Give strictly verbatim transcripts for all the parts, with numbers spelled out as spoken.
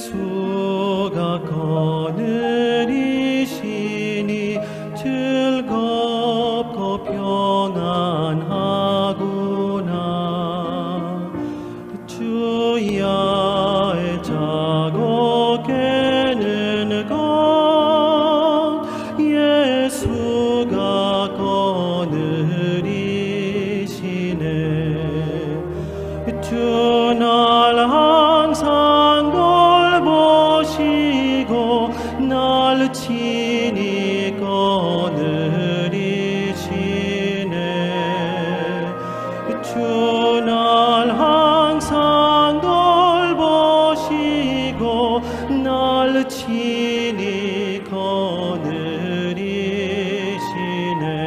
Suga konirishini chilgop kopiongan haguna. Chuya echago kenengo Yesuga konirishine. Chunal hansangol boshigo nal chini konirishine. Chunal hansangol boshigo nal chini konirishine.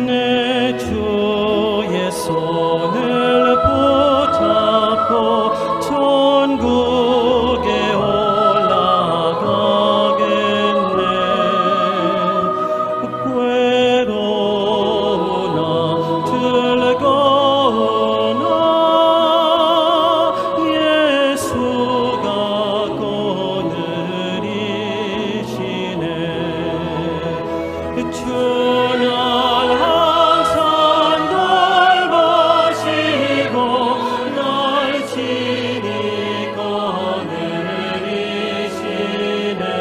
Nechu yesonil puchapko chonguge olagagenne. Puerona chulgona Yesuga konirishine. Chunal hansangol boshigo nal chini konirishine.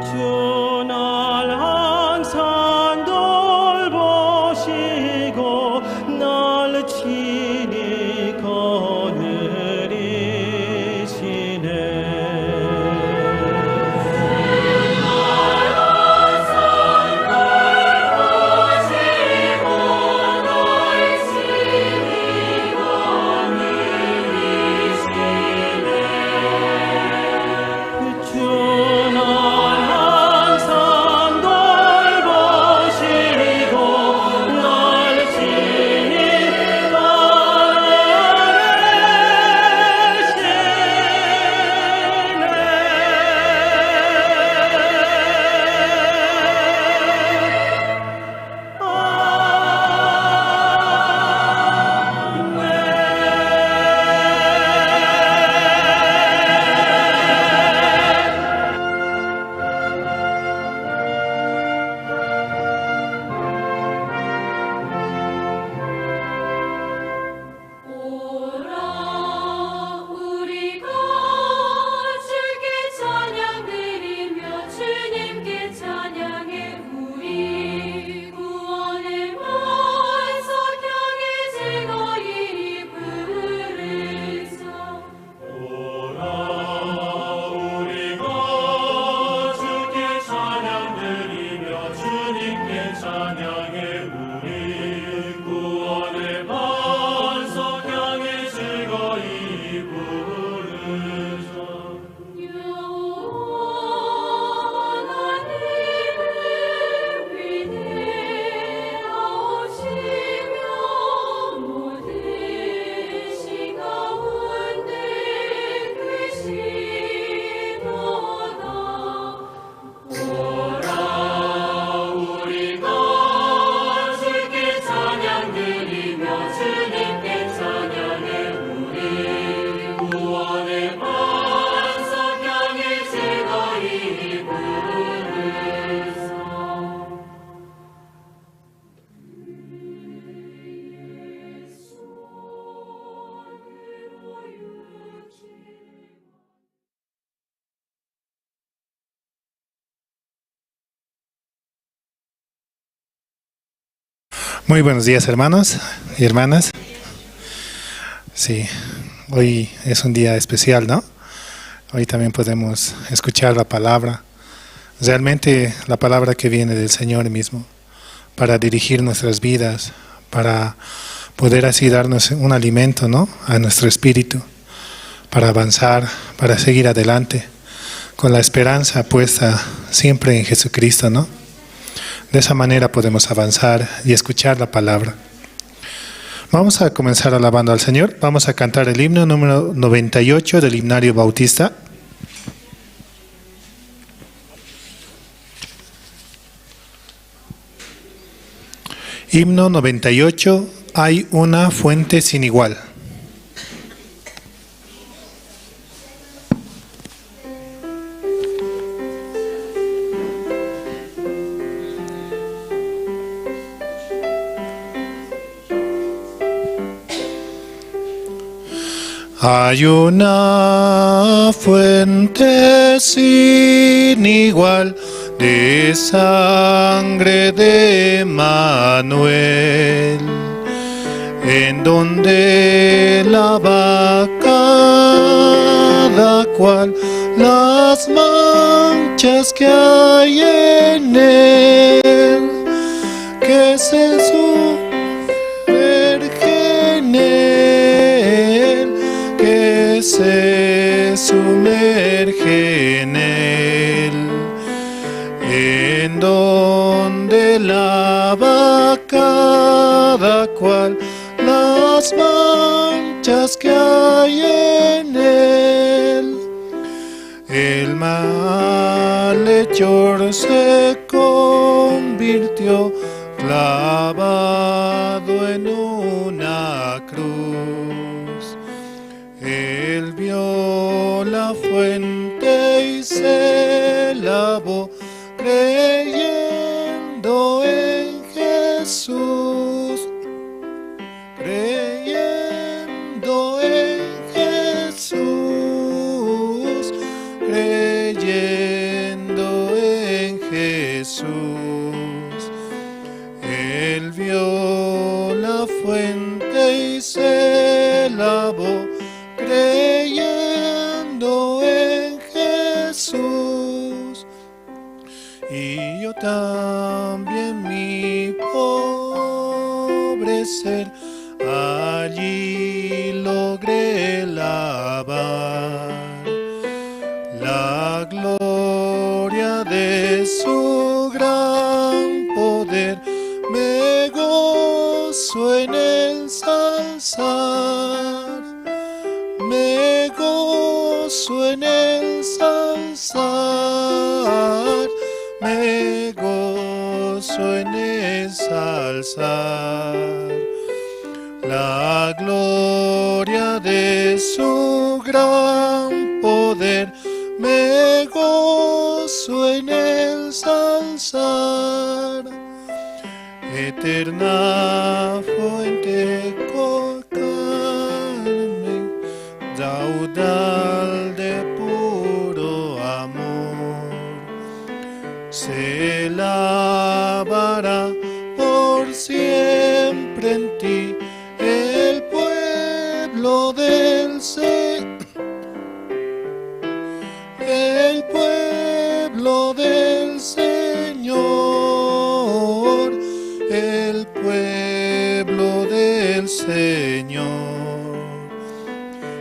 Chunal hansangol boshigo nal chini konirishine. Muy buenos días, hermanos y hermanas. Sí, hoy es un día especial, ¿no? Hoy también podemos escuchar la palabra. Realmente la palabra que viene del Señor mismo para dirigir nuestras vidas, para poder así darnos un alimento, ¿no? A nuestro espíritu, para avanzar, para seguir adelante, con la esperanza puesta siempre en Jesucristo, ¿no? De esa manera podemos avanzar y escuchar la palabra. Vamos a comenzar alabando al Señor. Vamos a cantar el himno número noventa y ocho del himnario bautista. Himno noventa y ocho, Hay una fuente sin igual. Hay una fuente sin igual de sangre de Manuel, en donde lava cada cual las manchas que hay en él, que se sumerge en él, que se sumerge en él, en donde lava cada cual las manchas que hay en él. El malhechor se convirtió clavado en una cruz. Él vio la fuente y se lavó creyendo en Jesús, creyendo en Jesús, creyendo en Jesús. Él vio la fuente y se lavó creyendo en Jesús. Y yo también, mi pobre ser, allí logré lavar la gloria de su gran poder. Me gozo en el salsar, me gozo en el salsar, me gozo en el salsar la gloria de su gran poder. Me gozo en el salsar. Eterna fuente, co-, carmen, raudal de puro amor, se lavará por siempre en ti el pueblo del Señor. El pueblo del Señor, el pueblo del Señor,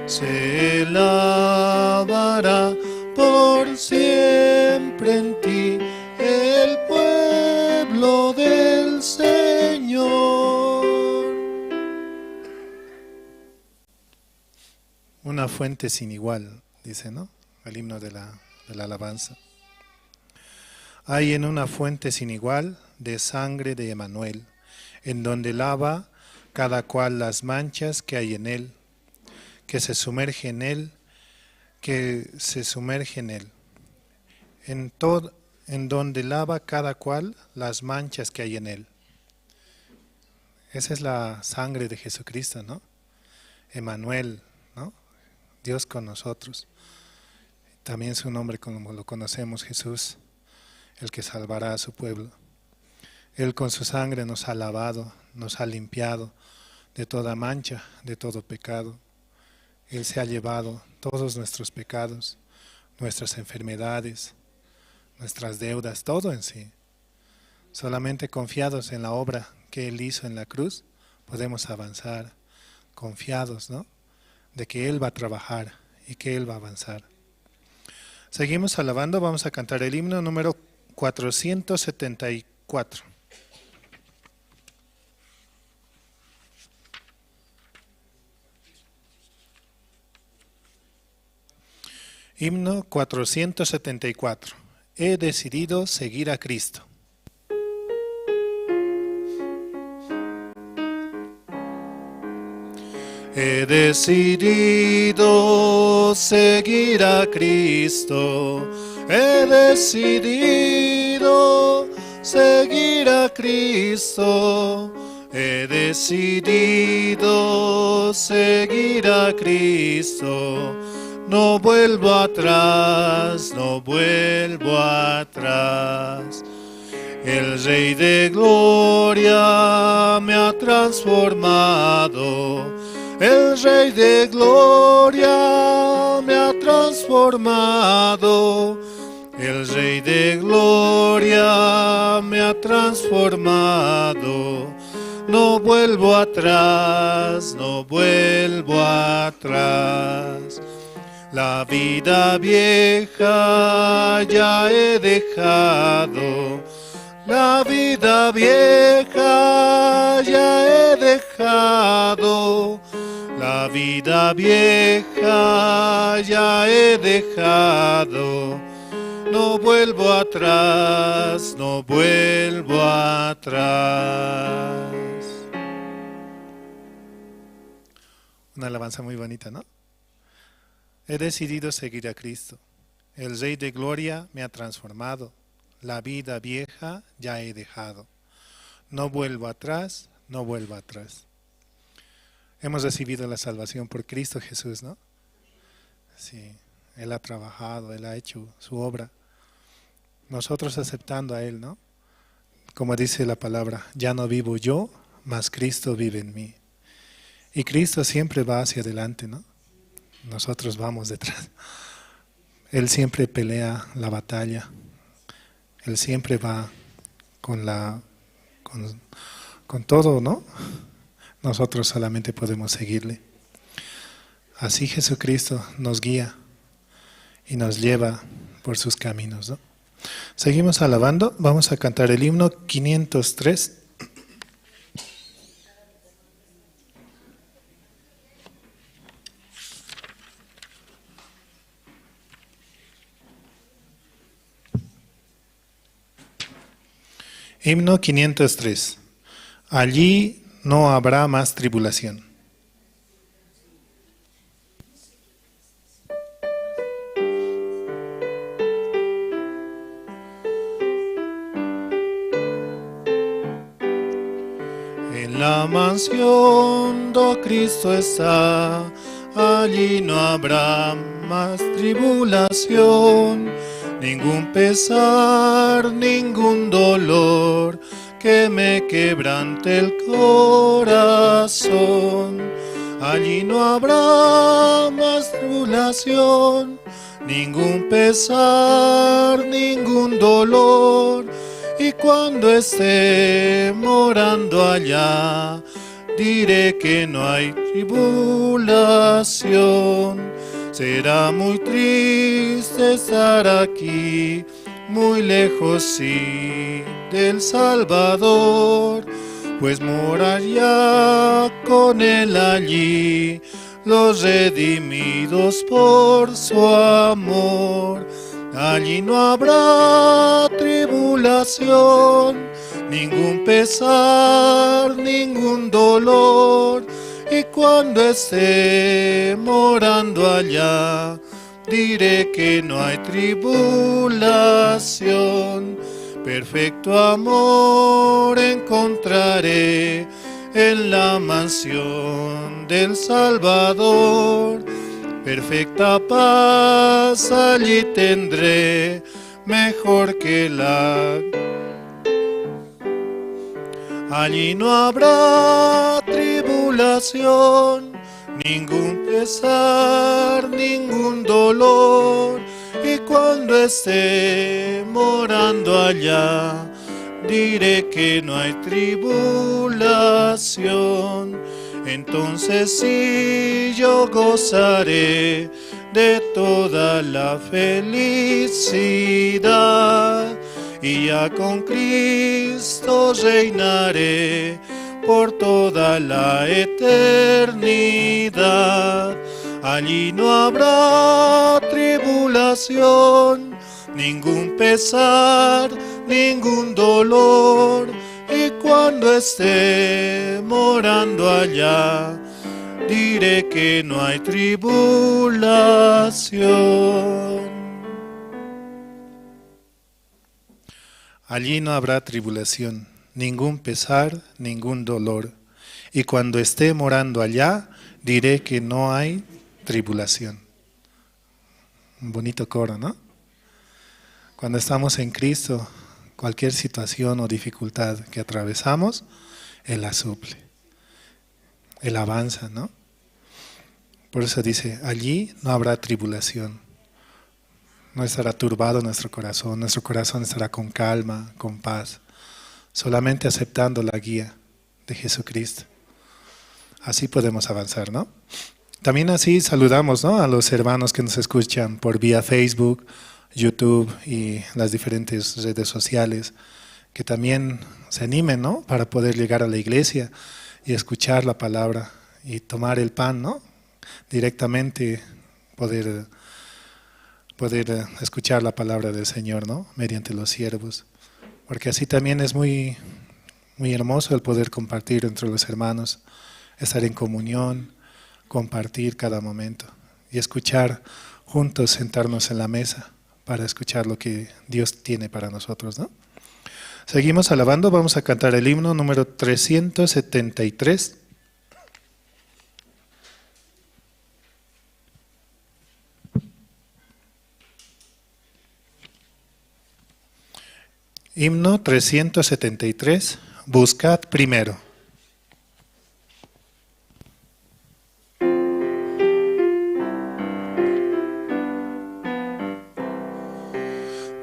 se lavará por siempre en ti, el pueblo del Señor. Una fuente sin igual, dice, ¿no? El himno de la, de la alabanza. Hay en una fuente sin igual de sangre de Emanuel, en donde lava cada cual las manchas que hay en él, que se sumerge en él, que se sumerge en él. En tod-, en donde lava cada cual las manchas que hay en él. Esa es la sangre de Jesucristo, ¿no? Emanuel, ¿no? Dios con nosotros. También su nombre como lo conocemos, Jesús, el que salvará a su pueblo. Él con su sangre nos ha lavado, nos ha limpiado de toda mancha, de todo pecado. Él se ha llevado todos nuestros pecados, nuestras enfermedades, nuestras deudas, todo en sí. Solamente confiados en la obra que Él hizo en la cruz, podemos avanzar, confiados, ¿no? De que Él va a trabajar y que Él va a avanzar. Seguimos alabando, vamos a cantar el himno número cuatrocientos setenta y cuatro. Himno cuatrocientos setenta y cuatro. He decidido seguir a Cristo. He decidido seguir a Cristo, he decidido seguir a Cristo, he decidido seguir a Cristo, no vuelvo atrás, no vuelvo atrás. El Rey de Gloria me ha transformado, el Rey de Gloria me ha transformado, el Rey de Gloria me ha transformado. No vuelvo atrás, no vuelvo atrás. La vida vieja ya he dejado, la vida vieja ya he dejado, la vida vieja ya he dejado. No vuelvo atrás, no vuelvo atrás. Una alabanza muy bonita, ¿no? He decidido seguir a Cristo. El Rey de Gloria me ha transformado. La vida vieja ya he dejado. No vuelvo atrás, no vuelvo atrás. Hemos recibido la salvación por Cristo Jesús, ¿no? Sí, Él ha trabajado, Él ha hecho su obra. Nosotros aceptando a Él, ¿no? Como dice la palabra, ya no vivo yo, mas Cristo vive en mí. Y Cristo siempre va hacia adelante, ¿no? Nosotros vamos detrás. Él siempre pelea la batalla. Él siempre va con la, con, con todo, ¿no? Nosotros solamente podemos seguirle. Así Jesucristo nos guía y nos lleva por sus caminos, ¿no? Seguimos alabando, vamos a cantar el himno quinientos tres. Himno quinientos tres. Allí no habrá más tribulación. En la mansión do Cristo está, allí no habrá más tribulación, ningún pesar, ningún dolor que me quebrante el corazón. Allí no habrá más tribulación, ningún pesar, ningún dolor. Y cuando esté morando allá, diré que no hay tribulación. Será muy triste estar aquí, muy lejos, sí, del Salvador, pues morar ya con Él allí, los redimidos por su amor. Allí no habrá tribulación, ningún pesar, ningún dolor. Y cuando esté morando allá, diré que no hay tribulación. Perfecto amor encontraré en la mansión del Salvador. Perfecta paz allí tendré, mejor que la Allí no habrá tribulación, ningún pesar, ningún dolor. Y cuando esté morando allá, diré que no hay tribulación. Entonces sí yo gozaré de toda la felicidad, y ya con Cristo reinaré por toda la eternidad. Allí no habrá tribulación, ningún pesar, ningún dolor. Y cuando esté morando allá, diré que no hay tribulación. Allí no habrá tribulación, ningún pesar, ningún dolor. Y cuando esté morando allá, diré que no hay tribulación. Un bonito coro, ¿no? Cuando estamos en Cristo, cualquier situación o dificultad que atravesamos, Él la suple, Él avanza, ¿no? Por eso dice, allí no habrá tribulación. No estará turbado nuestro corazón, nuestro corazón estará con calma, con paz, solamente aceptando la guía de Jesucristo. Así podemos avanzar, ¿no? También así saludamos, ¿no?, a los hermanos que nos escuchan por vía Facebook, YouTube y las diferentes redes sociales, que también se animen, ¿no?, para poder llegar a la iglesia y escuchar la palabra y tomar el pan, ¿no?, directamente poder, poder, eh, escuchar la palabra del Señor, ¿no?, mediante los siervos. Porque así también es muy, muy hermoso el poder compartir entre los hermanos, estar en comunión, compartir cada momento y escuchar juntos, sentarnos en la mesa para escuchar lo que Dios tiene para nosotros, ¿no? Seguimos alabando, vamos a cantar el himno número trescientos setenta y tres. Himno trescientos setenta y tres, buscad primero.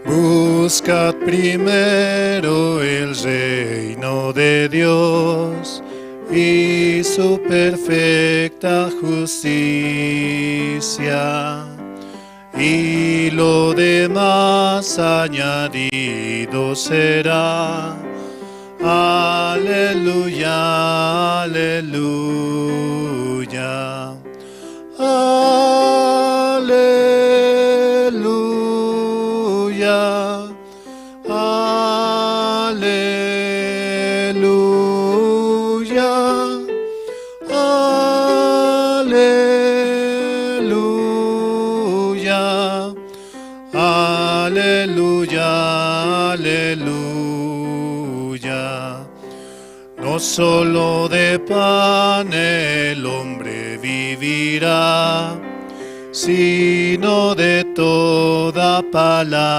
Buscad primero el reino de Dios y su perfecta justicia, y lo demás añadido será. Aleluya, aleluya, aleluya, aleluya, aleluya. Aleluya, aleluya. No solo de pan el hombre vivirá, sino de toda palabra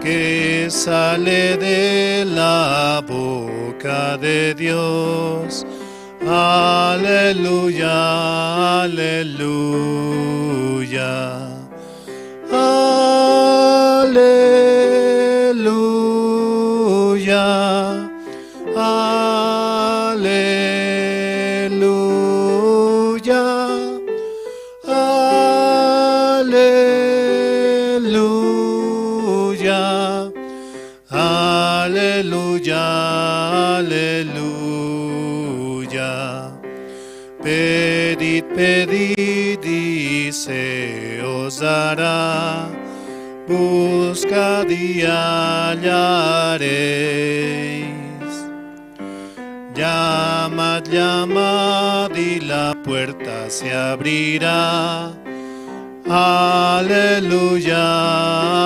que sale de la boca de Dios. Aleluya, aleluya, aleluya, aleluya. Aleluya, aleluya, aleluya. Pedid, pedid y se os dará. Buscad y hallaréis. Llamad, llamad y la puerta se abrirá. Aleluya,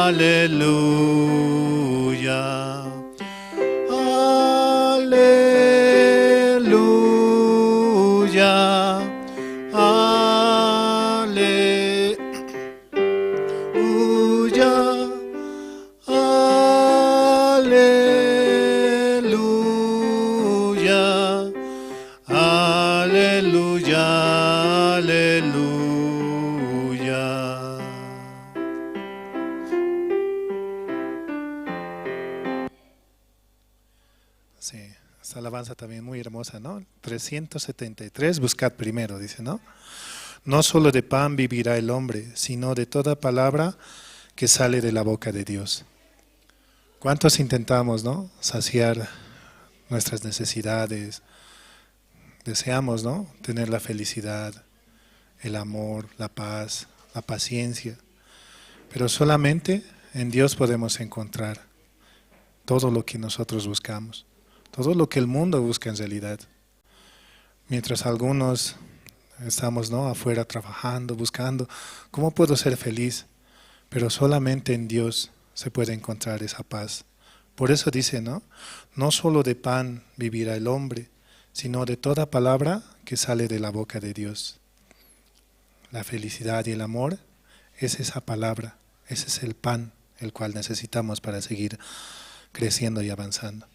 aleluya, aleluya, aleluya. Sí, esta alabanza también muy hermosa, ¿no? Trescientos setenta y tres, buscad primero, dice, ¿no? No solo de pan vivirá el hombre, sino de toda palabra que sale de la boca de Dios. ¿Cuántos intentamos, ¿no? Saciar nuestras necesidades. Deseamos, ¿no? Tener la felicidad, el amor, la paz, la paciencia. Pero solamente en Dios podemos encontrar todo lo que nosotros buscamos, todo lo que el mundo busca en realidad. Mientras algunos estamos, ¿no? Afuera trabajando, buscando, ¿cómo puedo ser feliz? Pero solamente en Dios se puede encontrar esa paz. Por eso dice, ¿no? No solo de pan vivirá el hombre, sino de toda palabra que sale de la boca de Dios. La felicidad y el amor es esa palabra, ese es el pan el cual necesitamos para seguir creciendo y avanzando.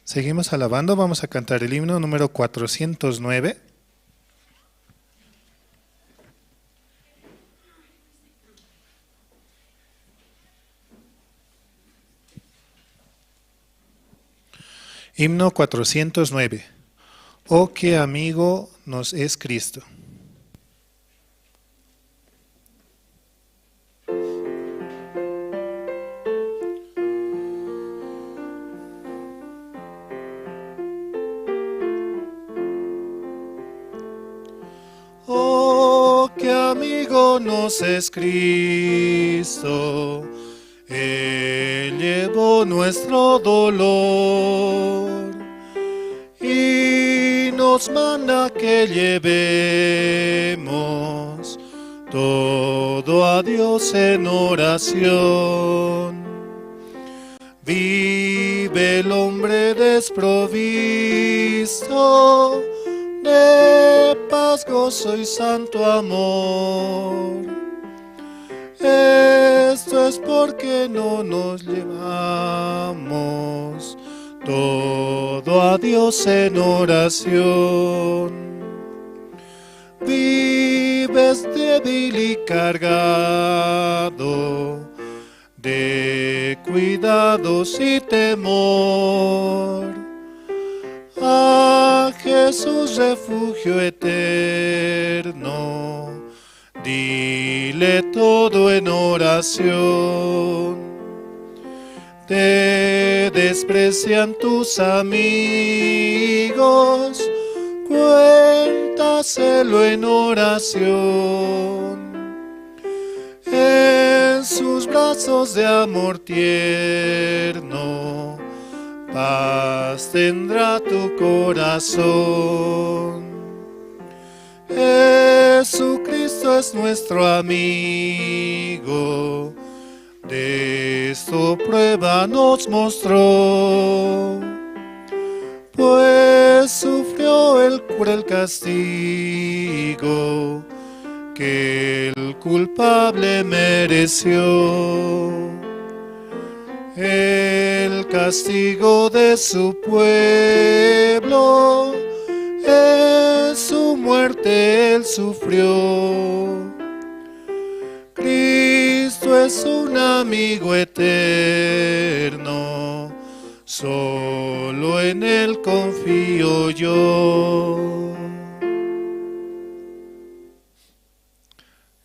Seguimos alabando, vamos a cantar el himno número cuatrocientos nueve. Himno cuatrocientos nueve. Oh, qué amigo nos es Cristo. Oh, qué amigo nos es Cristo, Él llevó nuestro dolor y nos manda que llevemos todo a Dios en oración. Vive el hombre desprovisto de paz, gozo y santo amor. Esto es porque no nos llevamos todo a Dios en oración. Vives débil y cargado de cuidados y temor. A Jesús, refugio eterno, dile todo en oración. Te desprecian tus amigos, cuéntaselo en oración. En sus brazos de amor tierno, paz tendrá tu corazón. Jesucristo es nuestro amigo, de esto prueba nos mostró, pues sufrió el cruel castigo que el culpable mereció. El castigo de su pueblo, en su muerte él sufrió. Cristo es un amigo eterno, solo en él confío yo.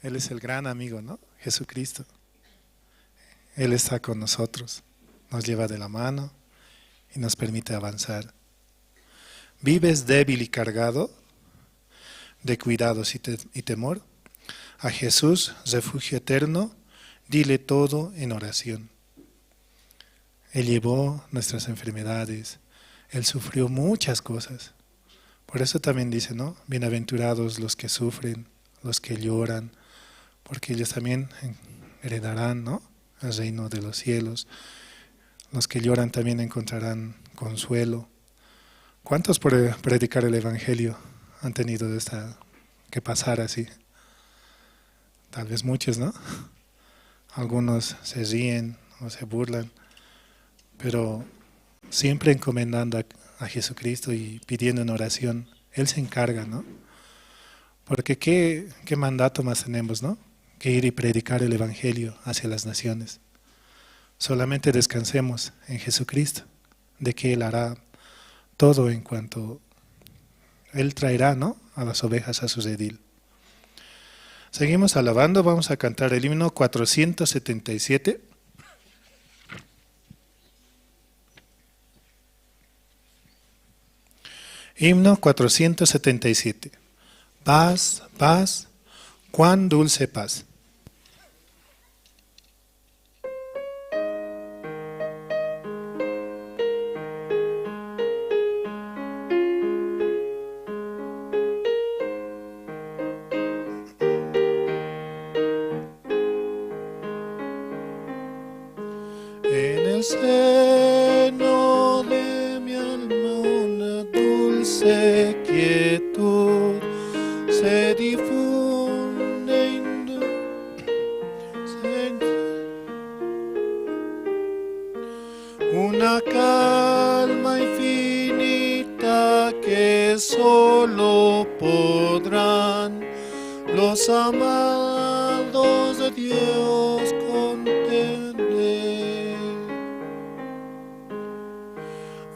Él es el gran amigo, ¿no? Jesucristo. Él está con nosotros, nos lleva de la mano y nos permite avanzar. ¿Vives débil y cargado de cuidados y te-, y temor? A Jesús, refugio eterno, dile todo en oración. Él llevó nuestras enfermedades, Él sufrió muchas cosas. Por eso también dice, ¿no? Bienaventurados los que sufren, los que lloran, porque ellos también en-, heredarán, ¿no? El reino de los cielos. Los que lloran también encontrarán consuelo. ¿Cuántos por, eh, predicar el evangelio han tenido esta, que pasar así? Tal vez muchos, ¿no? Algunos se ríen o se burlan, pero siempre encomendando a, a Jesucristo y pidiendo en oración, Él se encarga, ¿no? Porque qué, qué mandato más tenemos, ¿no? Que ir y predicar el evangelio hacia las naciones. Solamente descansemos en Jesucristo. de que Él hará todo en cuanto Él traerá, ¿no?, a las ovejas a su redil. Seguimos alabando, vamos a cantar el himno cuatrocientos setenta y siete. Himno cuatrocientos setenta y siete. Paz, paz, cuán dulce paz. En el seno de mi alma una dulce quietud se difunde, indu-, se una calma infinita que solo podrán los amados de Dios contener.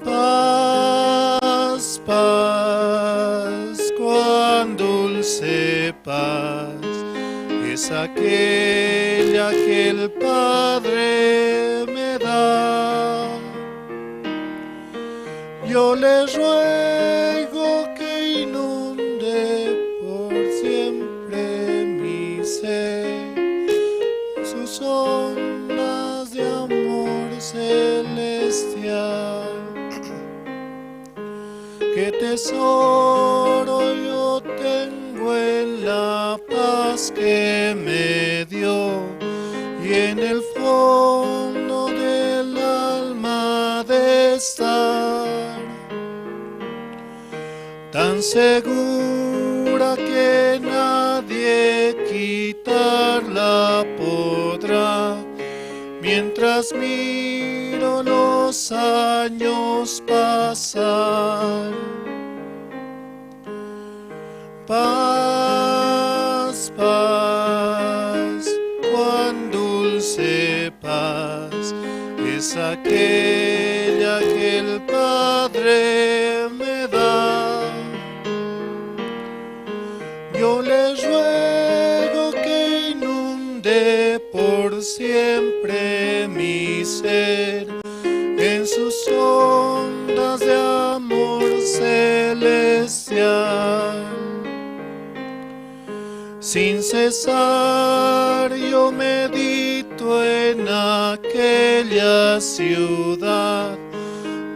Paz, paz, cuán dulce paz es aquella que el Padre me da. Yo le ruego que inunde por siempre mi ser sus ondas de amor celestial. Qué tesoro yo tengo en la paz que me dio y en el fondo del alma de estar tan segura que nadie quitarla podrá, mientras miro los años pasar. Paz, paz, cuán dulce paz es aquella que el Padre me da. Yo le ruego que inunde por siempre mi ser en sus ondas de amor celestial. Sin cesar yo medito en aquella ciudad,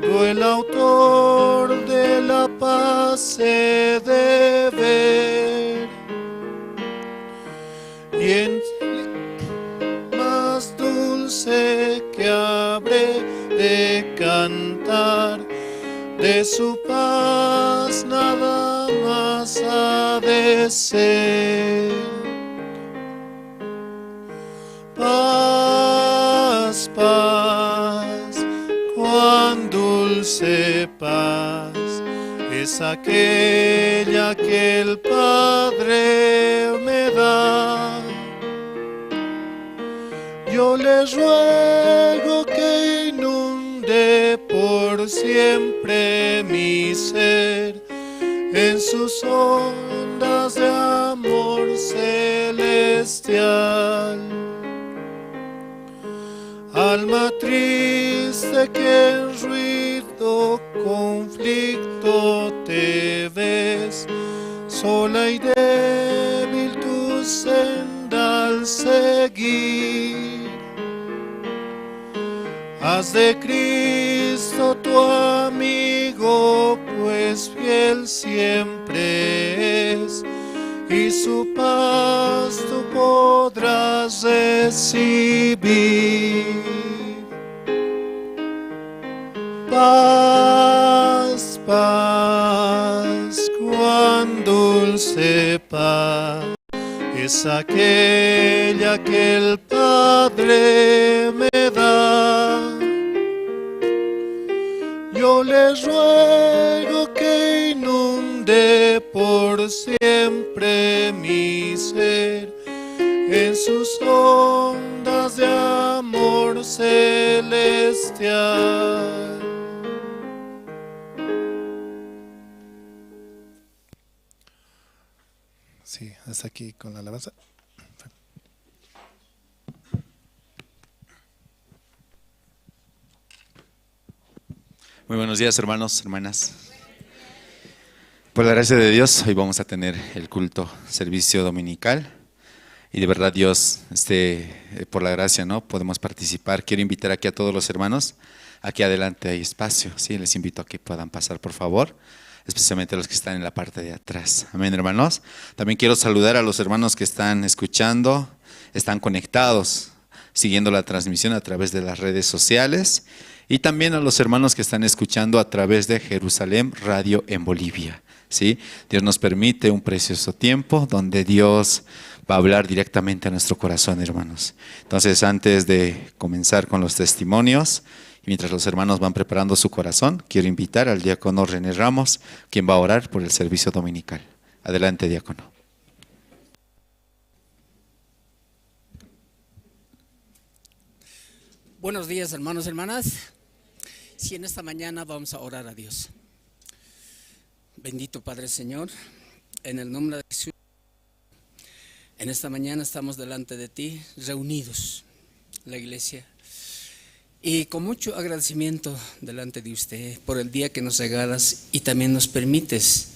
do el autor de la paz he de ver. Y en más dulce que habré de cantar, de su paz nada más ha de ser. Paz, paz, cuán dulce paz es aquella que el Padre me da. Yo le ruego que inunde por siempre mi ser en sus ondas de amor celestial. Alma triste que en ruido conflicto te ves, sola y débil tu senda al seguir. Haz de Cristo tu amigo, pues fiel siempre es, y su paz tú podrás recibir. Paz, paz, cuán dulce paz es aquella que el Padre me da. Yo le ruego que inunde por siempre mi ser en sus ondas de amor celestial. Y hasta aquí con la alabanza. Muy buenos días, hermanos, hermanas. Por la gracia de Dios, hoy vamos a tener el culto, servicio dominical. Y de verdad, Dios, este, eh, por la gracia, ¿no? Podemos participar. Quiero invitar aquí a todos los hermanos. Aquí adelante hay espacio, ¿sí? Les invito a que puedan pasar, por favor, especialmente los que están en la parte de atrás. Amén, hermanos. También quiero saludar a los hermanos que están escuchando, están conectados, siguiendo la transmisión a través de las redes sociales, y también a los hermanos que están escuchando a través de Jerusalén Radio en Bolivia. ¿Sí? Dios nos permite un precioso tiempo donde Dios va a hablar directamente a nuestro corazón, hermanos. Entonces, antes de comenzar con los testimonios, y mientras los hermanos van preparando su corazón, quiero invitar al diácono René Ramos, quien va a orar por el servicio dominical. Adelante, diácono. Buenos días, hermanos, hermanas. Si en esta mañana vamos a orar a Dios. Bendito Padre Señor, en el nombre de Jesús, en esta mañana estamos delante de ti, reunidos, la iglesia, y con mucho agradecimiento delante de usted por el día que nos regalas y también nos permites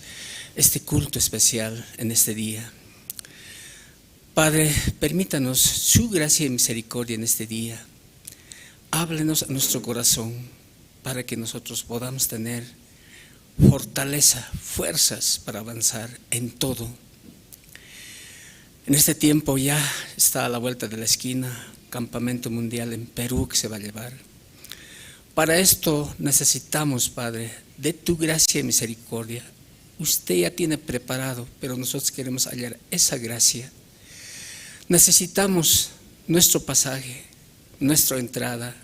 este culto especial en este día. Padre, permítanos su gracia y misericordia en este día. Háblenos a nuestro corazón para que nosotros podamos tener fortaleza, fuerzas para avanzar en todo. En este tiempo ya está a la vuelta de la esquina, campamento mundial en Perú que se va a llevar. Para esto necesitamos, Padre, de tu gracia y misericordia. Usted ya tiene preparado, pero nosotros queremos hallar esa gracia. Necesitamos nuestro pasaje, nuestra entrada,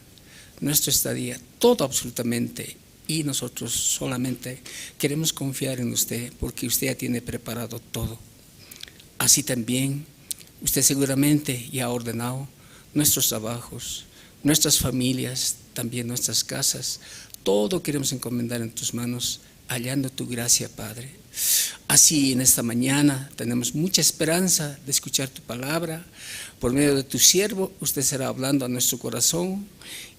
nuestra estadía, todo absolutamente. Y nosotros solamente queremos confiar en usted porque usted ya tiene preparado todo. Así también, usted seguramente ya ha ordenado nuestros trabajos, nuestras familias, también nuestras casas. Todo queremos encomendar en tus manos, hallando tu gracia, Padre. Así en esta mañana tenemos mucha esperanza de escuchar tu palabra. Por medio de tu siervo, usted será hablando a nuestro corazón.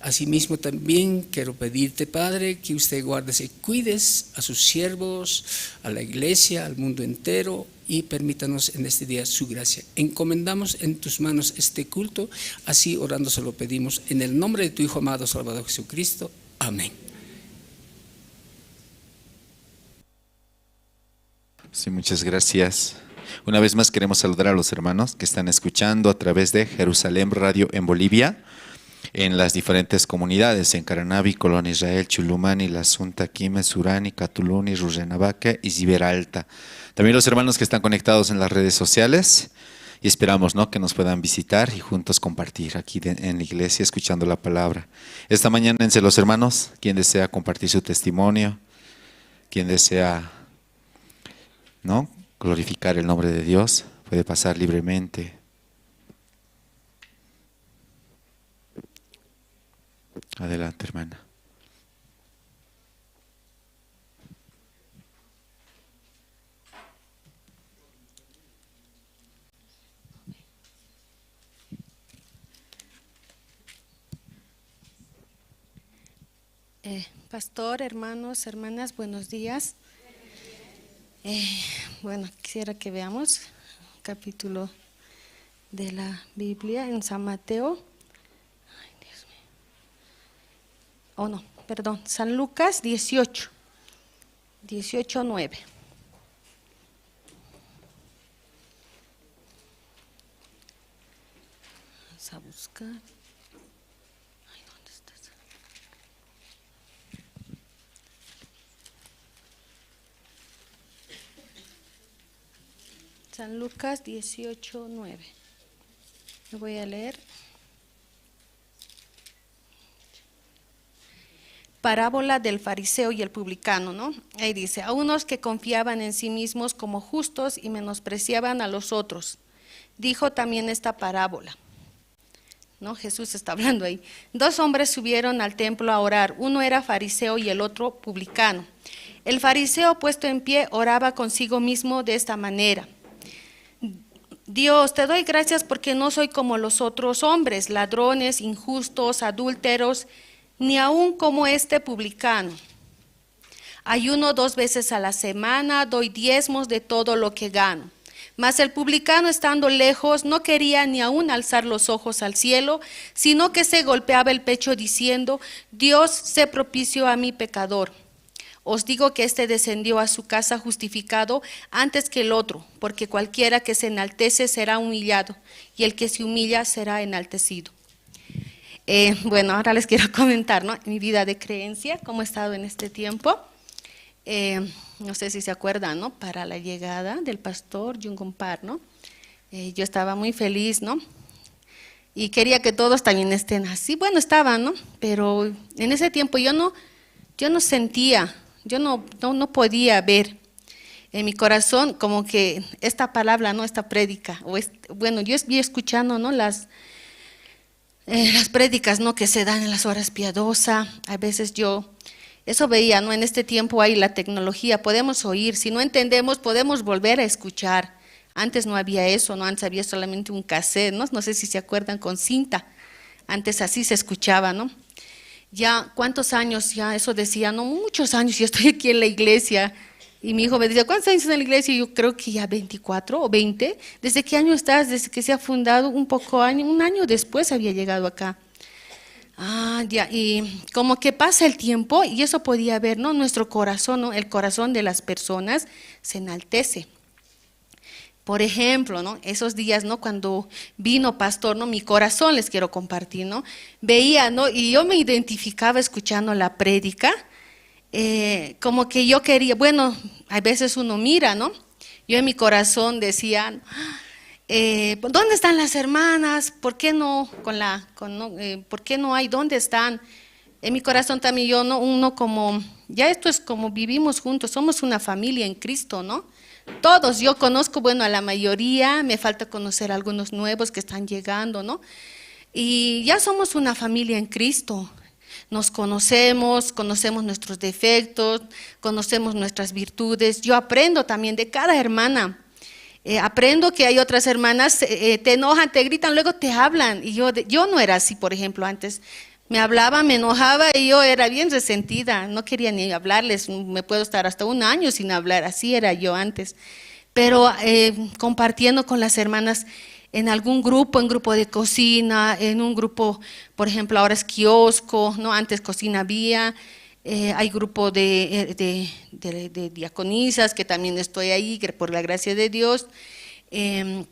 Asimismo también quiero pedirte, Padre, que usted guardes y cuides a sus siervos, a la iglesia, al mundo entero, y permítanos en este día su gracia. Encomendamos en tus manos este culto, así orando se lo pedimos en el nombre de tu Hijo amado, Salvador Jesucristo. Amén. Sí, muchas gracias. Una vez más queremos saludar a los hermanos que están escuchando a través de Jerusalén Radio en Bolivia, en las diferentes comunidades, en Caranavi, Colón Israel, Chulumani, La Asunta, Quime, Surani, Catuluni, Rurrenabaque y Riberalta. También los hermanos que están conectados en las redes sociales, y esperamos, ¿no?, que nos puedan visitar y juntos compartir aquí de- en la iglesia, escuchando la palabra. Esta mañana, entre los hermanos, quien desea compartir su testimonio, quien desea, ¿no?, glorificar el nombre de Dios, puede pasar libremente. Adelante, hermana. Eh, pastor, hermanos, hermanas, buenos días. Eh, bueno, quisiera que veamos capítulo de la Biblia en San Mateo. Ay, Dios mío. Oh, no, perdón, San Lucas dieciocho, dieciocho nueve. Vamos a buscar. Ay, ¿dónde está esa? San Lucas dieciocho nueve. Lo voy a leer. Parábola del fariseo y el publicano, ¿no? Ahí dice, a unos que confiaban en sí mismos como justos y menospreciaban a los otros. Dijo también esta parábola, ¿no? Jesús está hablando ahí. Dos hombres subieron al templo a orar, uno era fariseo y el otro publicano. El fariseo, puesto en pie, oraba consigo mismo de esta manera. Dios, te doy gracias porque no soy como los otros hombres, ladrones, injustos, adúlteros, ni aun como este publicano. Ayuno dos veces a la semana, doy diezmos de todo lo que gano. Mas el publicano, estando lejos, no quería ni aun alzar los ojos al cielo, sino que se golpeaba el pecho diciendo: "Dios, sé propicio a mi pecador". Os digo que este descendió a su casa justificado antes que el otro, porque cualquiera que se enaltece será humillado, y el que se humilla será enaltecido. Eh, bueno, ahora les quiero comentar, ¿no? Mi vida de creencia, cómo he estado en este tiempo. Eh, no sé si se acuerdan, ¿no? Para la llegada del pastor Jung Park, ¿no? Eh, yo estaba muy feliz, ¿no? Y quería que todos también estén así. Bueno, estaban, ¿no? Pero en ese tiempo yo no, yo no sentía, yo no, no, no podía ver en mi corazón como que esta palabra, ¿no? Esta prédica, o es, bueno, yo vi escuchando, ¿no? Las, eh, las prédicas, ¿no? Que se dan en las horas piadosas. A veces yo, eso veía, ¿no? En este tiempo hay la tecnología, podemos oír, si no entendemos, podemos volver a escuchar. Antes no había eso, ¿no? Antes había solamente un cassette, ¿no? No sé si se acuerdan, con cinta. Antes así se escuchaba, ¿no? Ya, ¿cuántos años? Ya, eso decía, no, muchos años yo estoy aquí en la iglesia. Y mi hijo me decía: "¿Cuántos años en la iglesia?". Yo creo que ya veinticuatro o veinte. ¿Desde qué año estás? Desde que se ha fundado, un poco año, un año después había llegado acá. Ah, ya, y como que pasa el tiempo, y eso podía ver, ¿no? Nuestro corazón, ¿no? El corazón de las personas se enaltece. Por ejemplo, ¿no? Esos días, ¿no? Cuando vino pastor, ¿no? Mi corazón, les quiero compartir, ¿no? Veía, ¿no? Y yo me identificaba escuchando la prédica, eh, como que yo quería, bueno, a veces uno mira, ¿no? Yo en mi corazón decía, eh, "¿Dónde están las hermanas? ¿Por qué no con la, con, no, eh, ¿por qué no hay? ¿Dónde están?". En mi corazón también yo, ¿no? Uno como, ya esto es como vivimos juntos, somos una familia en Cristo, ¿no? Todos, yo conozco, bueno, a la mayoría, me falta conocer a algunos nuevos que están llegando, ¿no? Y ya somos una familia en Cristo. Nos conocemos, conocemos nuestros defectos, conocemos nuestras virtudes. Yo aprendo también de cada hermana. Eh, aprendo que hay otras hermanas, eh, eh, te enojan, te gritan, luego te hablan. Y yo, de- yo no era así, por ejemplo, antes. Me hablaba, me enojaba y yo era bien resentida. No quería ni hablarles. Me puedo estar hasta un año sin hablar. Así era yo antes. Pero, eh, compartiendo con las hermanas en algún grupo, en grupo de cocina, en un grupo, por ejemplo, ahora es kiosco, ¿no? Antes cocina había, eh, hay grupo de, eh, de, de- de diaconisas que también estoy ahí, que por la gracia de Dios. Em,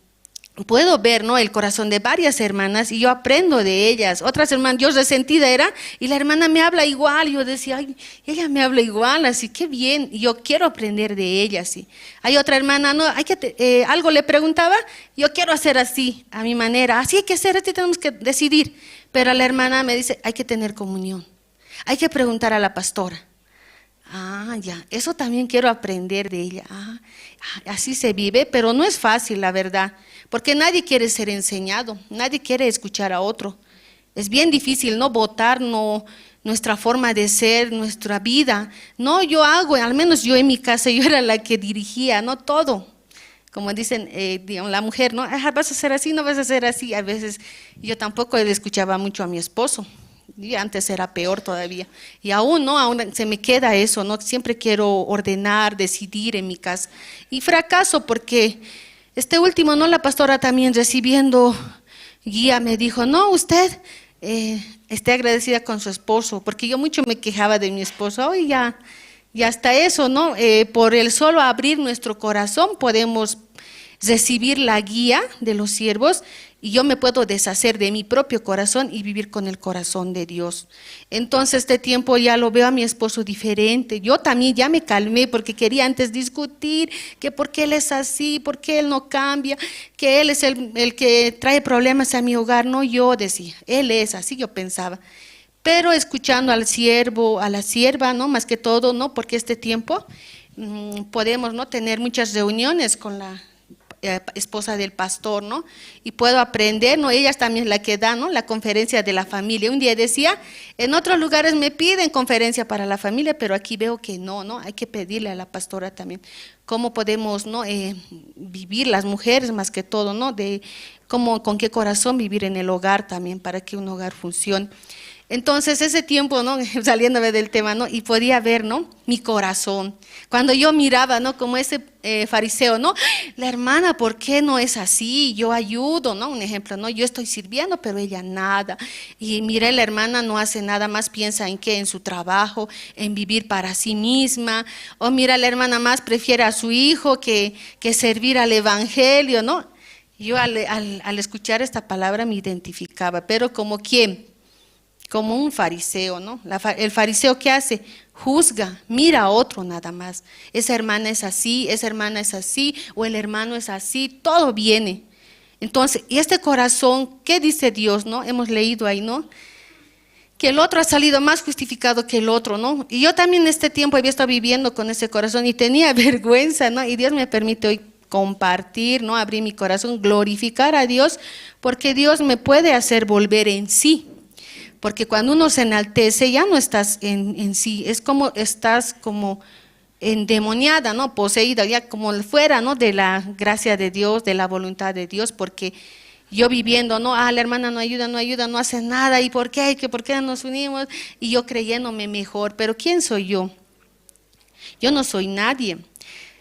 puedo ver, ¿no? El corazón de varias hermanas y yo aprendo de ellas. Otras hermanas, yo resentida era, y la hermana me habla igual. Yo decía, "Ay, ella me habla igual, así que bien, y yo quiero aprender de ella", sí. Hay otra hermana, no, hay que, te- eh, algo le preguntaba, "Yo quiero hacer así, a mi manera, así hay que hacer, así tenemos que decidir". Pero la hermana me dice, "Hay que tener comunión, hay que preguntar a la pastora". Ah, ya, eso también quiero aprender de ella. Ah, ah, así se vive, pero no es fácil, la verdad, porque nadie quiere ser enseñado, nadie quiere escuchar a otro. Es bien difícil, ¿no? Votar, no, nuestra forma de ser, nuestra vida. No, yo hago, al menos yo en mi casa, yo era la que dirigía, ¿no? Todo. Como dicen, eh, digamos, la mujer, ¿no? "Ah, vas a hacer así, no vas a hacer así". A veces yo tampoco le escuchaba mucho a mi esposo. Y antes era peor todavía. Y aún, ¿no? Aún se me queda eso, ¿no? Siempre quiero ordenar, decidir en mi casa. Y fracaso porque este último, ¿no? La pastora también recibiendo guía me dijo, "No, usted, eh, esté agradecida con su esposo", porque yo mucho me quejaba de mi esposo. Hoy ya, y hasta eso, ¿no? Eh, por el solo abrir nuestro corazón podemos recibir la guía de los siervos y yo me puedo deshacer de mi propio corazón y vivir con el corazón de Dios. Entonces, este tiempo ya lo veo a mi esposo diferente. Yo también ya me calmé porque quería antes discutir que por qué él es así, por qué él no cambia, que él es el, el que trae problemas a mi hogar. No, yo decía, él es así, yo pensaba. Pero escuchando al siervo, a la sierva, ¿no? Más que todo, ¿no? Porque este tiempo, mm, podemos, ¿no? Tener muchas reuniones con la, eh, esposa del pastor, ¿no? Y puedo aprender, ¿no? Ella es también la que da, ¿no? La conferencia de la familia. Un día decía, en otros lugares me piden conferencia para la familia, pero aquí veo que no, ¿no? Hay que pedirle a la pastora también cómo podemos, ¿no? Eh, vivir las mujeres más que todo, ¿no? De cómo, con qué corazón vivir en el hogar también para que un hogar funcione. Entonces, ese tiempo, ¿no? Saliéndome del tema, ¿no? Y podía ver, ¿no? Mi corazón. Cuando yo miraba, ¿no? Como ese eh, fariseo, ¿no? La hermana, ¿por qué no es así? Yo ayudo, ¿no? Un ejemplo, ¿no? Yo estoy sirviendo, pero ella nada. Y mira, la hermana no hace nada más, piensa en qué, en su trabajo, en vivir para sí misma. O mira, la hermana más prefiere a su hijo que, que servir al evangelio, ¿no? Yo al, al, al escuchar esta palabra me identificaba, pero como quién, como un fariseo, ¿no? La fa- el fariseo, ¿qué hace? Juzga, mira a otro nada más. Esa hermana es así, esa hermana es así, o el hermano es así, todo viene. Entonces, y este corazón, ¿qué dice Dios, no? Hemos leído ahí, ¿no? Que el otro ha salido más justificado que el otro, ¿no? Y yo también en este tiempo había estado viviendo con ese corazón y tenía vergüenza, ¿no? Y Dios me permite hoy compartir, ¿no? Abrir mi corazón, glorificar a Dios, porque Dios me puede hacer volver en sí. Porque cuando uno se enaltece, ya no estás en, en sí, es como estás como endemoniada, ¿no? Poseída, ya como fuera, ¿no? De la gracia de Dios, de la voluntad de Dios, porque yo viviendo, ¿no? Ah, la hermana no ayuda, no ayuda, no hace nada, ¿y por qué? ¿Que por qué nos unimos? Y yo creyéndome mejor, pero ¿quién soy yo? Yo no soy nadie.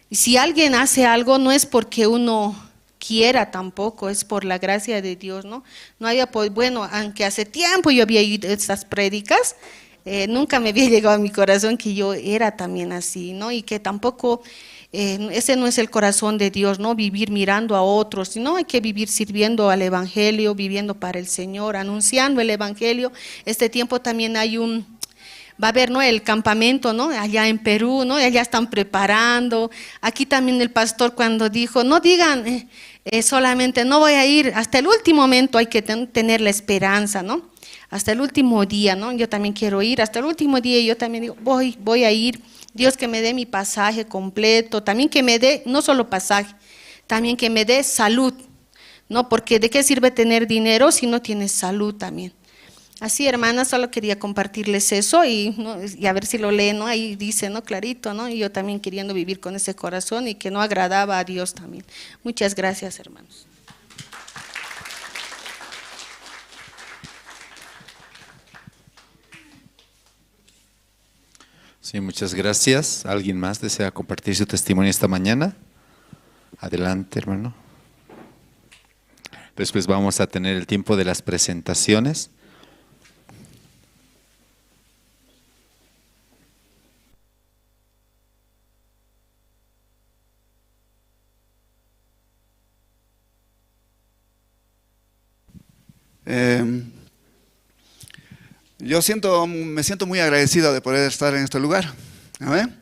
Y si alguien hace algo, no es porque uno quiera tampoco, es por la gracia de Dios, ¿no? No había, po- bueno, aunque hace tiempo yo había oído estas prédicas, eh, nunca me había llegado a mi corazón que yo era también así, ¿no? Y que tampoco, eh, ese no es el corazón de Dios, ¿no? Vivir mirando a otros, sino hay que vivir sirviendo al evangelio, viviendo para el Señor, anunciando el evangelio. Este tiempo también hay un, va a haber, ¿no? El campamento, ¿no? Allá en Perú, ¿no? Allá están preparando. Aquí también el pastor cuando dijo, no digan, eh, eh, solamente no voy a ir, hasta el último momento hay que ten- tener la esperanza, ¿no? Hasta el último día, ¿no? Yo también quiero ir, hasta el último día yo también digo, voy, voy a ir. Dios que me dé mi pasaje completo, también que me dé, no solo pasaje, también que me dé salud, ¿no? Porque ¿de qué sirve tener dinero si no tienes salud también? Así, hermanas, solo quería compartirles eso y, ¿no? Y a ver si lo leen, ¿no? Ahí dice, ¿no? Clarito, ¿no? Y yo también queriendo vivir con ese corazón y que no agradaba a Dios también. Muchas gracias, hermanos. Sí, muchas gracias. ¿Alguien más desea compartir su testimonio esta mañana? Adelante, hermano. Después vamos a tener el tiempo de las presentaciones. Em, yo siento, me siento muy agradecido de poder estar en este lugar. Amén.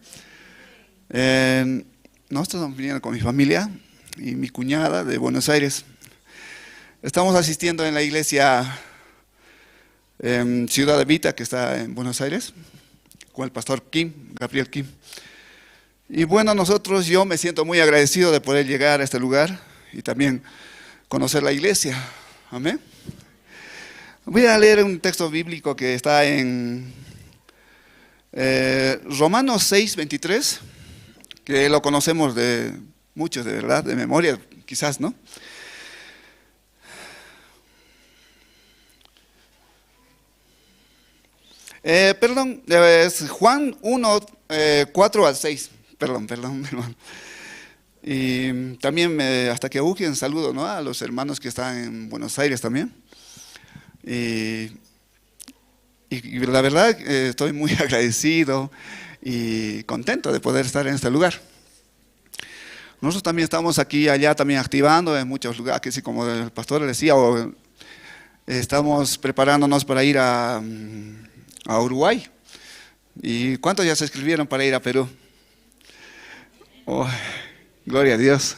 Em, nosotros estamos viniendo con mi familia y mi cuñada de Buenos Aires. Estamos asistiendo en la iglesia em, Ciudad Evita, que está en Buenos Aires, con el pastor Kim, Gabriel Kim. Y bueno, nosotros, yo me siento muy agradecido de poder llegar a este lugar y también conocer la iglesia. Amén. Voy a leer un texto bíblico que está en eh, Romanos seis veintitrés, que lo conocemos de muchos, de verdad, de memoria, quizás, ¿no? Eh, perdón, es Juan uno, eh, cuatro al seis. Perdón, perdón, hermano. Y también, eh, hasta que busquen, saludo, ¿no? A los hermanos que están en Buenos Aires también. Y, y la verdad, eh, estoy muy agradecido y contento de poder estar en este lugar. Nosotros también estamos aquí, allá también activando en muchos lugares, que sí, como el pastor decía, o, estamos preparándonos para ir a, mm, a Uruguay. ¿Y cuántos ya se inscribieron para ir a Perú? Oh, gloria a Dios.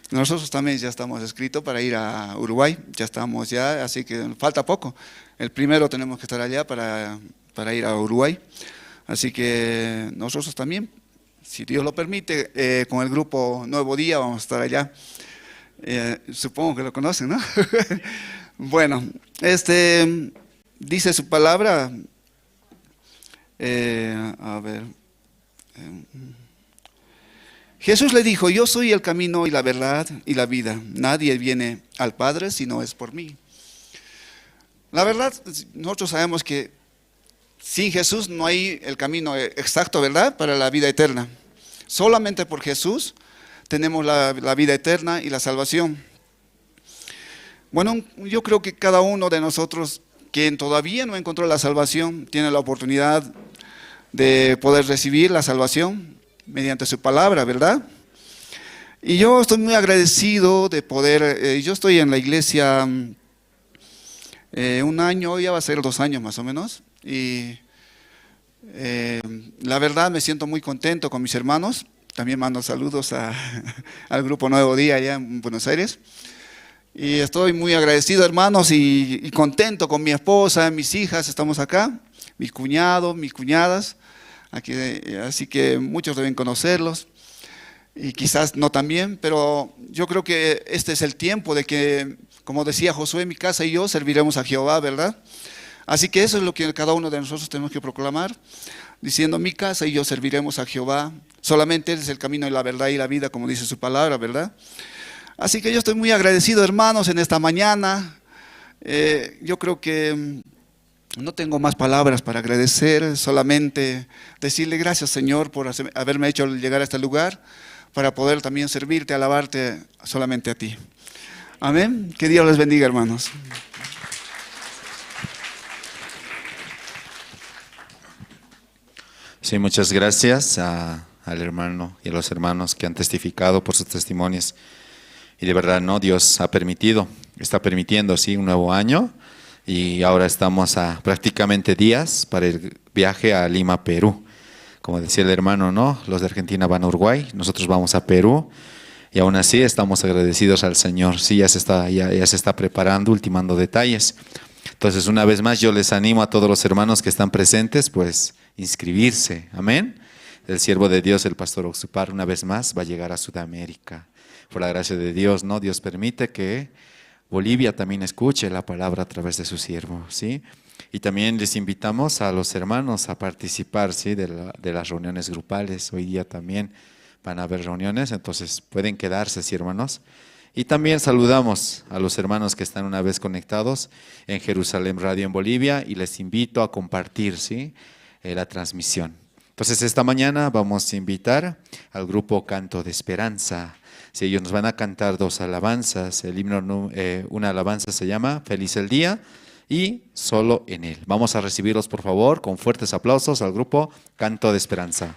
Nosotros también ya estamos inscritos para ir a Uruguay, ya estamos ya, así que falta poco. El primero tenemos que estar allá para, para ir a Uruguay. Así que nosotros también Si Dios lo permite, eh, con el grupo Nuevo Día vamos a estar allá. Eh, supongo que lo conocen, ¿no? Bueno, este, dice su palabra, eh, a ver, em, Jesús le dijo: "Yo soy el camino y la verdad y la vida. Nadie viene al Padre si no es por mí". La verdad, nosotros sabemos que sin Jesús no hay el camino, eh, exacto, ¿verdad? Para la vida eterna. Solamente por Jesús tenemos la, la vida eterna y la salvación. Bueno, yo creo que cada uno de nosotros quien todavía no encontró la salvación tiene la oportunidad de poder recibir la salvación mediante su palabra, ¿verdad? Y yo estoy muy agradecido de poder, eh, yo estoy en la iglesia, mm, eh, un año, ya va a ser dos años más o menos, y, eh, la verdad me siento muy contento con mis hermanos. También mando saludos a, al grupo Nuevo Día allá en Buenos Aires. Y estoy muy agradecido, hermanos, y, y contento con mi esposa, mis hijas, estamos acá, mis cuñados, mis cuñadas. Aquí, eh, así que muchos deben conocerlos, y quizás no también, pero yo creo que este es el tiempo de que, como decía Josué, "Mi casa y yo serviremos a Jehová", ¿verdad? Así que eso es lo que cada uno de nosotros tenemos que proclamar, diciendo: "Mi casa y yo serviremos a Jehová. Solamente Él es el camino y la verdad y la vida", como dice su palabra, ¿verdad? Así que yo estoy muy agradecido, hermanos, en esta mañana. Eh, yo creo que, mm, no tengo más palabras para agradecer, solamente decirle gracias, Señor, por hacer, haberme hecho llegar a este lugar para poder también servirte, alabarte solamente a ti. Amén. Que Dios les bendiga, hermanos. Sí, muchas gracias a, al hermano y a los hermanos que han testificado por sus testimonios. Y de verdad, ¿no? Dios ha permitido, está permitiendo, sí, un nuevo año. Y ahora estamos a prácticamente días para el viaje a Lima, Perú. Como decía el hermano, ¿no? Los de Argentina van a Uruguay, nosotros vamos a Perú. Y aún así estamos agradecidos al Señor. Sí, ya se está, ya, ya se está preparando, ultimando detalles. Entonces, una vez más, yo les animo a todos los hermanos que están presentes, pues, inscribirse. Amén. El siervo de Dios, el pastor Oxupar, una vez más va a llegar a Sudamérica. Por la gracia de Dios, ¿no? Dios permite que Bolivia también escuche la palabra a través de su siervo, ¿sí? Y también les invitamos a los hermanos a participar, ¿sí? De la, de las reuniones grupales. Hoy día también van a haber reuniones, entonces pueden quedarse, ¿sí, hermanos? Y también saludamos a los hermanos que están una vez conectados en Jerusalén Radio en Bolivia y les invito a compartir, ¿sí? Eh, la transmisión. Entonces, esta mañana vamos a invitar al grupo Canto de Esperanza. Si ellos nos van a cantar dos alabanzas, el himno nu-, eh, una alabanza se llama Feliz el día y Solo en Él. Vamos a recibirlos, por favor, con fuertes aplausos al grupo Canto de Esperanza.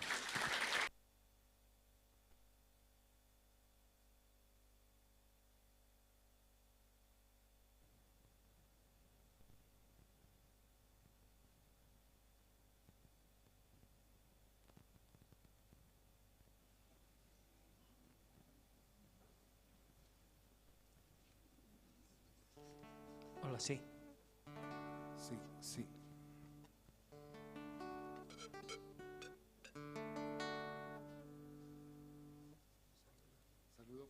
Hola, sí. Sí, sí. Saludo.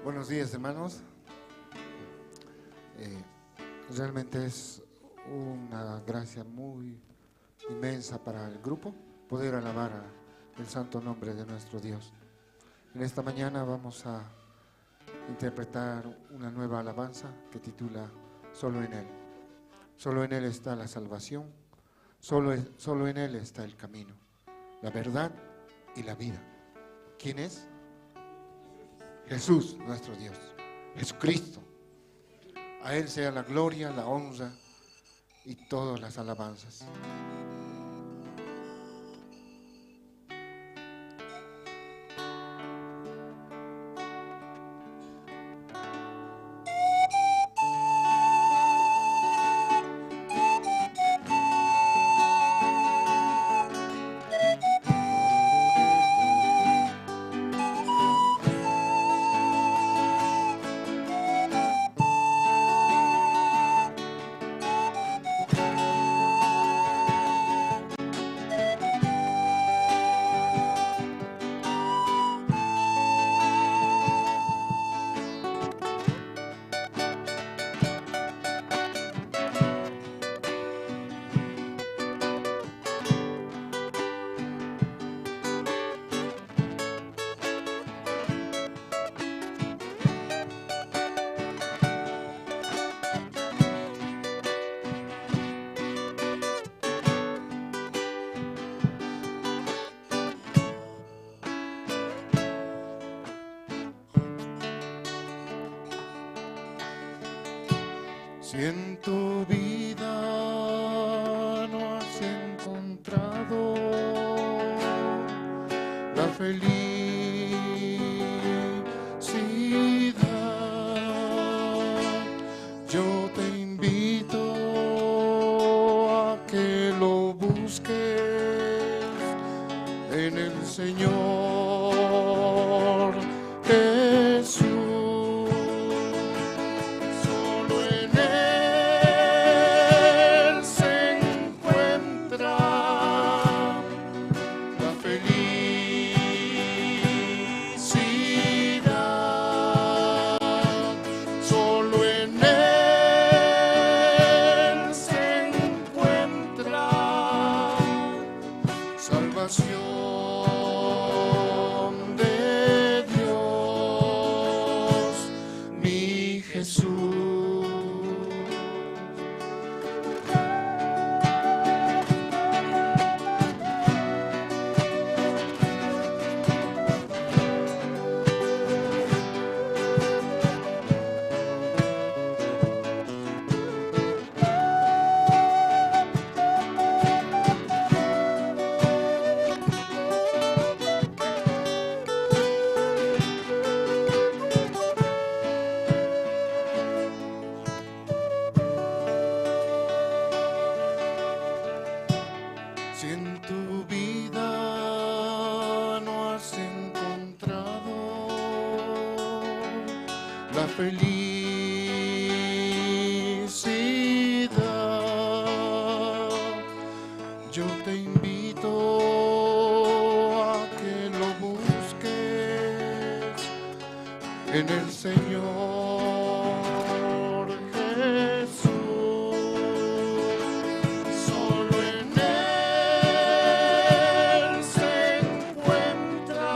Buenos días, hermanos. Eh, realmente es una gracia muy inmensa para el grupo poder alabar a el santo nombre de nuestro Dios. En esta mañana vamos a interpretar una nueva alabanza que titula Solo en Él. Solo en Él está la salvación, solo es, solo en Él está el camino, la verdad y la vida. ¿Quién es? Jesús, nuestro Dios, Jesucristo. A Él sea la gloria, la honra y todas las alabanzas. Si en tu vida no has encontrado la felicidad, yo te invito a que lo busques en el Señor Jesús. Solo en Él se encuentra la felicidad. Solo en Él se encuentra salvación de Dios, mi Jesús. Si en tu vida no has encontrado la felicidad, yo te invito a que lo busques en el Señor Jesús. Solo en Él se encuentra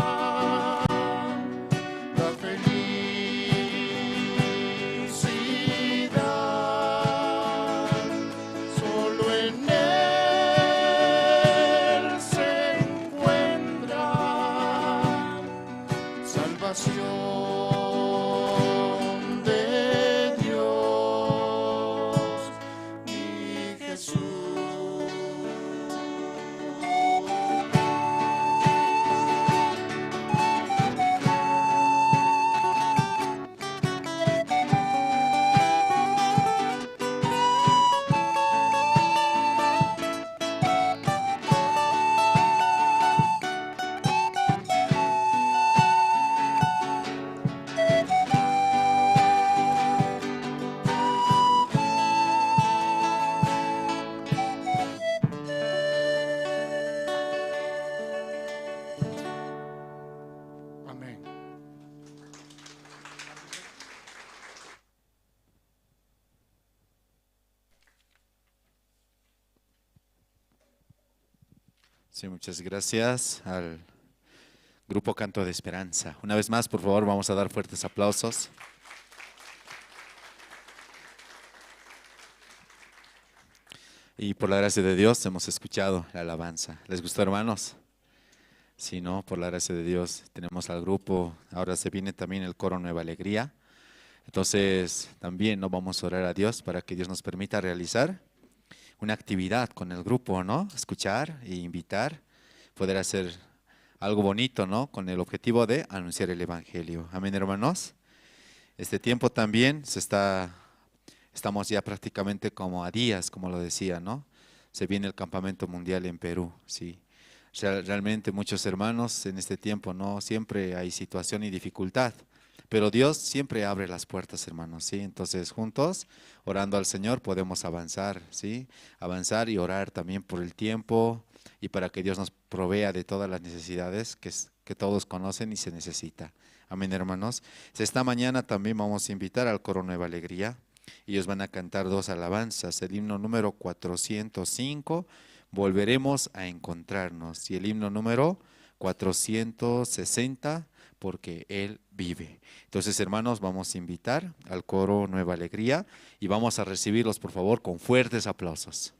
la felicidad. Solo en Él se encuentra salvación de Dios, mi Jesús. Sí, muchas gracias al grupo Canto de Esperanza. Una vez más, por favor, vamos a dar fuertes aplausos. Y por la gracia de Dios hemos escuchado la alabanza. ¿Les gustó, hermanos? Sí, ¿no? Por la gracia de Dios tenemos al grupo. Ahora se viene también el coro Nueva Alegría. Entonces, también nos vamos a orar a Dios para que Dios nos permita realizar una actividad con el grupo, ¿no? Escuchar e invitar, poder hacer algo bonito, ¿no? Con el objetivo de anunciar el evangelio. Amén, hermanos. Este tiempo también se está, estamos ya prácticamente como a días, como lo decía, ¿no? Se viene el campamento mundial en Perú, sí. Real-, realmente muchos hermanos en este tiempo, ¿no? Siempre hay situación y dificultad, pero Dios siempre abre las puertas, hermanos, ¿sí? Entonces, juntos, orando al Señor, podemos avanzar, ¿sí? Avanzar y orar también por el tiempo y para que Dios nos provea de todas las necesidades que s-, que todos conocen y se necesita. Amén, hermanos. Esta mañana también vamos a invitar al coro Nueva Alegría. Ellos van a cantar dos alabanzas, el himno número cuatrocientos cinco, Volveremos a encontrarnos, y el himno número cuatrocientos sesenta, Porque Él vive. Entonces, hermanos, vamos a invitar al coro Nueva Alegría y vamos a recibirlos, por favor, con fuertes aplausos.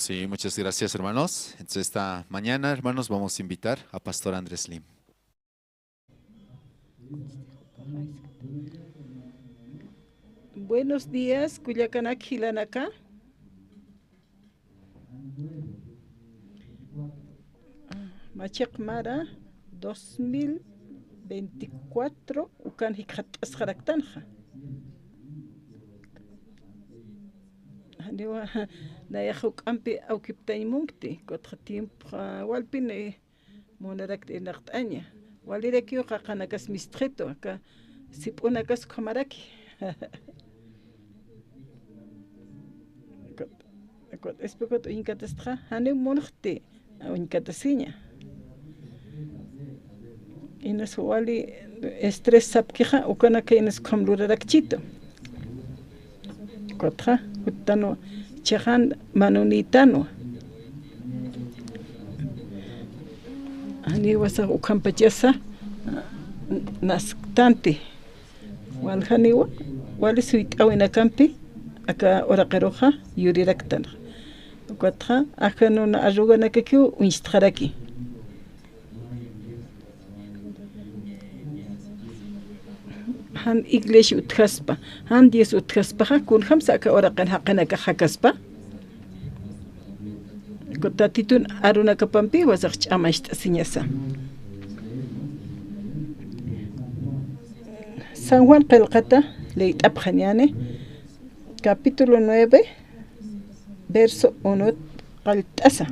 Sí, muchas gracias, hermanos. Entonces, esta mañana, hermanos, vamos a invitar a Pastor Andrés Lim. Buenos días, kullakanak jilanaka. Machiq mara dos mil veinticuatro ukan jikxat'asxaraktanxa. Janiwa nayax juk'ampi awkiptañ munkti, kutxa tiempoxa walpin, eh, munarakti irnaqt'aña. Walirakiw qaqanakas mistxitu, aka sip'unakas ukhamaraki. Kut, kut, espikut uñkatastxa, janiw munxti uñkatasiña. Inas wali estrés sapkixa, ukanaka inas ukham lurarakchitu. Kutxa, juttanwa, chixan manunïtanwa. Janiwa sax ukhampachasa, nasktanti. Waljaniwa, wali suyt'äwinakampi, aka uraqiruxa yuriraktan. Ukatxa, ajanuna arruganakakiw uñstxaraki. Jan iglesia utjaspa, jan Dios utjaspaxa, kunjamsa aka uraqin jaqinakax jakaspa. Tatitun arunakapampiwa sax ch'amacht'asiñasa. San Juan qillqata liyt'apxañäni, capítulo nueve, verso uno qallt'asa.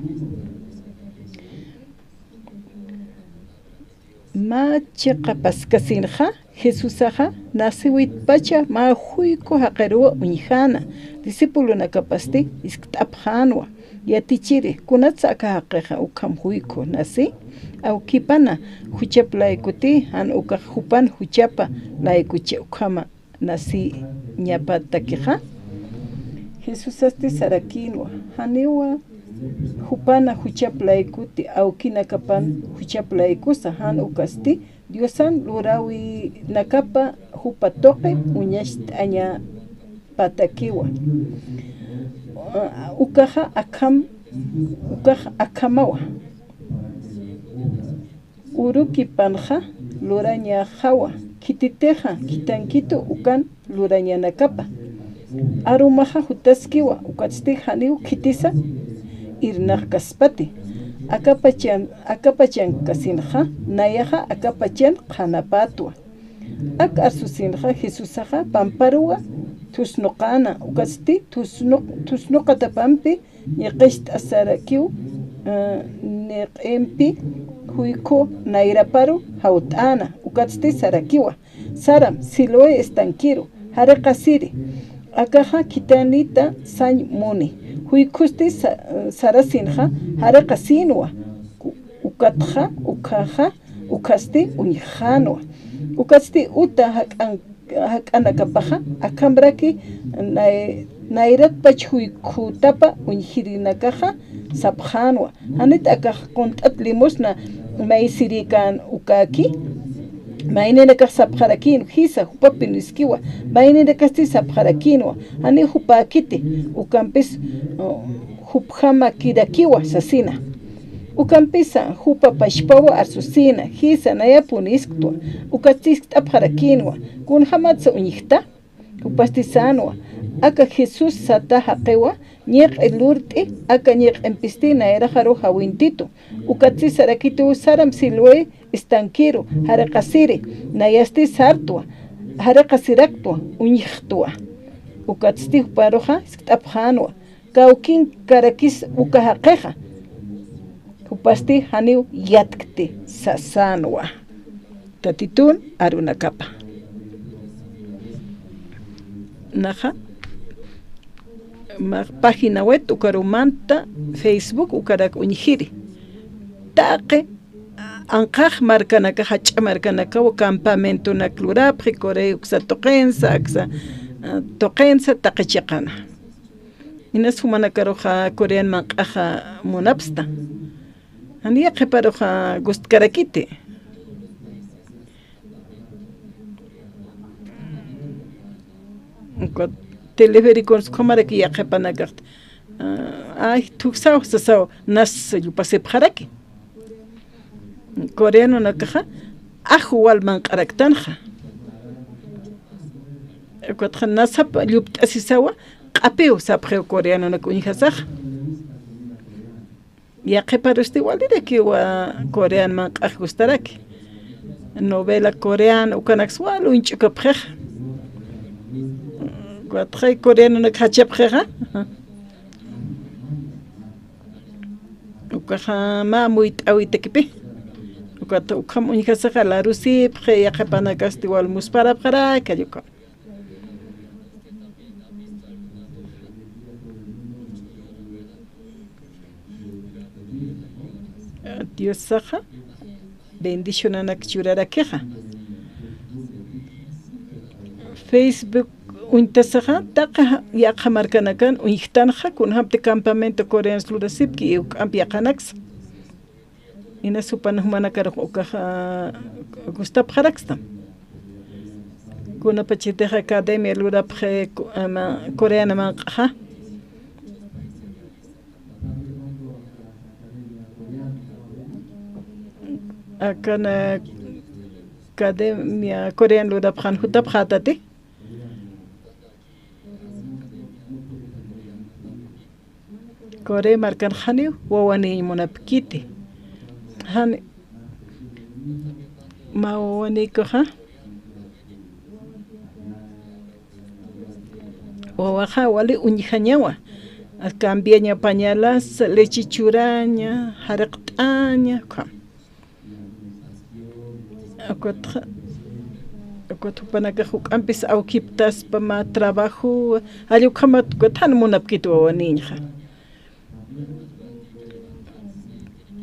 Mä chiqa paskasinxa, Jesusaxa nasiwitpacha mä juyku jaqiruw uñjäna, discipulonakapasti jiskt'apxänwa. Yatichiri, kunatsa aka jaqixa ukham juyku nasi, awkipana juchap laykuti, jan ukax jupan juchapa laykuchi ukhama nasiñapatakixa. Jesusasti sarakïnwa, janiwa jupana juchap laykuti, awkinakapan juchap laykusa, jan ukasti Diosan luräwinakapa jupa tuqi uñacht'añapatakiwa. Ukaxa akham, ukax akhamawa. Urukipanxa lurañaxawa, khititixa khitankitu ukan lurañanakapa. Arumaxa jutaskiwa, ukatsti janiw khitisa irnaqkaspati. Akapachan, akapachankasinxa nayaxa akapachan qhanapätwa. Ak arsusinxa Jesusaxa pamparuwa thusnuqäna, ukatsti thusnuq-, thusnuqatapampi ñiqist'asarakiw, eh, niq'impi juyku nayraparu jawt'äna, ukatsti sarakiwa: Saram, Siloé estankiru, jariqasiri. Akaxa khitanita sañ muni. Juykhusti sa-, sarasinxa, jariqasïnwa. Ukatxa, ukhaxa, ukhasti uñjxänwa. Ukatsti uta jak'an-, jak'anakapaxa, akhamraki nay-, nayratpach juykhutapa uñjirinakaxa sapxänwa. Janit akax qunt'at limosna maysirïkän ukäki, mayninakax sapxarakïnwa, jisa, jupapiniskiwa, mayninakasti sapxarakïnwa, janiw jupäkiti, ukampis, uh, jupjamakirakiwa sasina. Ukampisa, jupa pachpaw arsusïna, jisa, nayapunïsktwa, ukatsti jiskt'apxarakïnwa, kunjamatsa uñjta, jupasti sänwa. Aka Jesús sata jaqiwa, ñiq'i lurt'i, aka ñiq'impisti nayraxaru jawintitu, ukatsti sarakitiw: Saram, Siloé estankiru, jariqasiri. Nayasti sartwa, jariqasiraktwa, uñjtwa. Ukatsti juparuxa jiskt'apxänwa, kawkinkarakis uka jaqixa. Jupasti janiw yatkti sasänwa. Tatitun arunakapa. Naxa, mä página web ukaru manta, Facebook ukarak uñjiri. Taqi anqax markanakax, jach'a markanakaw campamentonak lurapxi, Corea uksa tuqinsa, aksa, ah, tuqinsa, taqi chiqana. Inas jumanakaruxa Corean manq'axa munapsta. Janiya qhiparuxa gustkarakiti. Telefériconas ukhamaraki yaqhipanakaxta. Ay, thuksaw sasaw, nas yupasipxaraki. Coreanonakaxa, aju wal manq'araktanxa. Ukatxa nasap llupt'asisawa, q'apiw sapxiw coreanonak uñjasaxa. Yaqhiparusti walirakiwa coreano manq'ax gustaraki. Novela coreano ukanaks wal uñch'ukapxixa. Ukatxay coreanonak jachapxixa. Ukaxa mä muyt'äwitakipi. Ukat ukham uñjasaxa larusipxi, yaqhipanakasti wal musparapxaraki, ukham. Diosaxa bendicionanak churarakixa. Facebook uñtasaxa, taqi yaqha markanakan uñjtanxa, kunjamti campamento coreanos lurasipki, juk'amp yaqhanaksa. Inas jupan jumanakarux ukaxa gustapxarakstam. Kunapachatix academia lurapxi, ku-, ama, coreana manq'axa. Akan, eh, academia coreana lurapxan jutapxätati. Corea markan janiw wawaniñ munapkiti. Jani mä wawanïkuxa. Wawaxa wali uñjañawa. Cambiaña pañalas, leche churaña, jariqt'aña, ukham. Ukatxa, ukat jupanakax juk'ampis awkiptaspa mä trabajo, jall ukhamat ukat jan munapkit wawanïñxa.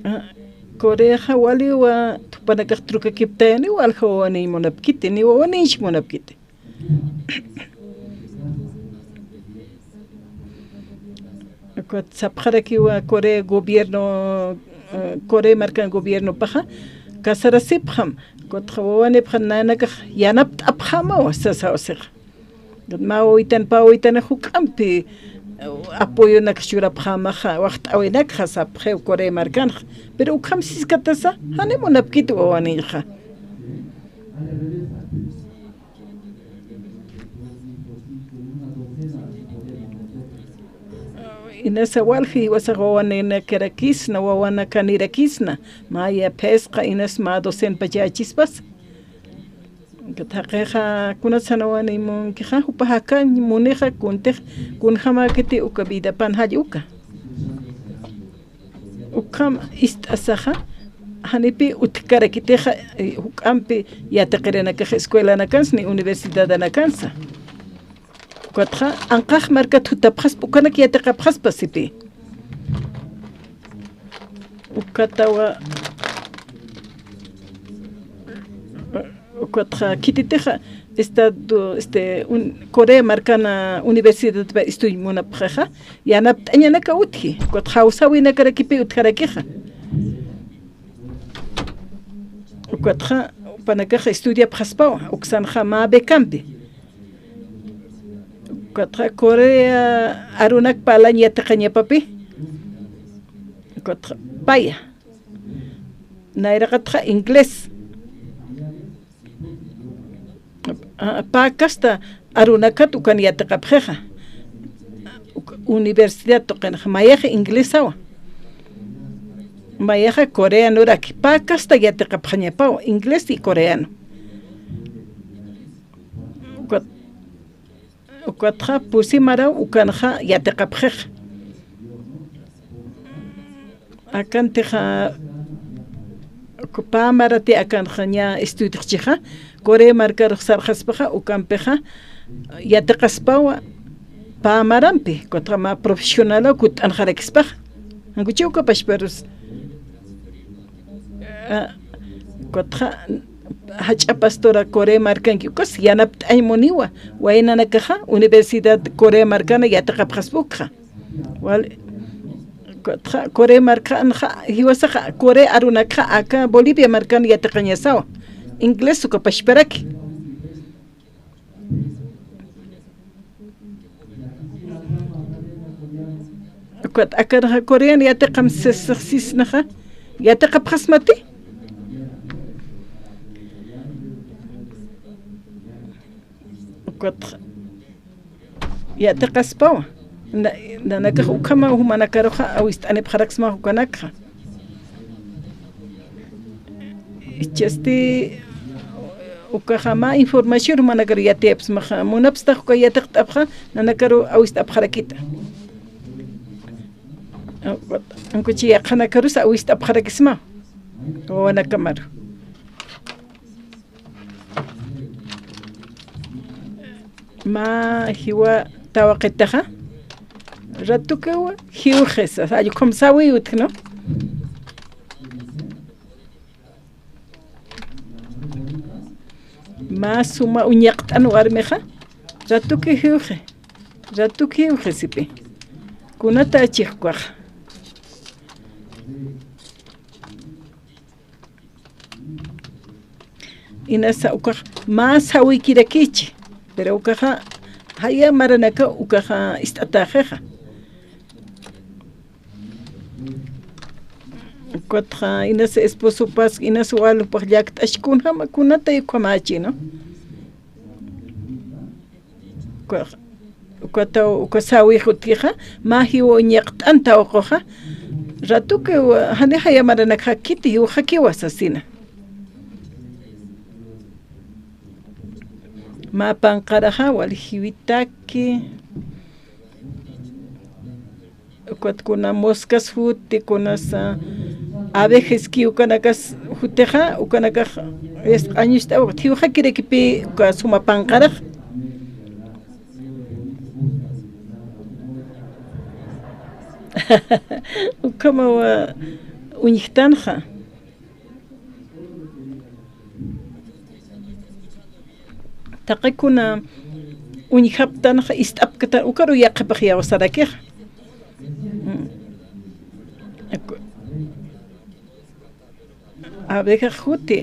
Ah, Coreaxa waliwa jupanakax trukakiptayani, walja wawaniñ munapkiti, ni wawaniñch munapkiti. Ukat sapxarakiwa Corea gobierno, eh, Corea markan gobiernopaxa, casarasipxam, ukatxa wawanipxa nanakax yanapt'apxämawa, sasaw sixa. Mä wawitan, pä wawitan juk'ampi, eh, apoyonak churapxämaxa, waxt'äwinakxa sapxiw Corea markanxa. Pero ukham siskatasa, jani munapkit wawanïñxa. Inasa walji jiwasax wawanakarakisna, wawanakanirakisna, maya phisqa, inas mä docena pachächispas. Thaqixa kunatsa jan wawaniñ munkixa, jupax akañ munixa, kuntix, kunjamäkiti uka vidapan jall uka. Ukham ist'asaxa, janipï utjkarakitixa, eh, juk'ampi yatiqirinakax escuelanakansa ni universidadanakansa. Ukatxa, anqax markat jutapxaspa, ukanak yatiqapxaspa sipï. Ukatawa, ukatxa, khititixa, Estado, este, un, Corea markana universidadpa estudiañ munapxixa, yanapt'añanaka utji, ukatxa jawsäwinakarakipï utjarakixa. Ukatxa, jupanakax estudiapxaspawa, uksanxa mä becampi. Ukatxa Corea arunak parlañ yatiqañapapï. Ukatxa paya. Nayraqatxa inglés. Ah, pä casta arunakat ukan yatiqapxixa. Uk-, universidad tuqinxa, mayaxa inglesawa. Mayaxa coreanoraki. Pä casta yatiqapxañapawa, inglés y coreano. Ukat, ukatxa pusi maraw ukanxa yatiqapxixa. Akantixa, pä marati akanxa ña estudiaxchixa, Corea markarux sarxaspaxa, ukampixa yatiqaspawa pä marampi, ukatxa mä profesionalaw kutt'anxarakispaxa. Jan ukachi uka pachparus. Ah, ukatxa jach'a pastora Corea markanki ukas yanapt'añ muniwa, waynanakaxa Universidad Corea markana yatiqapxaspa ukxa. Wal, ukatxa Corea markanxa, jiwasaxa Corea arunakxa aka Bolivia markana yatiqañasawa. Inglés uka pachparaki. Ukat akarxa coreano yatiqam sisxsisnaxa, yatiqapxasmati. Ukat yatiqaspawa. Na-, nanakax ukhama jumanakaruxa awist'anipxaraksma ukanakxa. Ichasti ukaxa mä información jumanakaru yatiyapxsmaxa, munapstax uka yatiqt'apxa, nanakaru awist'apxarakita. Ankuchi yaqhanakarus awist'apxarakisma wawanakamaru. Mä jiwa tawaqitaxa, ratukiw jiwxi sasa, allkhum sawiw utjna. Mä suma uñaqt'an warmixa, ratukiw jiwxi, ratukiw jiwxi sipi. Kunata chixkwax. Inasa ukax mä sawikirakichi, pero ukaxa jaya maranaka ukaxa ist'ataxixa. Ukatxa inasa esposopas, inasa walupax llakt'askun jama kunatay ukhamachi, ¿no? Uka, uka taw, uka sawix utjixa, mä jiwa uñaqt'an tawquxa, ratukiw, jani jaya maranakxa khiti jiwxakiwa sasina. Mä panqaraxa, wal jiwitaki. Ukat kuna moscas juti, kunasa abejas ki ukanakas jutixa, ukanakax yasq'añust'aw, jiwxakirakipi uka suma panqarax. Ukhamawa uñjtanxa. Taqi kuna uñjaptanxa ist'apktan, ukaru yaqhipax yawsarakixa. Mm. Aku-, abeja juti.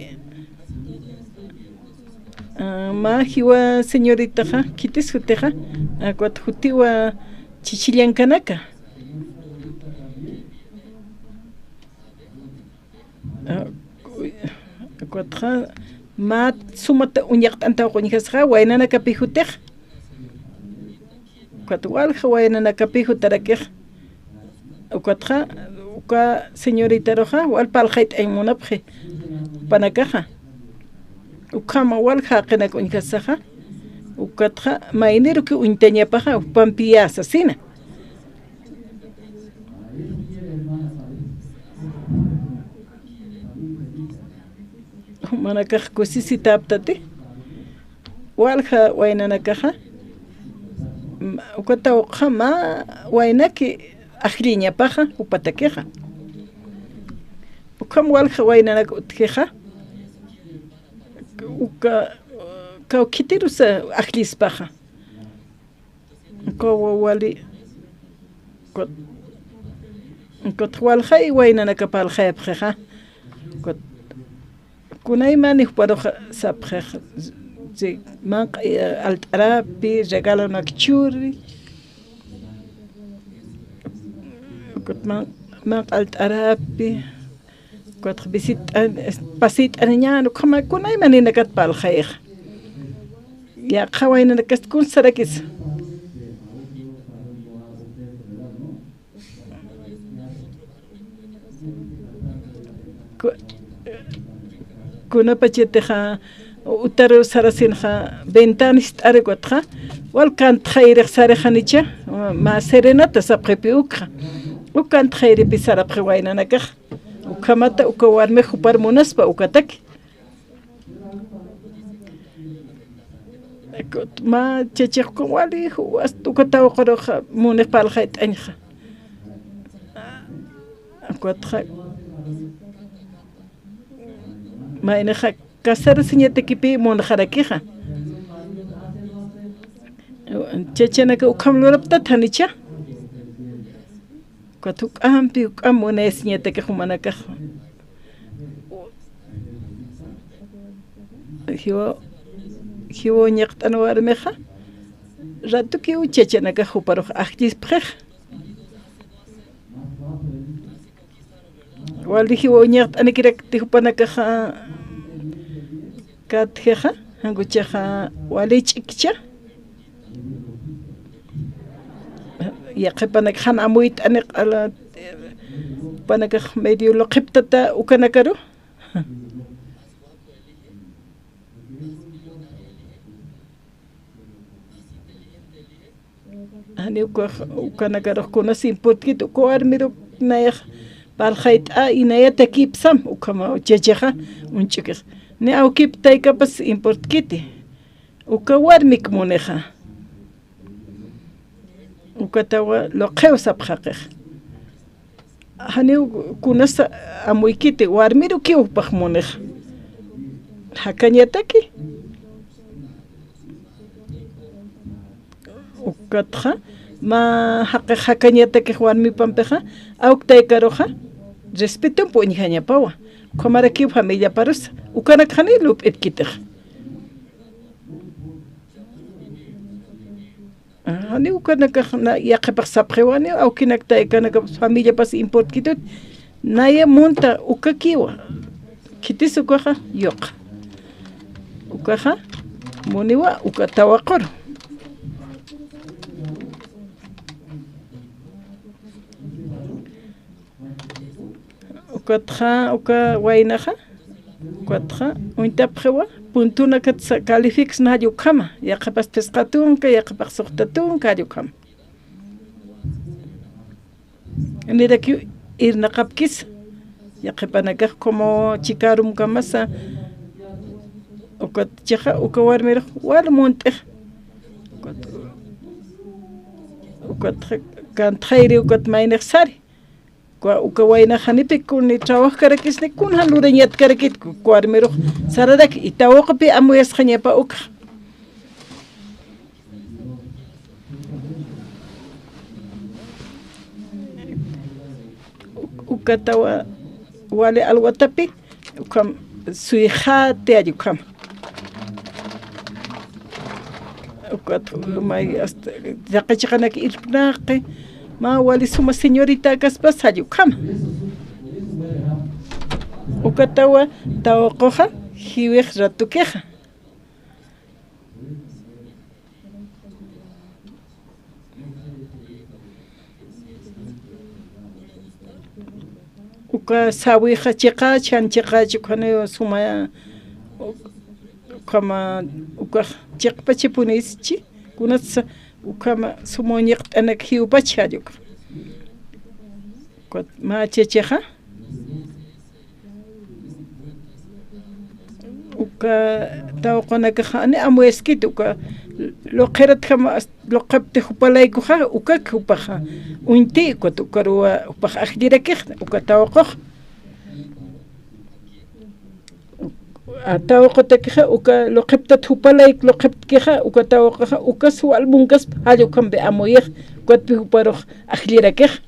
Ah, mä jiwa señoritaxa, khitis jutixa, akwat jutiwa chichillankanaka. Ah, uy, akwatxa, mä sumata uñaqt'an tawqu uñjasaxa, waynanakapi jutix. Ukat walja waynanakapi jutarakix. Ukatxa, uka señoritaruxa, wal parlxayt'añ munapxi. Jupanakaxa. Ukhama walja jaqinak uñjasaxa. Ukatxa, mayniruki uñtañapaxa, jupampiya sasina. Jumanakax kusisitäptati, walja waynanakaxa, m-, uka tawquxa mä waynaki ajlliñapaxa jupatakixa. Ukham walja waynanak utjixa, uka, kawkhitirusa ajllispaxa. Uka wawali, kut-, kut waljay waynanaka parlxayapxixa. Kut-, kunaymani juparuxa sapxix, si manq'a, eh, alt'arapi, regalonak churi. Kut man-, manq'a alt'arapi. Kutx visit'an, es-, pasit'aniñan, ukhama kunaymaninakat parlxayixa. Yaqha waynanakasti kun sarakisa. Ku-, kunapachatixa, utaru sarasinxa, ventana ist'ari kutxa, wal kantxayrix sarixanicha, mä serenata sapxipi ukxa. Uk kantxayripi sarapxi waynanakax. Ukhamata uka warmix jupar munaspa ukataki. Mä chachix uka wali, hasta uka tawqurux munix parlxayt'añxa. Ukatxa, maynixa casarasiñatakipi munxarakixa. Chachanaka ukham luraptat janicha. Ukat juk'ampi, juk'am munayasiñatakix jumanakax. Jiwa, jiwa uñaqt'an warmixa, ratukiw chachanakax juparux ajllispxix. Wali jiwa uñaqt'anikirakti jupanakaxa katjixa, jan ukaxa wali ch'ikcha. Yaqhipanakax jan amuyt'ani q'ala, jupanakax medio luqhiptata ukanakaru. Janiw ukax, ukanakarux kunas importkit, uka warmiruk nayax parlxayt'a, y nayatakipsam, ukhama chechexa, uñch'ukix. Ni awkip taykapas importkiti. Uka warmik munixa. Ukatawa luqhiw sapxaqix. Janiw kunas amuykiti, warmirukiw jupax munix. Jakañataki. Ukatxa, mä jaqix jakañatakix warmipampixa, awk taykaruxa, respetomp uñjañapawa. Ukhamarakiw familiaparusa. Ukanakxani lup'itkitix. Janiw ukanakax na, yaqhipax sapxiwani, awkinak taykanakapas familiapas importkitut, naya munta ukakiwa, khitis ukaxa yuqa. Ukaxa muniwa, uka tawaquru. Ukatxa, uka waynaxa, ukatxa, uñtapxiwa, puntunakatsa calificsna jall ukhama, yaqhipas phisqa tunka, yaqhipax suxta tunka jall ukhama. Nirakiw irnaqapkis, yaqhipanakax como chikarumkamasa, ukat chixa, uka warmirux wal munt'ix, ukat, ukat kantxayri, ukat maynix sari. Uka, uka waynax janipi kun ni trabajkarakisni, kun jan lurañatkarakit, uka warmirux sararaki, y tawaqupï amuyasxañapa ukxa. Uk-, ukatawa wali alwatapi, ukham suyxati jall ukham. Ukat may hasta llaqi chiqanak irpnaqi, mä wali suma señoritäkaspas jall ukham. Ukatawa tawaquxa jiwix ratukixa. Uka sawixa chiqach, jan chiqach, ukhaniw suma, ukhama, ukax chiqpachapunïschi, kunatsa ukhama suma uñiqt'anak jiwpach jall uka. Ukat mä chechexa. Uka tawaqunakaxa jani amuyaskiti, uka luqhiratjama luqhipti jupalaykuxa, ukak jupaxa uñti, ukat ukaruwa jupax ajllirakix, uka tawaqux. A, tawaqutakixa, uka luqhiptat jupalayk luqhiptkixa, uka tawaquxa, ukas wal munkaspa, jall ukhampi amuyix, ukatpi juparux ajllirakix.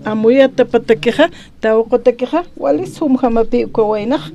Amuyatapatakixa, tawaqutakixa, wali sumjamapi uka waynax.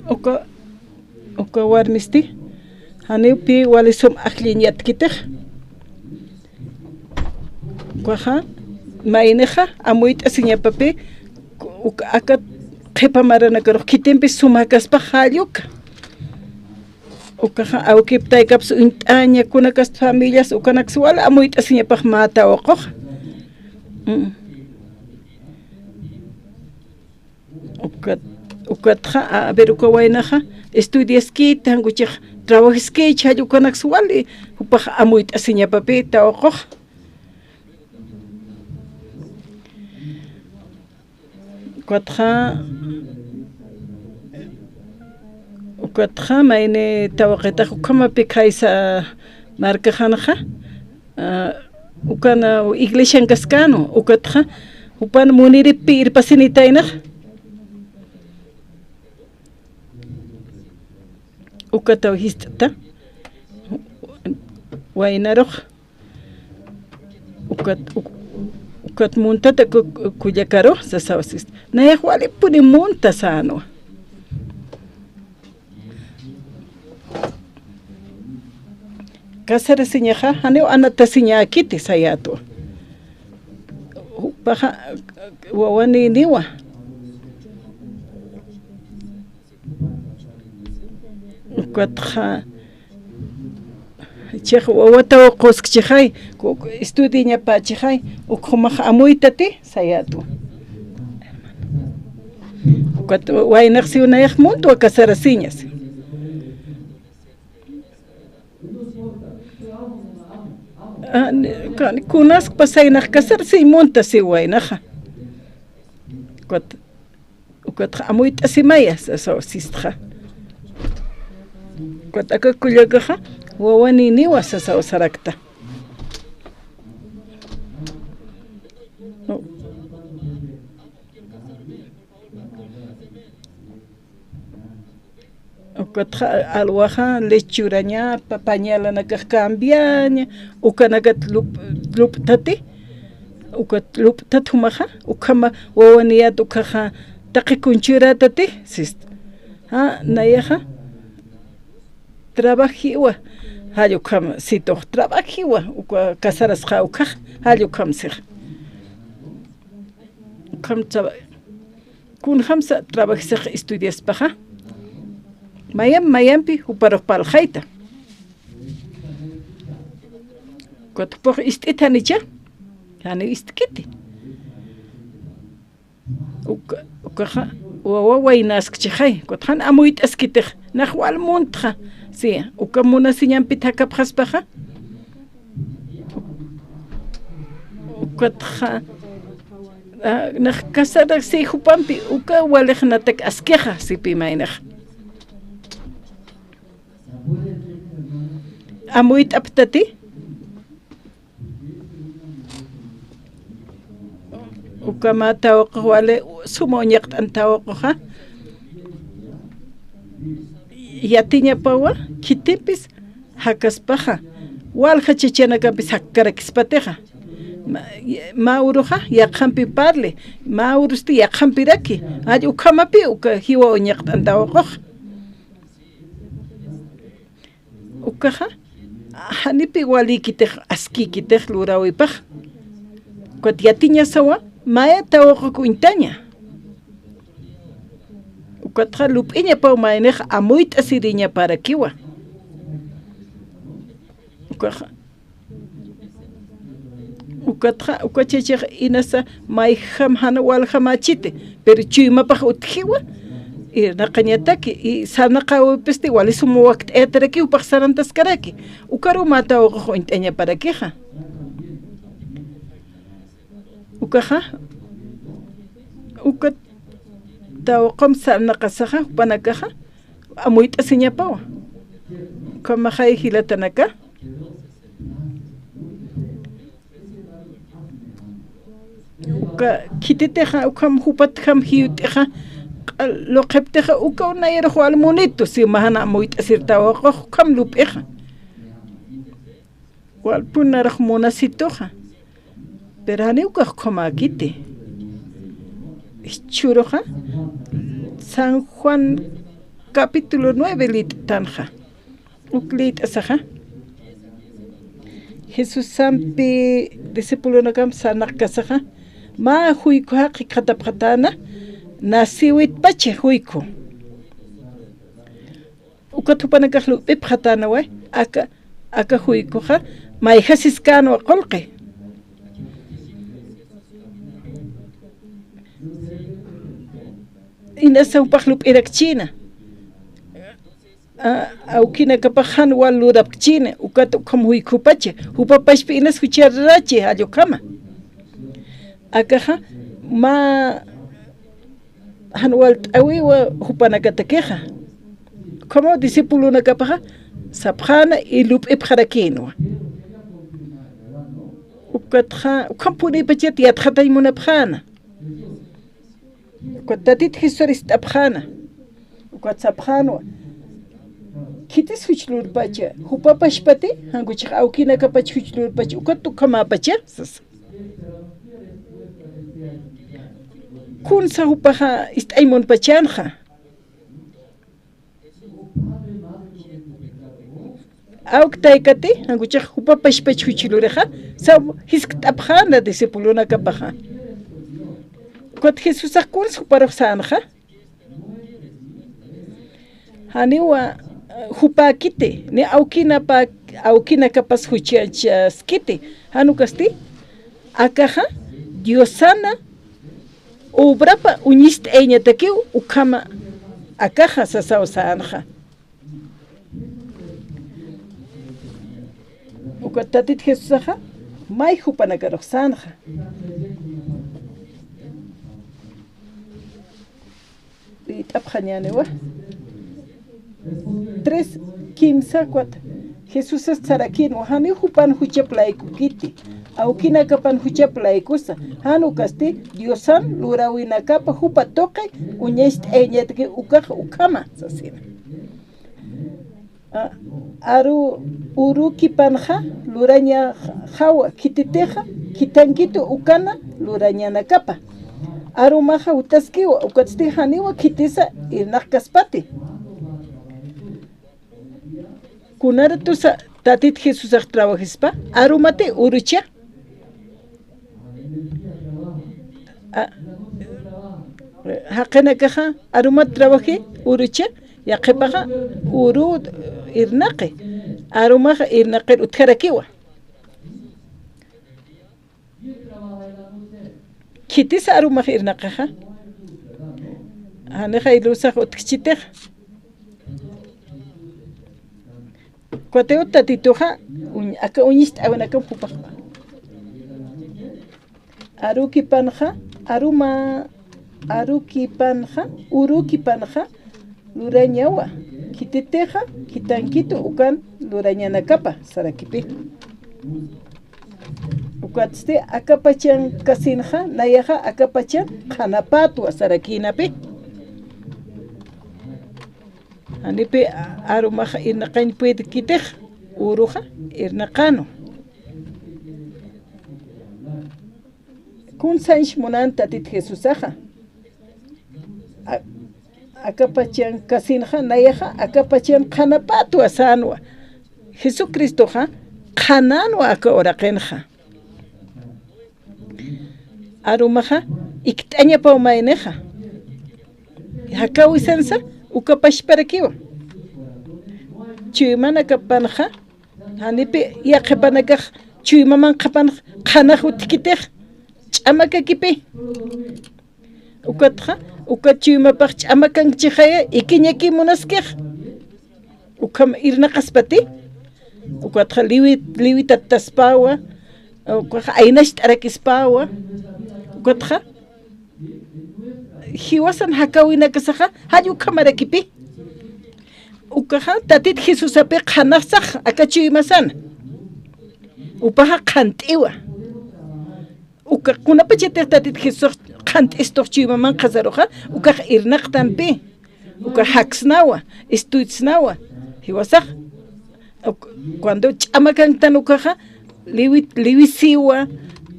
Uka, uka warmisti, janiw pï wali sum ajlliñ yatkitix. Ukaxa, maynixa, amuyt'asiñapapï, uk-, aka qhipa maranakarux khitimpi sumakaspax jall uka. Ukaxa, awkip taykaps uñt'aña, kunakasti familias, ukanaks wal amuyt'asiñapax mä tawaqux. Mm. Ukat, ukatxa, a ver, uka waynaxa, estudiaskiti, jan kuchix trabajaskiti, jall ukanaks wali, jupax amuyt'asiñapapï tawaqux. Ukatxa, Ukatxa mayni tawaqitax ukhamapï khaysa markaxanxa, ah, ukan, ah, iglesian kaskänwa, ukatxa jupan muniripï irpasinitaynax. Ukataw jist'ta, waynarux, ukat, uk-, ukat muntata ku-, kullakaru, sasaw sista. Nayax walipuni munta sänwa. Casarasiñaxa, janiw anatasiñäkiti sayätwa. Jupaxa, wawanïniwa. Ukatxa, chix wawataw quskchixay, ku-, estudiañapächixay, ukxumax amuytati, sayätwa. Ukat waynax siw nayax muntwa casarasiñas. Ah, ni-, ka-, kunas pasaynax casarasiñ munta siw waynaxa. Ukat Ukatxa amuyt'asimaya, sasaw sistxa. Ukat aka kullakaxa, wawanïniwa, sasaw sarakta. Ukatxa alwaxa lechuraña, pa-, pañalanakax cambiaña, ukanakat lup-, lup'tati, ukat lup'tat jumaxa, ukhama wawaniyät ukhaxa taqi kunchürätati, sist. Ja, nayaxa trabajiwa, jall ukham situx trabajiwa, uka casarasxa ukhax, jall ukham six. Ukham traba-, kunjamsa trabajisix estudiaspaxa. Mayamp, mayampi juparux parlxayta. Ukat jupux ist'it janicha, janiw ist'kiti. Uka, ukaxa, wawa waynaskchixay, ukat jan amuyt'askitix, nax wal muntxa, si, uka munasiñampit jakapxaspaxa. Ukatxa, ah, nax casarasi jupampi, uka walix natak askixa, sipï maynax. Amuyt'aptati. Ukhama tawaqux wali suma uñaqt'an tawaquxa. Yatiñapawa, khitimpis jakaspaxa. Walja chachanakampis jakkarakispatixa. Mä, mä uruxa, yaqhampi parli. Mä urusti yaqhampiraki. Jall ukhamapï, uka jiwa uñaqt'an tawaqux. Ukaxa, janipï walïkitix, askïkitix luräwipax. Ukat yatiñasawa, maya tawaquk uñtaña. Ukatxa lup'iñapaw maynix amuyt'asiriñaparakiwa. Ukaxa, Ukatxa, uka chachix inasa mayjam jan waljamächiti, pero chuymapax utjiwa, irnaqañataki, y sarnaqäwipisti wali sum wakt'ayatarakiw, jupax sarantaskaraki, ukaruw mä tawaqux uñt'añaparakixa. Ukaxa, uka tawaqump sarnaqasaxa, jupanakaxa, amuyt'asiñapawa. Ukhamaxay jilatanaka. Uka khititixa, ukham jupatjam jiwt'ixa, q'al luqhiptixa, ukaw nayarux wal munitu, si mä jan amuyt'asir tawaqux, ukham lup'ixa. Walpun narux munasituxa. Pero janiw ukax ukhamäkiti. Jichhüruxa, San Juan capítulo nueve liyt'tanxa. Uk liyt'asaxa. Jesusampi discipulonakamp sarnaqkasaxa. Mä juykuxa jikxatapxatäna, nacïwitpacha juyku. Ukat jupanakax lup'ipxatänawa, aka, aka juykuxa, mayjasiskänwa qullqi. Inasa jupax lup'irakchïna. A, awkinakapax jan wal lurapkchïna, ukat ukham juykupacha, jupapachpi inas jucharachi, jall ukhama. Akaxa, mä jan walt'äwiwa jupanakatakixa. Ukhamaw discipulonakapaxa sapxäna y lup'ipxarakïnwa. Ukatxa, ukham purïpachat yatxatañ munapxäna. Ukat Tatit Jesusar ist'apxäna. Ukat sapxänwa: ¿Khitis juch lurpacha? ¿Jupapachpati? ¿Jan ukhax awkinakapach juch lurpacha, ukat ukhamäpacha? Sasa. ¿Kunsa jupaxa ist'añ munpachänxa? Awk taykati, ¿jan ukhax jupapachpach juch lurixa? Saw jiskt'apxäna discipulonakapaxa. Ukat Jesusax kunsa juparux sänxa. Janiwa, eh, jupäkiti, ni awkinapa-, awkinakapas juchachaskiti. Jan ukasti, akaxa Diosana obrapa uñist'ayañatakiw ukhama akaxa sasaw sänxa. Ukat Tatit Jesusaxa may jupanakarux sänxa. Liyt'apxañäniwa. Tres, kimsa, cuatro. Jesusas sarakïnwa: Janiw jupan juchap laykukiti, awkinakapan juchap laykusa, jan ukasti Diosan luräwinakapa jupa tuqi uñacht'ayañataki ukax ukhama, sasina. A, aru, urukipanxa lurañaxawa, khititixa khithankitu ukana lurañanakapa. Arumaxa jutaskiwa, ukatsti janiwa khitisa irnaqkaspati. Kunaratusa Tatit Jesusax trabajispa, arumati urucha. A, jaqinakaxa arumat trabaji urucha, yaqhipaxa uru irnaqi. Arumaxa irnaqir utjarakiwa. Khitis arumax irnaqixa. Janixay lusax utjchitix. Kutiw Tatituxa, uñ-, aka uñist'awinakam jupax. Arukipanxa, aruma, arukipanxa, urukipanxa, lurañawa, khititixa, khithankitu ukan lurañanakapa, sarakipi. Ukatsti akapachan kasinxa, nayaxa akapachan qhanapätwa, sarakïnapi. Janipi arumaxa irnaqañ puedkitix, uruxa irnaqänwa. Kunsañs munan Tatit Jesusaxa. A-, akapachan kasinxa, nayaxa akapachan qhanapätwa sänwa. Jesucristoxa qhanänwa aka uraqinxa. Arumaxa ikt'añapaw maynixa. Jakawisansa uka pachparakiwa. Chuymanakapanxa, janipi yaqhipanakax, chuymamanqapanxa qhanax utjkitix, ch'amakakipi. Ukatxa, ukat chuymapax ch'amakankchixaya, ikiñaki munaskix. Ukham irnaqaspati, ukatxa liwi-, liwitattaspawa, ukax aynacht'arakispawa, ukatxa jiwasan jakawinakasaxa, jall ukhamarakipi. Ukaxa Tatit Jesusapi qhanaxsax aka chuymasana. Upaxa qhant'iwa. Uka kunapachatix Tatit Jesusax qhant'istux chuymamanqasaruxa, ukax irnaqtanpi, ukax jaksnawa, estudiasnawa, jiwasax. Uk-, cuando ch'amakanktan ukaxa, liwi-, liwisiwa,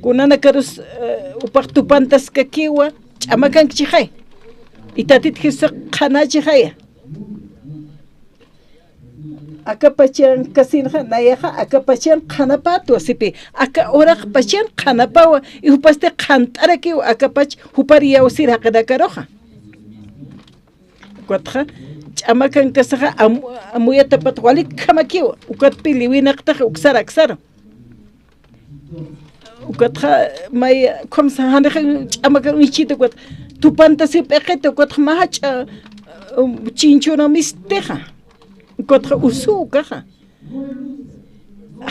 kunanakarus, eh, upax tupantaskakiwa, ch'amakankchixay. Y Tatit Jesusax qhanachixaya. Akapachan kasinxa, nayaxa akapachan qhanapatwa sipi, aka uraqpachan qhanapawa, y jupasti qhant'arakiwa akapach jupar iyawsir jaqinakaruxa. Ukatxa, ch'amakankasaxa am-, amuyatapat walikhamakiwa, ukatpi liwinaqtax uksar aksaru. Ukatxa, may, ukham sa-, janixa ch'amakan uñchita, ukat tupantasiw p'iqita, ukatxa mä jach'a, um, chinchuna mistixa. Ukatxa usu ukaxa.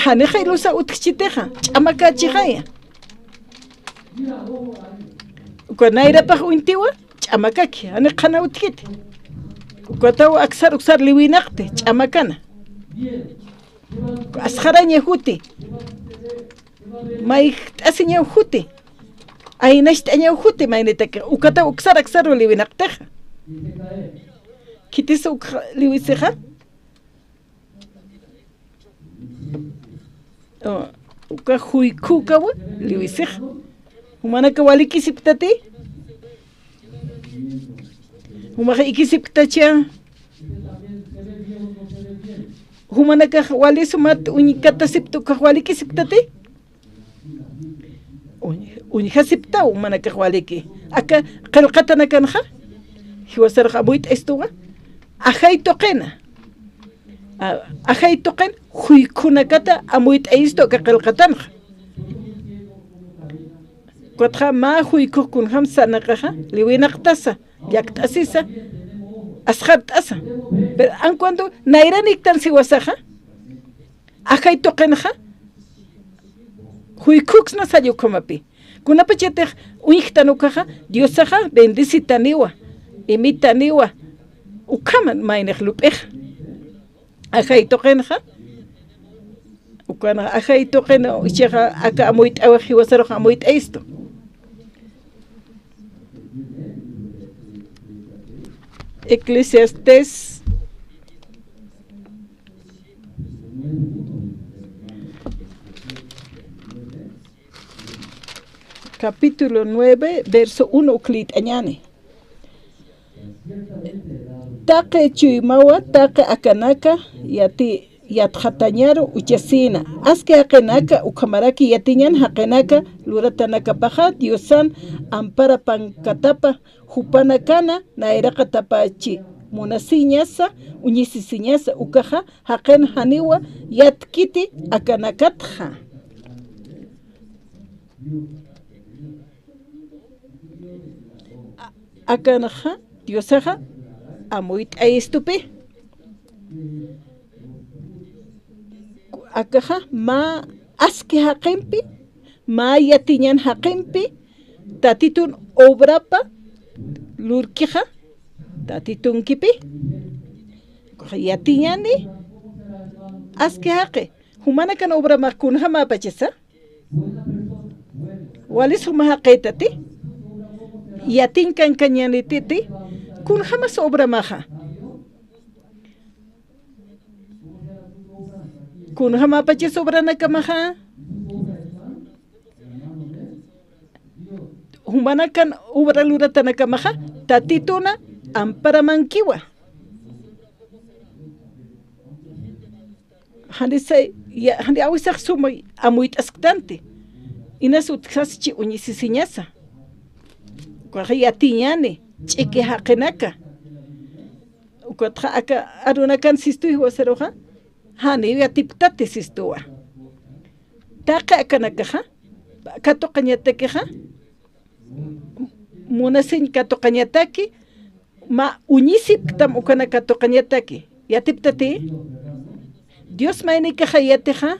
Janixa ilusa utjchitixa, ch'amakachixaya. Uka nayrapax uñtiwa, ch'amakaki, jani qhana utjkiti. Ukataw aksar uksar liwinaqti, ch'amakana. Asxaraña juti. Mayjt'asiñaw juti. Aynacht'añaw juti, maynitaki. Ukataw uksar aksaru liwinaqtixa. Khitis uk liwisixa. O, uka juykhukawa liwisixa. Jumanaka walikisipktati. Jumaxa ikisipktacha. Jumanakax wali sumat uñkatasipta ukax walikisipktati. Uñ-, uñjasiptaw jumanakax waliki. Aka qillqatanakanxa. Jiwasarux amuyt'ayistuwa. Ajay tuqina. A-, ajay tuqin juykhunakata amuyt'ayistu aka qillqatanxa. Ukatxa mä juykhux kunjam sarnaqaxa, liwinaqtasa, llakt'asisa, asxart'asa. Pero en cuanto nayraniktan siwasaxa, ajay tuqinxa, juykhuksna salla ukhamapi. Kunapachatix uñjtan ukaxa, Diosaxa bendecitaniwa, imitaniwa, ukhaman maynix lup'ixa. Ajay tuqinxa, ukanxa ajay tuqin, ichaxa aka amuyt'awi jiwasarux amuyt'ayistu. Eclesiastés capítulo nueve, verso uno uklït'añäni. Taqi chuymawa, taqi akanaka yati-, yatxatañaru uchasïna. Aski jaqinaka ukhamaraki yatiñan jaqinaka luratanakapaxa Diosan amparapankatapa jupanakana nayraqatapachi munasiñasa, uñisisiñasa ukaxa jaqin janiwa yatkiti akanakatxa. A-, akanxa Diosaxa amuyt'ayistupi. Akaxa mä aski jaqimpi, mä yatiñan jaqimpi, Tatitun obrapa lurkixa, Tatitunkipi. Yatiñani, aski jaqi, jumanakan obramax kunjamäpachasa. Wali suma jaqïtati, yatiñ kankañänititi, kunjamas obramaxa. Kunjamäpachas obranakamaxa. Jumanakan obra luratanakamaxa, Tatituna amparamankiwa. Jani say, ya, jani awisax suma amuyt'asktanti. Inas utjaschi uñisisiñasa. Ukaxa yatiñani, ch'iki jaqinaka. Ukatxa aka arunakan sistuy jiwasaruxa, jani yatipktati sistuwa. Taqi akanakaxa, katuqañatakixa, munasiñ katuqañataki, mä uñisipktam ukanak katuqañataki. Yatipktati, Dios maynikaxa yatixa,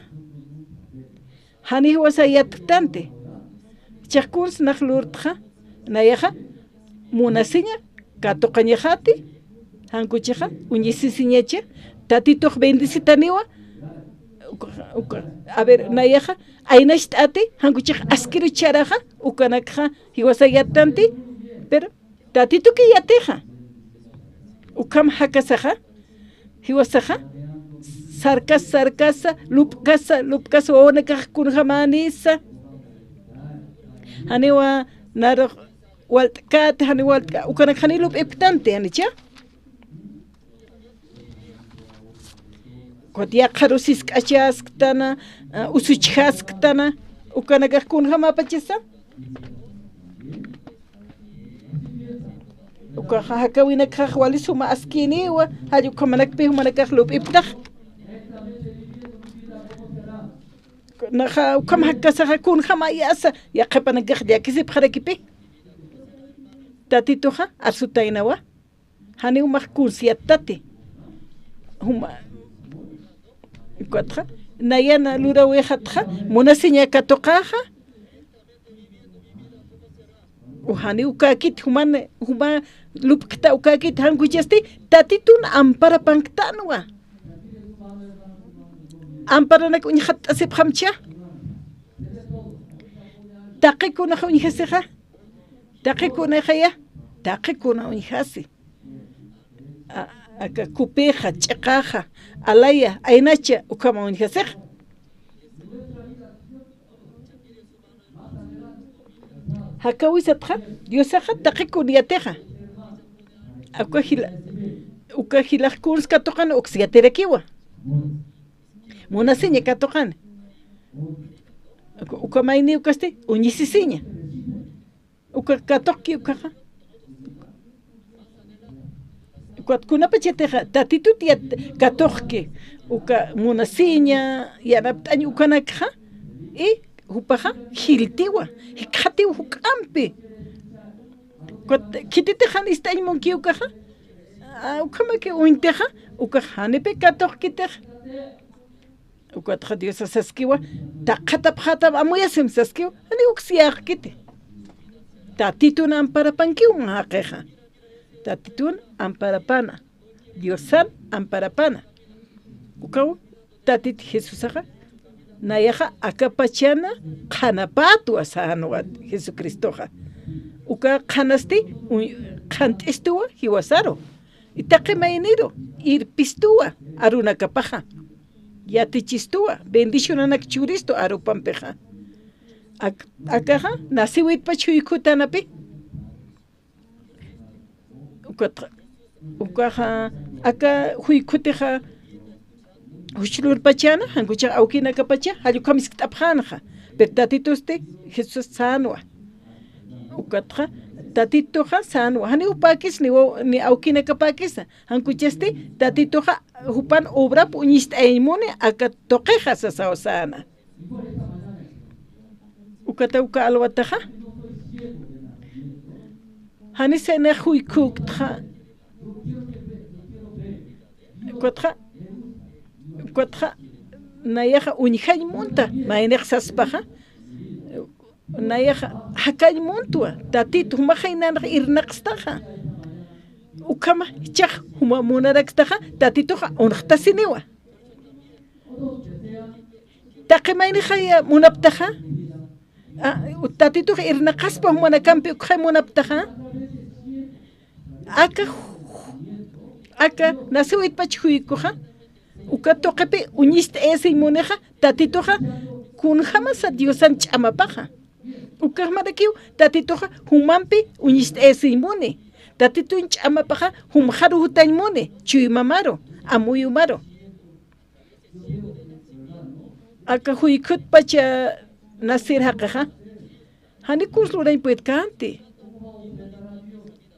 jani jiwasa yatktanti. Chiqkuns nax lurtxa, nayaxa, munasiña katuqañaxati, jankuchixa, uñisisiñachi, Tatitux bendecitaniwa, uka, uka, a ver, nayaxa, aynacht'ati, jankuchix askirucharaxa, ukanakxa, jiwasa yattanti, pero Tatituki yatixa. Ukham jakasaxa, jiwasaxa, sarkasa, sarkasa, lup'kasa, lup'kasa, wawanakax kunjamänisa. Janiwa narux walt'käti, jani walt'kä, ukanak jani lup'ipktanti, janicha. Ukat yaqharu sisk'achasktana, a, usuchjasktana, ukanakax kunjamäpachasa. Ukaxa jakawinakxax wali suma askiniwa, jall ukhamanakpi jumanakax lup'ipktax. Naxa ukham jakasaxa kunjamäyasa, yaqhipanakax llakisipxarakipi. Tatituxa arsutaynawa. Janiw max kuns yattati. Juma, ukatxa, nayana lurawixatxa, munasiña katuqaxa. U janiw käkit juman, juma, lupkta ukäkit, jan ukasti Tatitun amparapanktanwa. Amparanak uñjat'asipxamcha. Taqi kunaxa uñjasixa. Taqi kunixaya. Taqi kuna uñjasi. A, aka kupixa, ch'iqaxa, alaya, aynacha, ukhama uñjasixa. Jakäwisatxa, Diosaxa taqi kun yatixa. Uka jila, uka jilax kuns katuqan uks yatirakiwa. Munasiña katuqan. Uka, uka mayni ukasti, uñisisiña. Uka katuqki ukaxa. Ukat kunapachatixa, Tatitut yat-, katuqki, uka munasiña, yanapt'añ ukanakxa, y jupaxa, jiltiwa, jikxatiw juk'ampi. Ukat khititix jan ist'añ munki ukaxa, a, ukhamaki uñtixa, ukax janipi katuqkitix. Ukatxa Diosa saskiwa, taqhatapxätam amuyasim saskiwa, janiw uks yäqkiti. Tatitun amparapankiw mä jaqixa. Tatitun amparapana. Diosan amparapana. Ukaw Tatit Jesusaxa, nayaxa akapachana qhanapätwa sänwa Jesucristoxa. Uka qhanasti, uy-, qhant'istuwa jiwasaru. Taqi mayniru, irpistuwa arunakapaxa. Yatichistuwa, bendicionanak churistu arupampixa. Ak-, akaxa, nasiwitpach juykhutanapi. Ukatxa, ukaxa, aka juykhutixa, juchlurpachana, jan ukhax awkinakapacha, jall ukham jiskt'apxänxa. Pero Tatitusti, Jesús sänwa. Ukatxa, Tatituxa sänwa. Janiw päkis ni waw-, ni awkinakapäkisa. Jan ukasti, Tatituxa jupan obrap uñist'ayañ muni aka tuqixa sasaw säna. Ukata uka alwataxa. Janisa nix juykhüktxa. Ukatxa, ukatxa, nayaxa uñjañ munta, maynix saspaxa. Nayaxa jakañ muntwa, Tatit jumax jaynanx irnaqstaxa. Ukhama jichhax juma munarakstaxa, Tatituxa unxtasiniwa. Taqi maynixaya munaptaxa, a, Tatitux irnaqaspa jumanakampi ukxay munaptaxa, aka, aka nasiwitpach juykhuxa, uka tuqipi uñist'ayasiñ munixa, Tatituxa kunjamasa Diosan ch'amapaxa. Ukax marakiw Tatituxa jumampi uñist'ayasiñ muni. Tatitun ch'amapaxa jumxaru jutañ muni, chuymamaru, amuyumaru. Aka juykhutpacha nasir jaqixa, jani kuns lurañ puedkänti.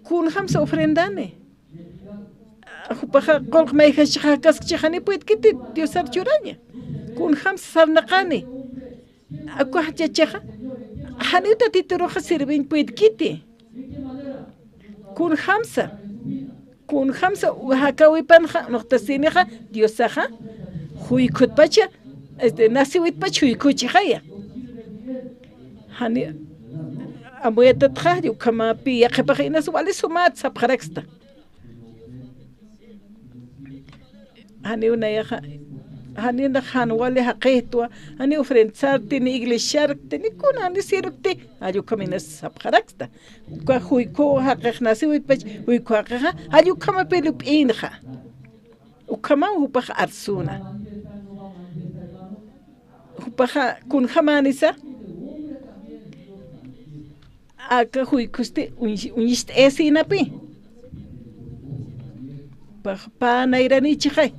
Kunjamsa ofrendani. Jupaxa qullq mayjaschix jakaskchix jani puedkiti Diosar churaña. Kunjamsa sarnaqani. Ukax chachaxa, janiw Tatituruxa sirviñ puedkiti. Kunjamsa, kunjamsa jakäwipanxa, nuqtasinixa, Diosaxa, juykhutpacha, este, nasiwitpach juykhüchixaya. Jani, amuyatatxa, ukhamapi yaqhipax inas wali sumät sapxaraksta. Janiw nayaxa, jani nax jan wali jaqïtwa, jani ofrendasarkti, ni iglesiarkti, ni kuna, ni sirvkti, jall ukham inas sapxaraksta. Uka juykhu jaqix nasiwitpach, juykhu jaqixa, jall ukhamapï lup'inxa. Ukhamaw jupax arsuna. Jupaxa kunjamänisa, aka juykhusti uñis-, uñist'ayasïnapi. Jupax pä nayranïchixay.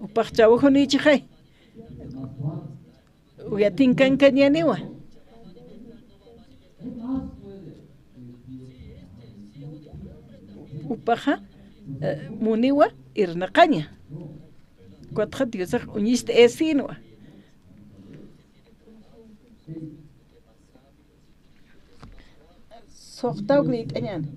Jupax trabajonïchixay. Uyatinkankañäniwa. Jupaxa, eh, muniwa irnaqaña. Ukatxa Diosax uñist'ayasïnwa. Suxtawk liyt'añäni.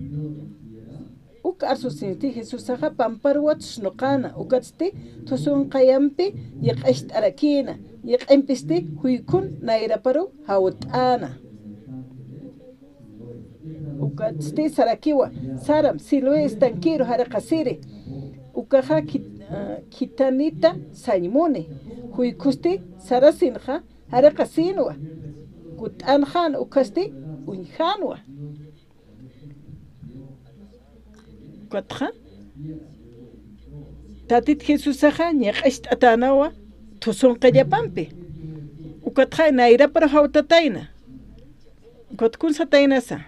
Uk arsusinsti Jesusaxa pamparuwat snuqäna, ukatsti thusunqayampi yiq'ist'arakïna, yiq'impisti juykhun nayraparuw jawt'äna. Ukatsti sarakiwa, saram, Siloé estanquero, jariqasiri. Ukaxa khit-, ah, khithanita sañ muni. Juykhusti sarasinxa, jariqasinwa. Kutt'anxan ukhasti uñjanwa. Ukatxa, Tatit Jesusaxa ñiq'acht'atänawa thusunqallapampi. Ukatxa nayrapar jawtatayna. Ukat kun sataynasa.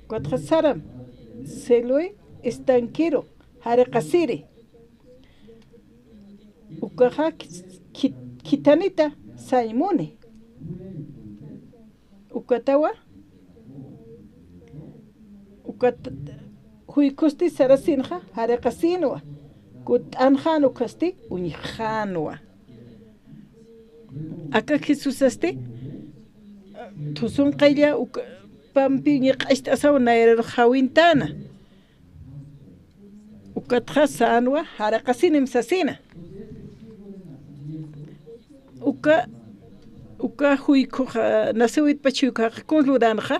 Ukatxa saram, Siloé estanquero, jariqasiri. Ukaxa khit-, khit-, khithanita sañ muni. Ukatawa, ukat juykhusti sarasinxa, jariqasinwa. Kutt'anxan ukhasti uñjxänwa. Aka Jesusasti, thusunqalla ukapampi ñiq'acht'asaw nayrarux jawintäna. Ukatxa sänwa, jariqasinim sasina. Uka, uka juykhuxa, nasawitpach juykhuxa, kun luränxa.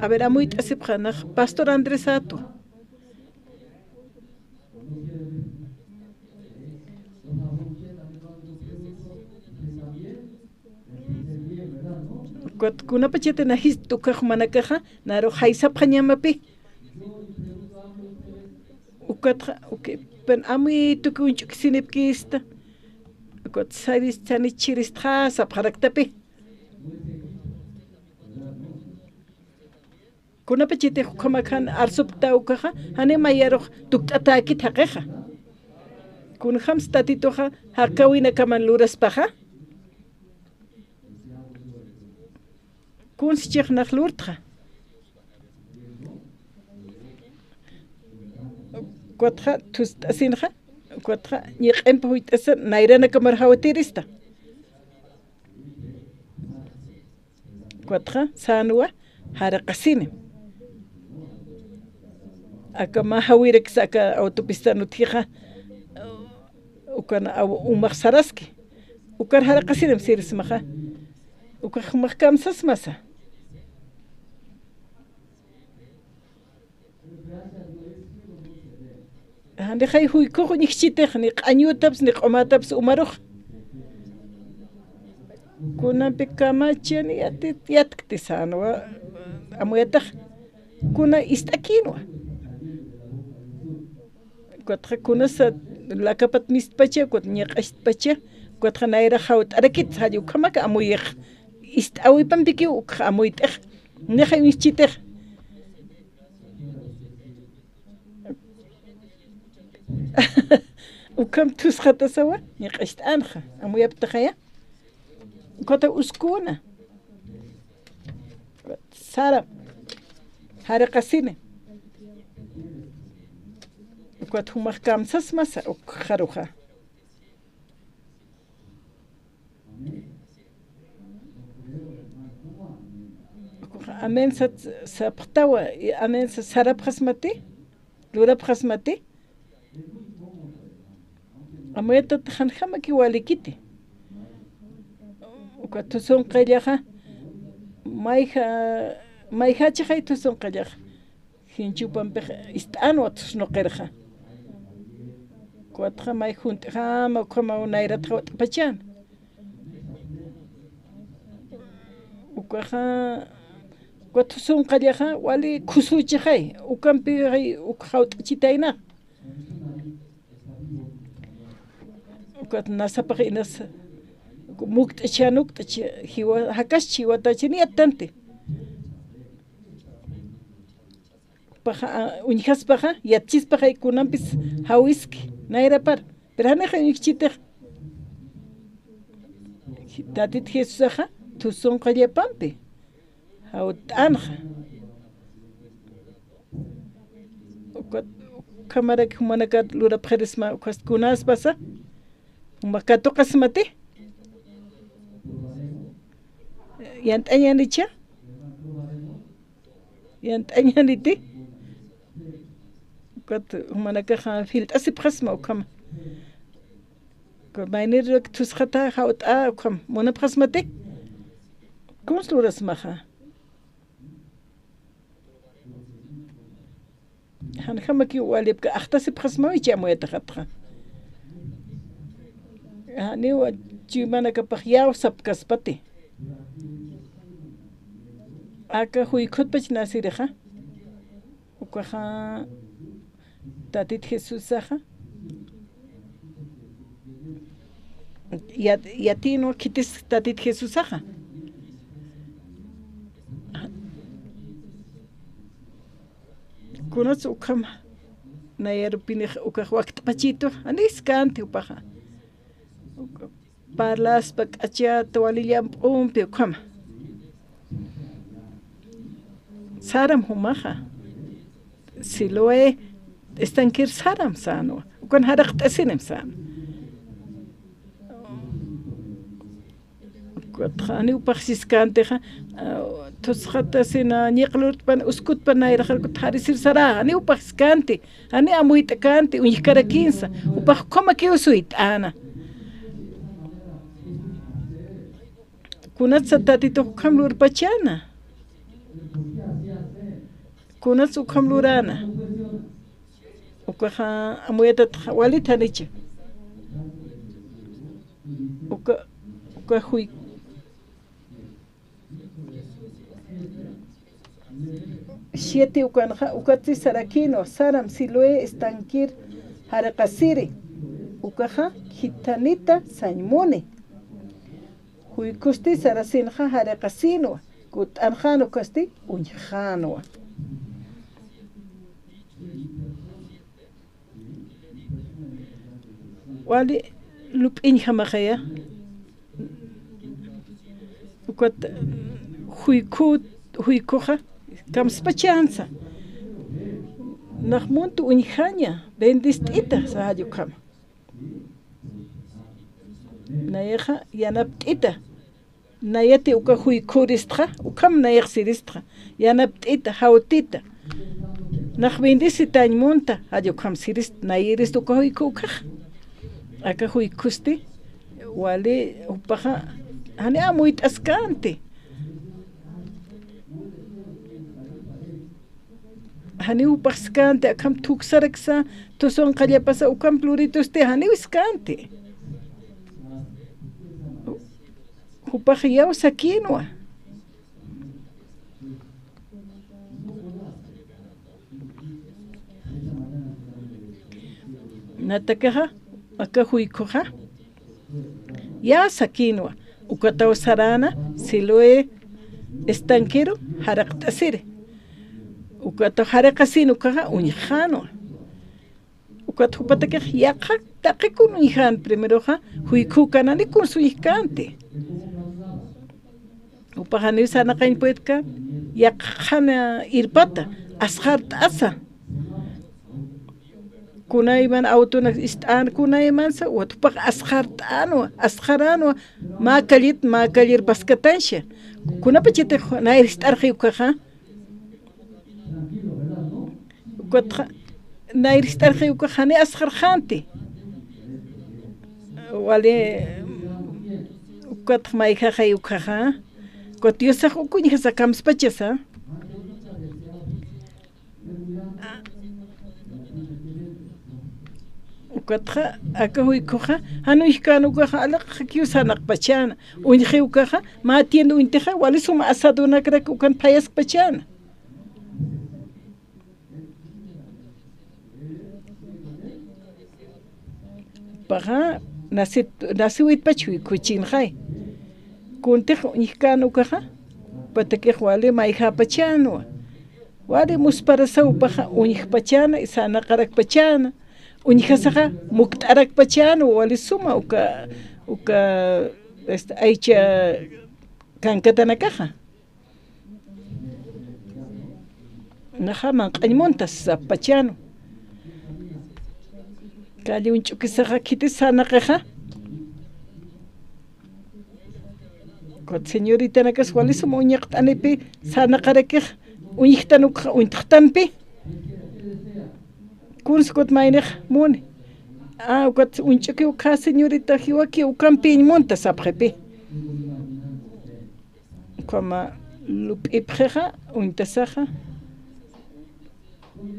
A ver, amuyt'asipxa, nax Pastor Andrés Ato. Ukat kunapachati nax jiskt'u ukax jumanakaxa, naru jaysapxañamapi. Ukatxa, uki, pen amuy tuki uñch'ukisinipkista. Ukat saris chanichiristxa sapxaraktapi. Kunapachitix ukhamakhan arsupkta ukaxa, jani mayarux tukt'atäkit jaqixa. Kunjams Tatituxa jakawinakaman luraspaxa. Kunsichix nax lurtxa. Ukatxa thust'asinxa, ukatxa ñiq'imp juyt'asa nayranakamar jawtirista. Ukatxa sänwa, jariqasini. Aka mä jawirakis aka autopistan utjixa, ukan aw-, umax saraski. Ukar jariqasinim sirismaxa. Ukax jumax kamsasmasa. Janixay juykux uñjchitix, ni q'añutaps, ni q'umataps umarux. Kunampi kamachan yatit-, yatkti sänwa, amuyatax. Kuna ist'akinwa. Ukatxa kunasa lakapat mistpacha, ukat ñiq'achtpacha, ukatxa nayra jawt'arakit, jall ukhamaka amuyix. Ist'äwipampikiw ukx amuyt'ix. Nixay uñjchitix. Ukham thusxatasawa, ñiq'acht'anxa, amuyaptaxaya. Ukhata uskuna. Sara, jariqasini. Ukat jumax kamsasmasa, ukxaruxa. Amén sat-, sapxtawa, amén sa-, sarapxasmati, lurapxasmati. Amuyatat janjamaki walikiti. Uka thusunqallaxa, mayja-, mayjachaxay thusunqallaxa. Jinchupampix ist'anwa thusnuqirxa. Ukatxa may junt'jama, ukhamaw nayrat jawt'apachan. Ukaxa, uka thusunqallaxa, wali khusuchixay, ukampi, uk jawt'achitayna. Ukat nasapax inas, mukt'achan, ukt'ach, jiwa-, jakasch jiwatachan yattanti. Paxa, a, uñjaspaxa, yatchispaxa, kunampis jawiski, nayrapar. Pero janixa uñjchitix. Tatit Jesusaxa, thusunqallapampi. Jawt'anxa. Ukat, ukhamarak jumanakat lurapxirisma, ukhast kunaspasa. Juma katuqasmati. Yant'añanicha. Yant'añaniti. Ukat jumanakaxa filt'asipxasma ukhama. Maynirak thusxata jawt'a ukham munapxasmati. Kuns lurasmaxa. Janjamakiw walipka axtasipxasmaw ichi amuyataxatxa. Janiw chuymanakapax yaw sapkaspati. Aka juykhutpach nasirixa. Ukaxa Tatit Jesusaxa. Yat-, yatïnwa khitis Tatit Jesusaxa. Kunats ukham nayarupinix ukax wakt'pachitu, janiw jiskänti jupaxa. Parlaspa k'achat wali llamp'umpi ukhama. Saram jumaxa. Siloé estanquir saram sänwa. Ukan jaraqt'asinim sänwa. Ukat janiw jupax jiskäntixa, ah, thusxatasina ñiqlurtpan, uskutpan nayraxar ukat jarisir sarä, janiw jupax jiskänti. Jani amuyt'känti, uñjkarakïnsa, jupax ukhamakiw suyt'äna. Kunatsa Tatitux ukham lurpachäna. Kunats ukham luräna. Ukaxa amuyatatxa walit janicha. Uka, uka juy-, Siete ukanxa, ukatsi sarakïnwa, saram Siloé estanquir jariqasiri, ukaxa khithanita sañ muni. Juykhusti sarasinxa jariqasïnwa, kutt'anxän ukasti uñjxänwa. Wali lup'iñjamaxaya. Ukat juykhu, juykhuxa kamspachänsa. Nax munt uñjaña, bendist'ita, sä jall ukhama. Nayaxa yanapt'ita. Nayati uka juykhuristxa, ukham nayax siristxa, yanapt'ita, jawtita. Nax bendecitañ munta, jall ukham sirist, nayirist uka juykhu ukax. Aka juykhusti, wali jupaxa, jani amuyt'askänti. Janiw jupax jiskänti, akham thuksaraksa, thusunqallapasa, ukham luritusti, janiw jiskänti. Jupax yaw sakïnwa. Natakixa, aka juykhuxa, ya sakïnwa, ukataw saräna, Siloé estanqueru, jariqt'asiri. Ukataw jariqasïn ukaxa, uñjxänwa. Ukat jupatakix yaqha taqikun uñjän primeroxa, juykhukanani kuns uñjkänti. Jupax janiw sarnaqañ puedkän, yaqhan irpata, asxart'asa. Kunayman autonak ist'än kunaymansa, ukat jupax asxart'änwa, asxaränwa, mä callit, mä callir paskatanxa. Kunapachatix nayr jist'arxi ukaxa. Ukatxa, nayr jist'arxi ukax jani asxarxänti. Wali, ukatx mayjaxay ukaxa. Ukat Diosax uk uñjasa kamspachasa. Ukatxa, aka juykhuxa, jan uñjkän ukaxa, aliqakiw sarnaqpachäna. Uñji ukaxa, mä tienda uñtixa, wali suma asadunakrak ukan phayaskpachäna. Paxa, nasi, nasiwitpach juykhuchinxay. Kuntix uñjkän ukaxa, jupatakix wali mayjapachänwa. Wali musparasaw paxa uñjpachäna, sarnaqarakpachäna. Uñjasaxa mukt'arakpachänwa, wali suma uka, uka, este, aycha kankatanakaxa. Naxa manq'añ munta sapachänwa. Calli uñch'ukisaxa khitis sarnaqixa. Ukat señoritanakas wali sum uñaqt'anipi sarnaqarakix uñjtan ukxa uñtxtanpi. Kuns ukat maynix muni. A, ukat uñch'ukiw uka señorita jiwaki ukampiñ munta sapxipi. Ukhama lup'ipxixa, uñtasaxa.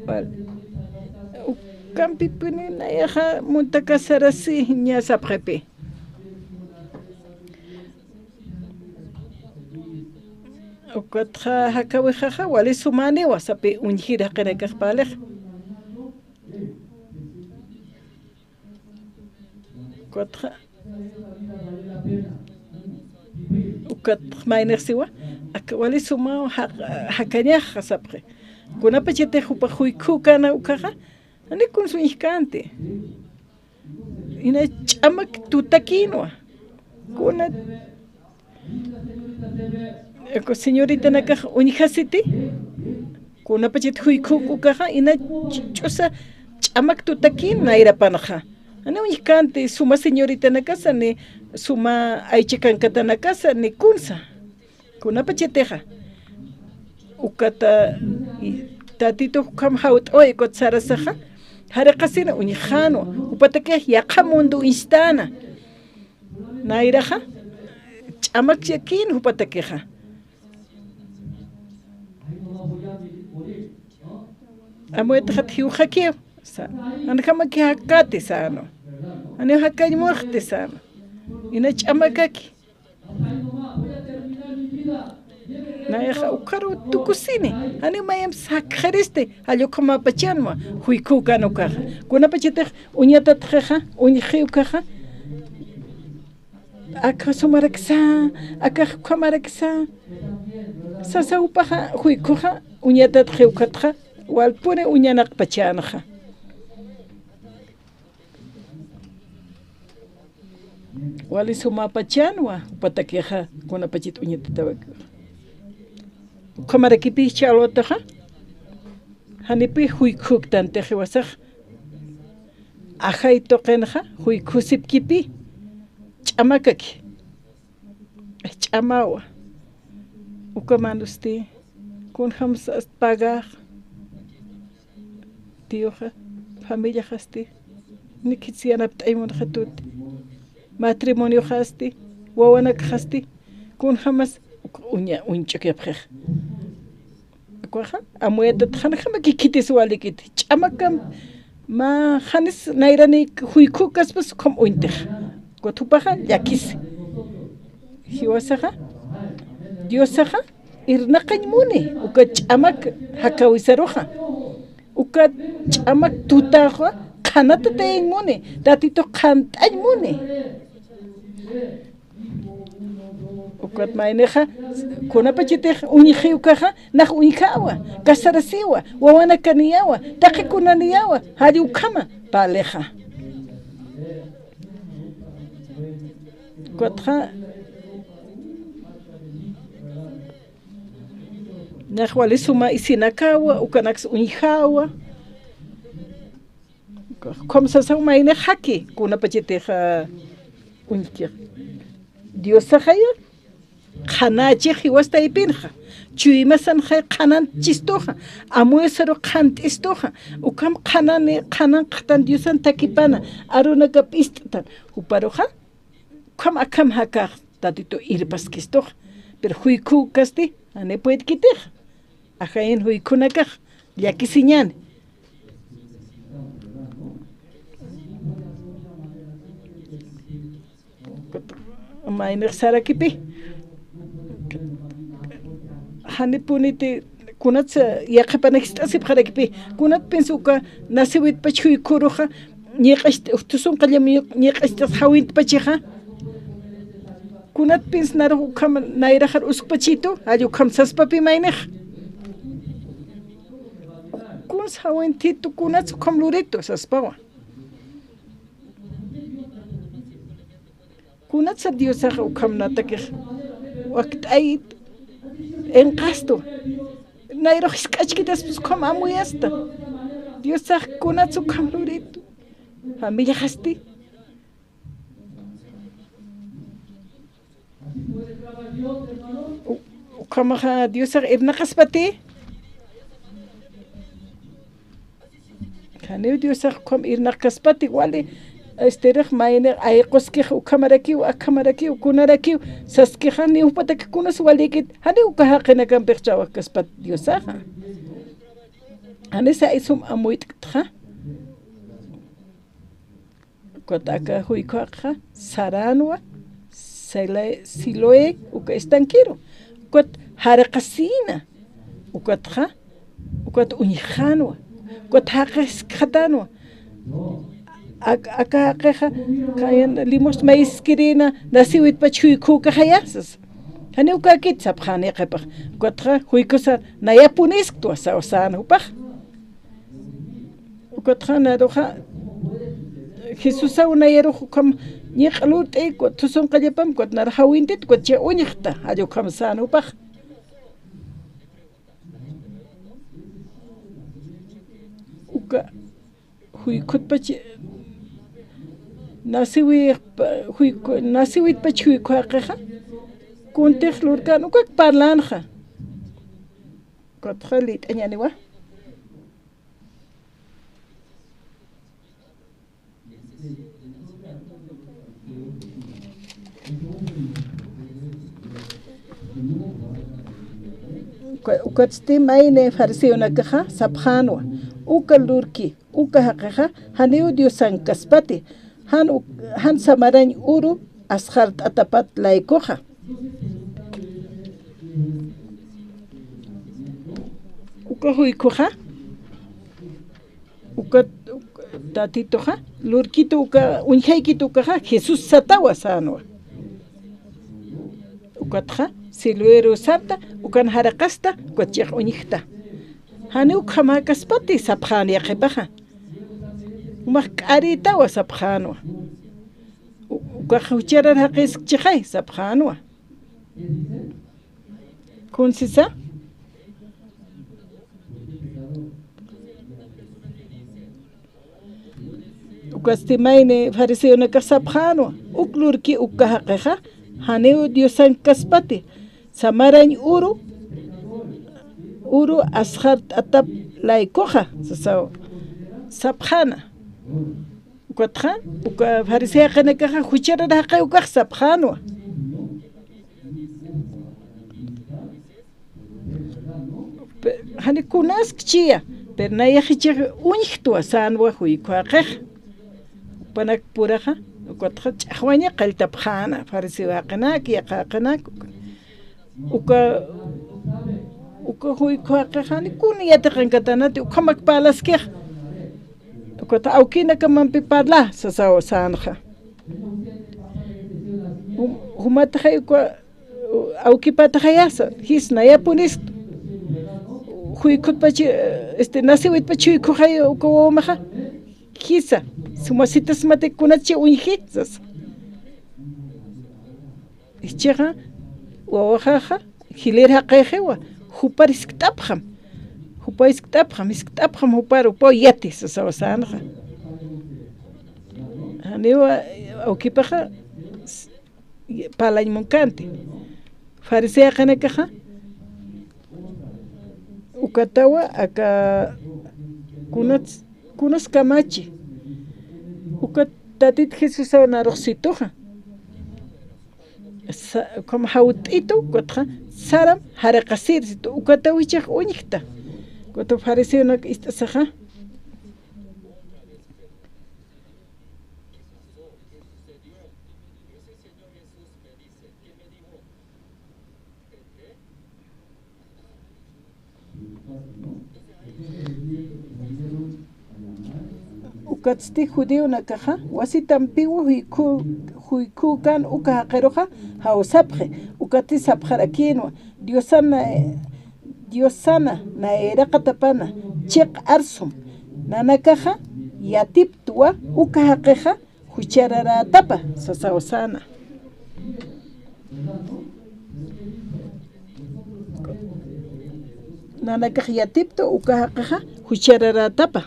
Wal. Ukampipuni nayaxa munta casarasi ña sapxipi. Ukatxa jakawixaxa wali sumaniwa sapi uñjir jaqinakax palixa. Ukatxa, ukat maynix siwa, aka wali sumaw jaq-, jakañaxa sapxi. Kunapachatix jupa juykhu kana ukaxa, jani kuns uñjkänti. Ina ch'amak tutakïnwa. Kuna, aka señoritanakax uñjasiti, kunapachat juykhu ukaxa, ina ch-, ch'usa ch'amak tutakïn nayrapanxa. Jani uñjkänti suma señoritanakasa, ni suma aycha kankatanakasa, ni kunsa. Kunapachatixa, ukata, i, Tatitux ukham jawt'awayi ukat sarasaxa, jariqasina uñjänwa, jupatakix yaqha mundo uñstäna. Nayraxa, ch'amakyakïn jupatakixa. Amuyatxat jiwxakiw, sa, janjamaki jakati sänwa. Janiw jakañ muxti sänwa. Ina ch'amakaki. Nayaxa ukharu tukusini, janiw mayamp sakxiristi, jall ukhamapachanwa, juykhu kan ukaxa. Kunapachatix uñatatxixa, uñji ukaxa. Aka sumaraksa, aka ukhamaraksa. Sasa jupaxa, juykhuxa, uñatatxi ukatxa, walpuni uñanaqpachanxa. Wali sumapachanwa, jupatakixa, kunapachat uñatatawakixa. Ukhamarakipi ch'alwataxa, janipi juykhuktanti jiwasax. Ajay tuqinxa, juykhusipkipi, ch'amakaki. Ch'amawa. Uka manusti, kunjams ast pagax. Tiyuxa, familiaxasti, nikits yanapt'ay munxatuti, matrimonioxasti, wawanakxasti, kunjamas uña, uñch'ukipxix. Ukaxa, amuyatat janjamaki khitis walikiti, ch'amakam, mä janis nayrani juykhu kaspas ukham uñtix. Ukat jupaxa llakisi. Jiwasaxa, Diosaxa, irnaqañ muni, uka ch'amak jakawisaruxa. Uka ch'amak tutaxa, qhanatatayañ muni, Tatitux qhant'añ muni. Ukat maynixa, kunapachatix uñji ukaxa, nax uñjawa, casarasiwa, wawanakaniyawa, taqi kunaniyawa, jall ukhama, palixa. Ukatxa, nax wali suma isinakawa, ukanaks uñjawa. Ukham sasaw maynixa jaki, kunapachatix uñjkix. Diosaxaya, qhanächix jiwas taypinxa. Chuymasanxay qhananchistuxa. Amuyasaru qhant'istuxa. Ukham qhanani, qhananxtan Diosan thakipana. Arunakap ist'tan. Juparuxa, ukham akham jakax Tatitu irpaskistuxa. Pero juykhu kasti, jani puedkitix. Ajayin juykhunakax, llakisiñani. Maynix sarakipi. Janipuniti kunats yaqhipanak jist'asipxarakipi. Kunatpins uka nasiwitpach juykhuruxa, ñiq'acht-, tusunqallam ñiq'acht'as jawintpachixa. Kunatpins narux ukham nayraxar uskpachitu, jall ukham saspapi maynix. Kuns jawintitu kunats ukham luritu, saspawa. Kunatsa Diosax ukham natakix wakt'ayit inqastu. Nayrux jisk'achkitaspas ukham amuyasta. Diosax kunats ukham luritu. Familiaxasti. U-, ukhamaxa Diosax irnaqaspati. Janiw Diosax ukham irnaqkaspati wali, estirix mayni ayquskix ukhamarakiw, akhamarakiw, kunarakiw, saskixa ni jupatak kunas walikit, janiw uka jaqinakampix chawakaspat Diosaxa. Janisa isum amuyt'ktxa. Ukat aka juykhuxaqa saranwa, Sela-, Siloé, uka estanquero. Ukat jarqasina. Ukatxa, ukat uñjxanwa. Ukat jaqix iskxatanwa. Ak-, aka jaqixa, kayan limosna mayiskirina, nasiwitpach juykhukaxaya, sas. Janiw ukakit sapxani yaqhipax. Ukatxa, juykhusa, nayapunisktwa, saw sän jupax. Ukatxa naruxa, Jesusaw nayarux ukham ñiq'a lurt'i, ukat thusunqallapam, ukat nar jawintit, ukat chi uñjta, jall ukham sän jupax. Uka juykhutpach, nasiwi-, juyku-, nasiwitpach juykhu jaqixa, kuntix lurkän, ukak parlänxa. Ukatxa lït'añäniwa. Uka-, ukatsti mayni fariseonakaxa sapxänwa, uka lurki, uka jaqixa, janiw diosankaspati, jan uk-, jan samarañ uru asxart'atapat laykuxa. Uka juykhuxa, uka, uka tatituxa, lurkitu uka, uñjaykitu ukaxa, Jesús satawa sänwa. Ukatxa, Siloé sarta, ukan jarqasta, ukat chiq uñjta. Janiw ukhamäkaspati sapxän yaqhipaxa. Jumax k'arïtawa sapxänwa. U-, ukax jucharar jaqiskchixay sapxänwa. Kunsisa, ukasti mayni fariseonakax sapxänwa, uk lurki uka jaqixa, janiw diosankaspati, samarañ uru, uru asxart'atap laykuxa, sasaw, sapxäna. Ukatxa, uka fariseo jaqinakaxa jucharar jaqi ukax sapxänwa. Pe-, jani kunaskchiya, pero nayax jichhax uñjtwa sänwa juykhu jaqix. Jupanakpuraxa, ukatxa ch'axwaña qalltapxäna, fariseo jaqinak, yaqha jaqinak. Uka, uka juykhu jaqix jani kuna yatiqankatanati, ukhamak parlaskix. Ukat awkinakamampi parla, sasaw sänxa. Jum-, jumatxay uka, awkipatxayasa, jis nayapunist. Juykhutpachi, este, nasiwitpachi juykhuxay uka wawamaxa. Jisa, sumasitasmati kunatchi uñji, sasa. Jichhaxa, wawaxaxa, jilïr jaqixiwa, jupar jiskt'apxam, jupar jiskt'apxam, jiskt'apxam jupar, jupaw yati, sasaw sänxa. Janiwa, awkipaxa, s-, parlañ munkänti. Fariseo jaqinakaxa, ukatawa, aka, kunats, kunas kamachi. Ukat Tatit Jesusaw narux situxa. Sa-, ukham jawt'itu, ukatxa, saram jarqasir situ, ukataw jichhax uñjta. Ukataw fariseonak ist'asixa. Ukatsti judíonakaxa, wasitampiwa juykhu-, juykhükan uka jaqiruxa jawsapxi, ukatsti sapxarakïnwa, Diosana, Diosana, nayraqatapana, chiq arsum, nanakaxa, yatiptwa, uka jaqixa, juchararätapa, sasaw säna. Nanakax yatiptu uka jaqixa juchararätapa.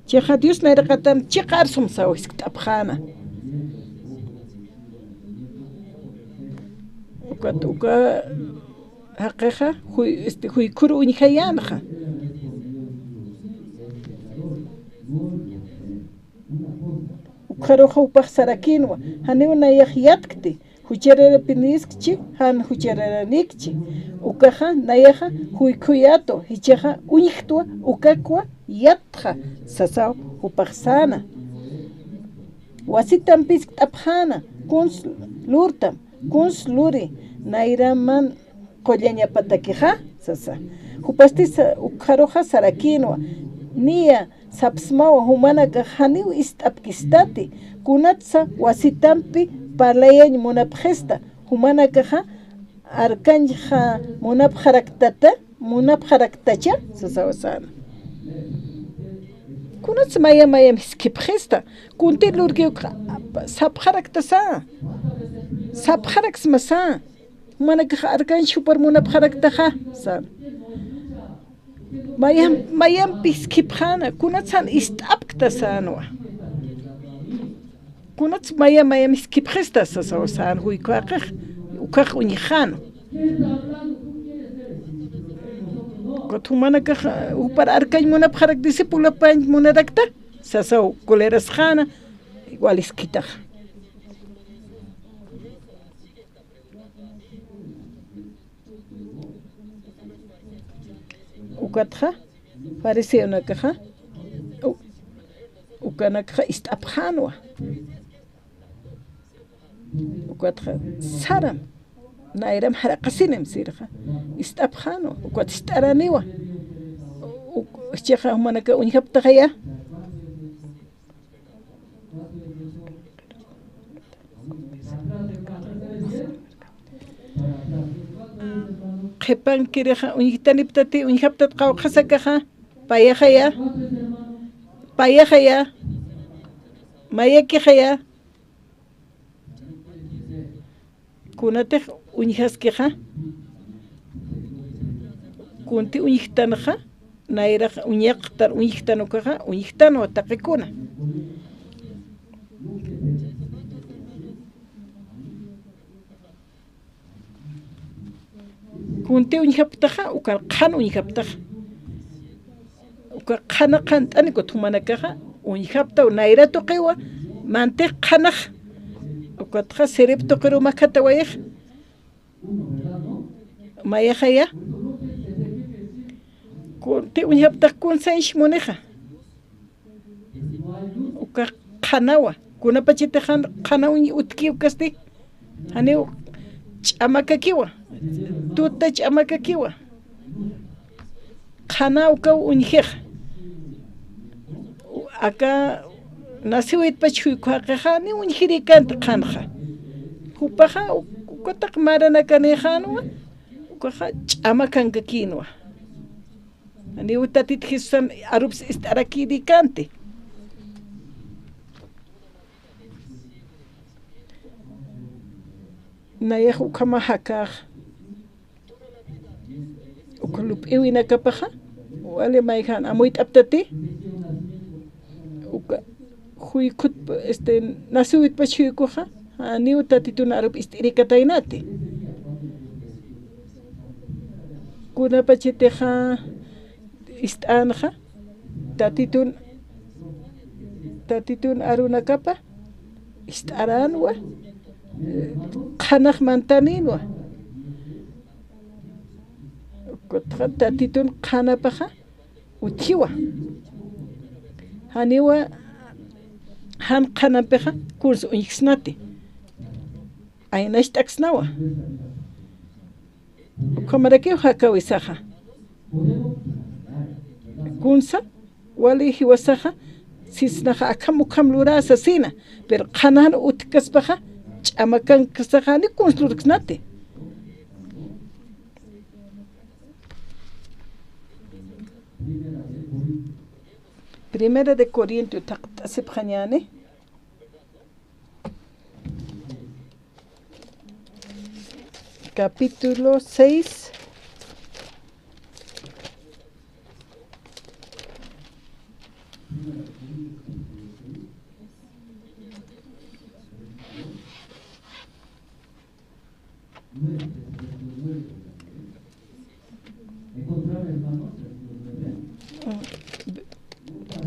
Chiqa Dios nayraqatan chiq arsum saw jiskt'apxäna. Ukat uka jaqixa, juy-, este, juykhur uñjayänxa. Ukxaruxa jupax sarakïnwa, janiw nayax yatkti, juchararapiniskchi, jan juchararanïkchi. Ukaxa nayaxa juykhuyätwa, jichhaxa uñjtwa, ukakwa yatxa, sasaw jupax säna. Wasitamp jiskt'apxäna, kuns lurtam, kuns luri, nayraman qullañapatakixa, sasa. Jupasti sa-, ukxaruxa sarakïnwa, niya, sapsmawa, jumanakax janiw ist'apkistati, kunatsa wasitampi parlayañ munapxista, jumanakaxa arkañxa munapxaraktata, munapxaraktacha, sasawa säna. Kunats maya mayam jiskhipxista, kunti lurkiw sapxaraktasä, sapxaraksmasä. Jumanakax arkañch jupar munapxaraktaxa, sän. Mayam, mayampi jiskhipxäna, kunats jan ist'apkta sänwa. Kunats maya mayam jiskhipxista sasaw sän juykhäqix, ukax uñjxänwa. Ukat jumanakax, jupar arkañ munapxarak discipulapañ munarakta, sasaw kulerasxäna, waliskhitaxa. Ukatxa, fariseonakaxa, u-, ukanakxa ist'apxänwa. Ukatxa, saram, nayram jaraqasinim sirxa, ist'apxänwa, ukat ist'araniwa. U-, jichhaxa jumanaka uñjaptaxaya. Qhipankirixa uñjtaniptati, uñjaptat qawqhasakaxa, payaxaya, payaxaya, mayakixaya. Kunatix uñjaskixa, kunti uñjtanxa, nayrax uñaqtar uñjtan ukaxa, uñjtanwa taqikuna. Kunti uñjaptaxa, uka qhan uñjaptaxa. Uka qhana qhant'ani, ukat jumanakaxa uñjaptaw nayra tuqiwa, mantix qhanax. Ukatxa sirip tuqiru makhatawayix. Mayaxaya. Kunti uñjaptax kunsañch munixa. Uka qhanawa. Kunapachatix qhanaw utki ukasti. Janiw ch'amakakiwa. Tuta ch'amakakiwa. Qhana ukaw uñjix. Aka naciwitpach juykhäqixa, ni uñjirïkänti qhanxa. Jupaxa, u-, ukataq maranakanïxänwa, ukaxa ch'amakankakïnwa. Niw Tatit Jesusan arups ist'arakïrïkänti. Nayax ukhama jakax. Uka lup'iwinakapaxa, wali mayjan amuyt'aptati. Uka juykhut, este, naciwitpach juykhuxa, janiw Tatitun arup ist'irïkataynati. Kunapachatixa ist'änxa, Tatitun, Tatitun arunakapa ist'aränwa, qhanax mantanïnwa. Ukatxa Tatitun qhanapaxa utjiwa. Janiwa jan qhanampixa kuns uñjksnati. Aynacht'aksnawa. Ukhamarakiw jakawisaxa. Kunsa, wali jiwasaxa, sisnaxa akham ukham lurä sasina, pero qhanan utjkaspaxa, ch'amakankasaxa, ni kuns lurksnati. Primera de Corinto, thaqt'asipxañäni. Capítulo seis.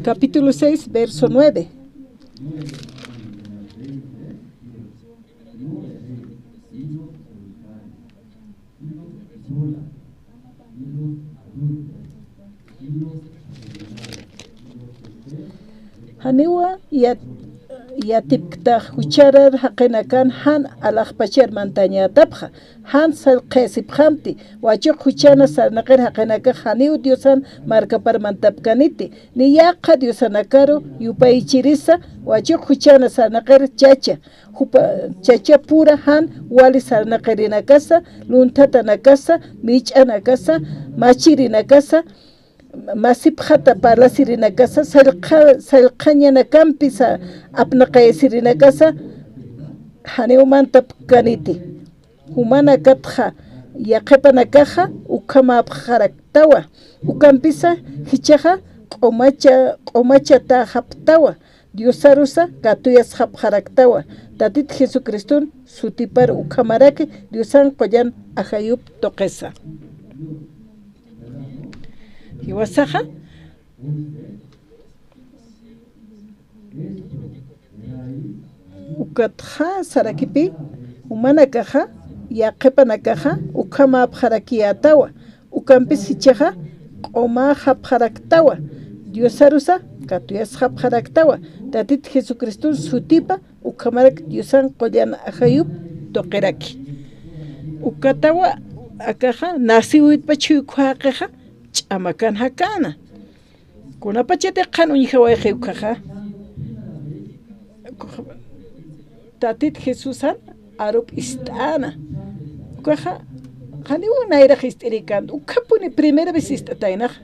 Capítulo seis, verso nueve. Janiwa yat-, yatipktax jucharar jaqinakan jan alaxpachar mantañätapxa, jan sallqayasipxamti, wachuq juchana sarnaqir jaqinakax janiw Diosan markapar mantapkaniti, ni yaqha diosanakaru yupaychirisa, wachuq juchana sarnaqir chacha, jupa, chachapura jan wali sarnaqirinakasa, lunthatanakasa, mich'anakasa, machirinakasa, masipxata parlasirinakasa, sallqa-, sallqañanakampisa apnaqayasirinakasa, janiw mantapkaniti. Jumanakatxa yaqhipanakaxa ukhamäpxaraktawa, ukampisa jichhaxa q'umacha-, q'umachatäxaptawa, Diosarusa katuyasxapxaraktawa, Tatit Jesucriston sutipar ukhamaraki Diosan qullan ajayup tuqisa. Jiwasaxa, ukatxa sarakipi, jumanakaxa, yaqhipanakaxa, ukhamäpxarakiyätawa, ukampis jichhaxa, q'umäxapxaraktawa, Diosarusa, katuyasxapxaraktawa, Tatit Jesucriston sutipa, ukhamarak Diosan qullan ajayup tuqiraki. Ukatawa, akaxa, naciwitpach juykhu jaqixa, ch'amakan jakäna. Kunapachatix qhan uñjawayxi ukaxa. Tatit Jesusan arup ist'äna. Ukaxa, janiw nayrax ist'irikänti. Ukhapuni primera vez ist'ataynaxa.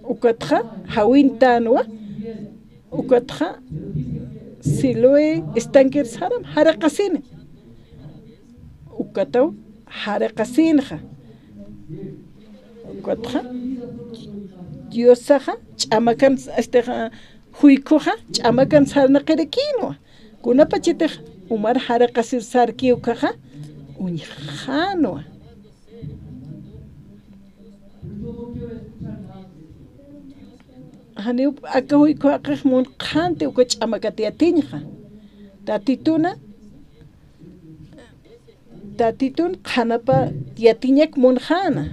Ukatxa, jawintänwa. Ukatxa, Siloé estanquer saram, jariqasini. Ukataw, jariqasinxa. Ukatxa, Diosaxa, ch'amakan, este, ja-, juykhuxa, ch'amakan sarnaqirikïnwa. Kunapachatix, umar jariqasir sarki ukaxa, uñjänwa. Janiw aka juykhu jaqix munqhanti uka ch'amakat yatiñxa. Tatituna, Tatitun qhanapa yatiñak munxäna.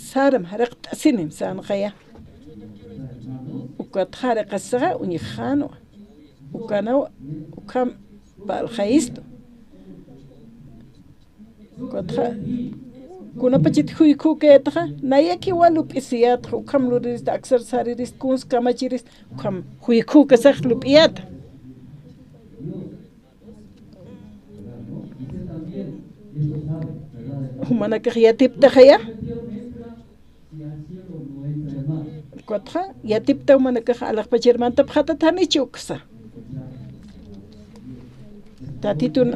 Sarma, jariqt'asinim sänxaya. Ukat jariqasixa uñjxänwa. Ukanaw, ukham parlxayistu. Ukatxa, kunapachat juykhukätxa, nayakiwa lup'isiyätxa, ukham lurirista, aksar sarirista, kuns kamachirista, ukham juykhukasax lup'iyäta. Jumanakax yatiptaxaya. Ukatxa, yatipta jumanakax alaxpachar mantapxatat janichi uksa. Tatitun.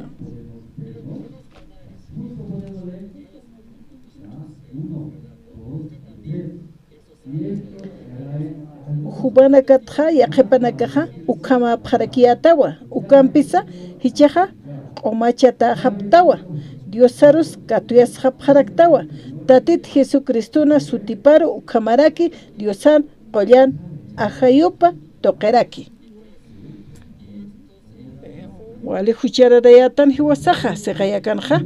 Jumanakatxa, yaqhipanakaxa, ukhamäpxarakiyätawa, ukampisa, jichhaxa, q'umachatäxaptawa, Diosarus katuyasxapxaraktawa, Tatit Jesucristona sutiparu ukhamaraki, Diosan qullan ajayupa tuqiraki. Wali juchararayätan jiwasaxa, siqayakanxa.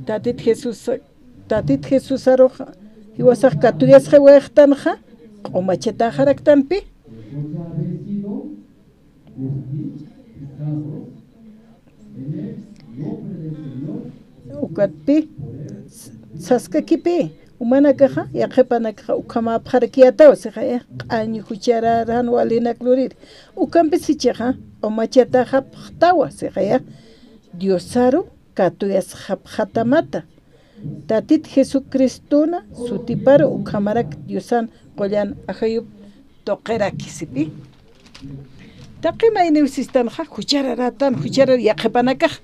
Tatit Jesús, Tatit Jesúsarux jiwasax katuyasxiwayxtanxa, q'umachatäxaraktanpi. Ukatpi, s-, saskakipï, jumanakaxa, yaqhipanakaxa, ukhamäpxarakiyätawa, siqaya, q'añ jucharar jan walinak luriri. Ukampis jichhaxa, q'umachatäxapxtawa, siqaya, Diosaru katuyasxapxatamata. Tatit Jesucristona sutiparu ukhamarak Diosan qullan ajayup tuqiraki sipi. Taqi mayniw sistanxa, juchararätan, jucharar yaqhipanakax.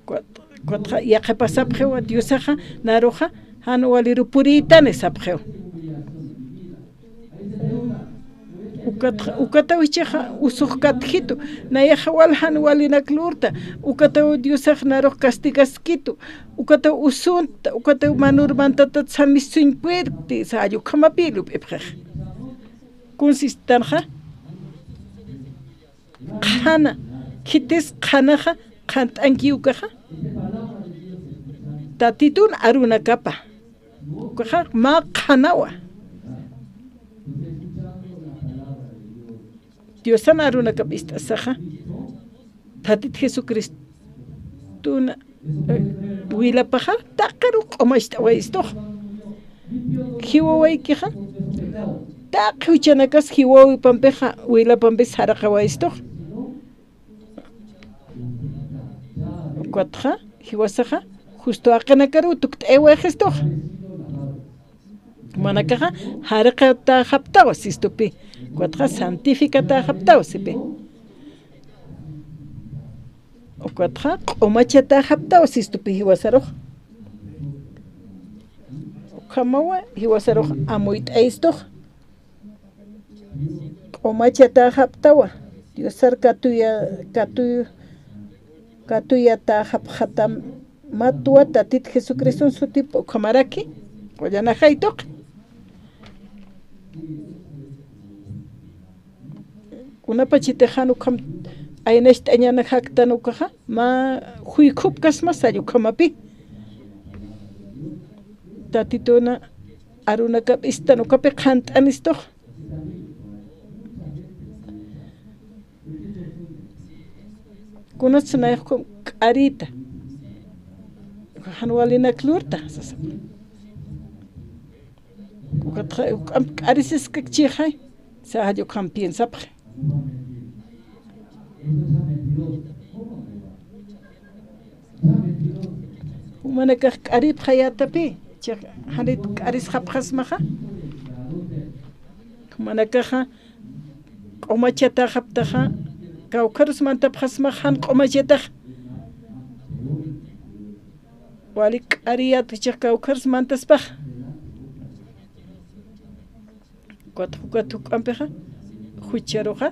Kut-, kutxa yaqhipasapxiwa Diosaxa, naruxa, jan waliru purïtani sapxiw. Ukatxa, ukataw jichhaxa usux katjitu, nayaxa wal jan walinak lurta, ukataw Diosax narux castigaskitu, ukataw usunta, ukataw manur mantatat samissuñ puerti, salla ukhamapï lup'ipxix. Kuns sistanxa, qhana, khitis qhanaxa, qhant'anki ukaxa, Tatitun arunakapa. Ukaxa mä qhanawa. Diosan arunakap ist'asaxa, Tatit Jesucristun, eh, wilapaxa, taqir q'umacht'awayistux. Jiwawaykixa, taqi juchanakas jiwawipampixa, wilapampis jaraqawayistux. Ukatxa, jiwasaxa, justo jaqinakaruw tukt'ayawayixistuxa. Jumanakaxa, jariqatäxaptawa sistupi. Ukatxa, santificatäxaptawa sipi. Ukatxa, q'umachatäxaptawa sistupi jiwasarux. Ukhamawa, jiwasarux amuyt'ayistux. Q'umachatäxaptawa, Diosar katuya-, katuy-, katuyatäxapxatamatwa Tatit Jesucriston sutip ukhamaraki, qullan ajay tuqi. Kunapachatix jan ukham aynacht'añan jaktan ukaxa, mä juykhupkasma sall ukhamapi. Tatituna arunakap istan ukapi qhant'anistux. Kunats nayax ukham k'arita. Jan walinak lurta, sasa. Ukatxa, ukham k'arisiskakchixay, sasa jall ukham piensapxi. Jumanakax k'aripxayätapi, chiq, janit k'arisxapxasmaxa. Jumanakaxa q'umachatäxaptaxa, kawkharus mantapxasmax jan q'umachatax. Wali k'ariyät chiq kawkharus mantaspax. Ukat, ukat juk'ampixa, jucharuxa,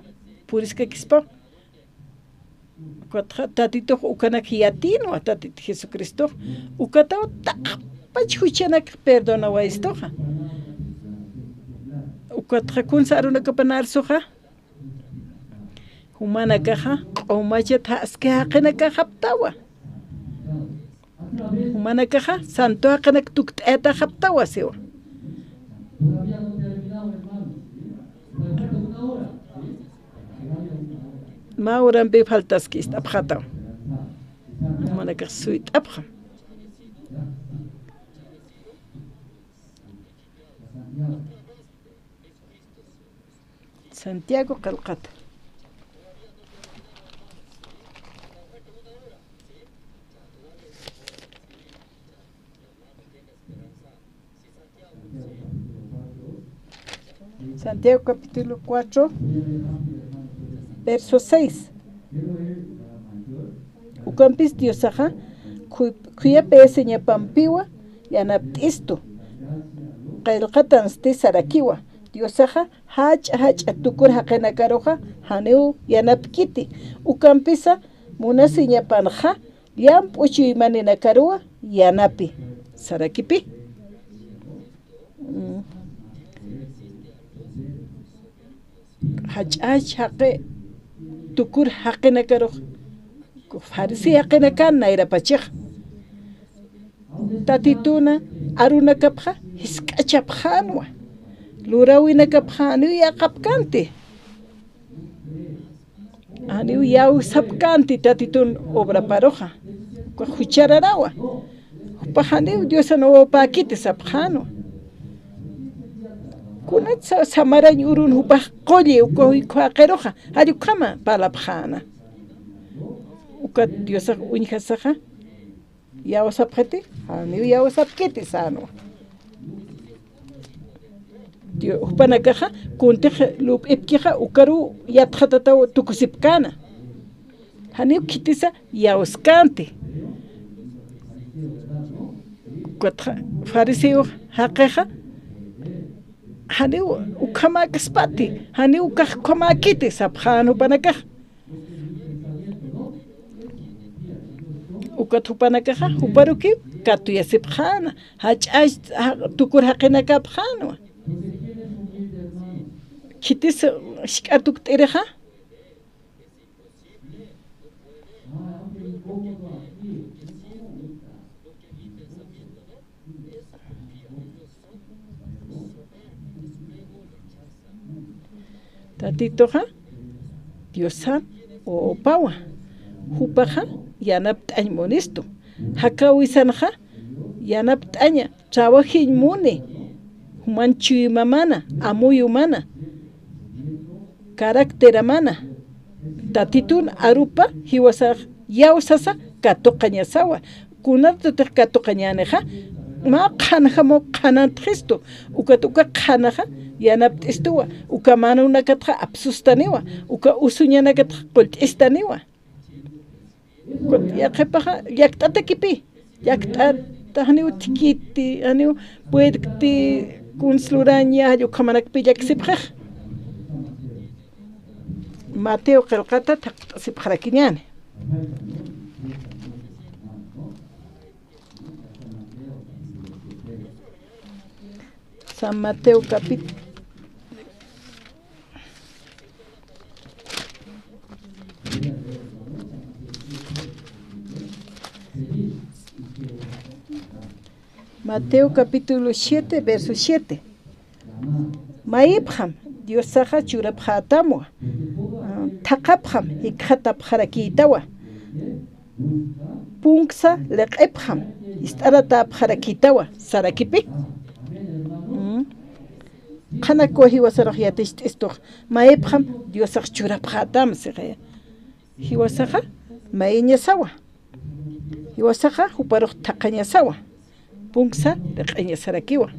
puriskakispaw. Ukatxa, Tatitux ukanak yatïnwa, Tatit Jesucristux. Ukataw taqpach juchanak perdonawayistuxa. Ukatxa, kunsa arunakapan arsuxa. Jumanakaxa, q'umachat jaski jaqinakaxaptawa. Jumanakaxa, santo jaqinak tukt'ayatäxaptawa siwa. Mä urampi faltaski ist'apxataw. Jumanakax suyt'apxam. Santiago qillqata. Santiago capítulo cuatro, verso seis. Ukampis Diosaxa, khu-, khuyapayasiñapampiwa yanapt'istu. Qillqatansti sarakiwa. Diosaxa, jach'a jach'a tukur jaqinakaruxa, janiw yanapkiti. Ukampisa, munasiñapanxa, llamp'u chuymaninakaruwa yanapi. Sarakipi. Mm. Jach'ach jaqi tukur jaqinakarux, farisi jaqinakan nayrapachix. Tatituna arunakapxa jisk'achapxänwa. Luräwinakapxa janiw yäqapkänti. Janiw iyawsapkänti Tatitun obraparuxa. Uka juchararawa. Jupax janiw Diosan wawapäkiti sapxänwa. Kunatsa samarañ urun jupax qulli uka juykhu jaqiruxa, jall ukhama parlapxäna. Ukat Diosax uñjasaxa, iyawsapxiti, janiw iyawsapkiti sänwa. Dio-, jupanakaxa, kuntix lup'ipkixa, ukaruw yatxatataw tukusipkäna. Janiw khitisa iyawskänti. Ukatxa fariseo jaqixa, janiw ukhamäkaspati, janiw ukax ukhamäkiti sapxän jupanakax. Ukat jupanakaxa, juparukiw katuyasipxäna, jach'ach, ja-, tukur jaqinakapxänwa. Khitis jisk'a tukt'irixa. Tatituxa Diosan wawapawa. Jupaxa yanapt'añ munistu. Jakäwisanxa yanapt'aña, trawajiñ muni. Juman chuymamana, amuyumana, caracteramana. Tatitun arupa jiwasax iyawsasa katuqañasawa. Kunatutix katuqañänixa, mä qhanjamaw qhanantxistu, ukat uka qhanaxa yanapt'istuwa, uka manunakatxa apsustaniwa, uka usuñanakatxa qullt'istaniwa. Ukat yaqhipaxa llakt'atakipï, llakt'ata janiw thikiti, janiw puedkti, kuns luraña, jall ukhamanakpï llaksipxix. Mateo qillqata thaqt'asipxarakiñäni. San Mateo capítulo. Mateo capítulo siete, verso siete. Mayipxam Diosaxa churapxätamwa, thaqhapxam jikxatapxarakïtawa, punksa liq'ipxam jist'aratäpxarakïtawa, sarakipi. Mm. Qhanakuwa jiwasarux yaticht'istux, mayipxam Diosax churapxätam, sixiya. Jiwasaxa mayiñasawa. Jiwasaxa juparux thaqhañasawa. Punksa liq'iñasarakiwa.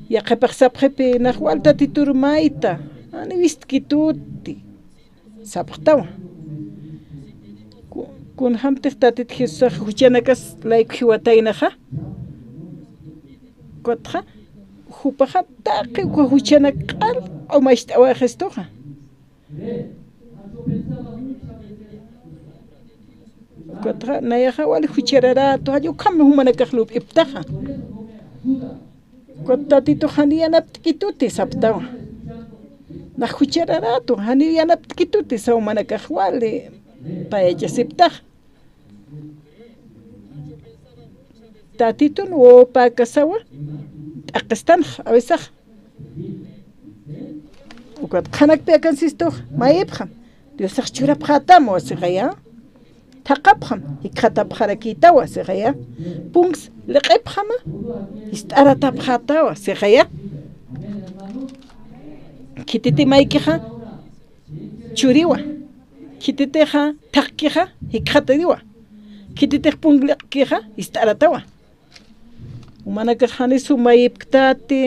Yaqhipax sapxipi, nax wal Tatitur mayta, janiw istkituti, sapxtawa. Ku-, kunjamtix Tatit Jesusax juchanakas layku jiwataynaxa. Ukatxa, jupaxa taqi uka juchanak q'al q'umacht'awayxistuxa. Ukatxa, nayaxa wali juchararätu, jall ukham jumanakax lup'iptaxa. Ukat Tatitux janiw yanapt'kituti saptawa. Nax juchararätu, janiw yanapt'kituti saw jumanakax wali payachasiptaxa. Tatitun wawapäkasawa, t'aqistanx, awisax. Ukat qhanakpi akansistux, mayipxam Diosax churapxätamwa, sixiya. Thaqhapxam jikxatapxarakïtawa, sixiya. Punks liq'ipxama jist'aratapxätawa, sixiya. Khititi maykixa churiwa. Khititixa thaqkixa jikxatiriwa. Khititix punk liq'kixa jist'aratawa. Jumanakax janiw sum mayipktati,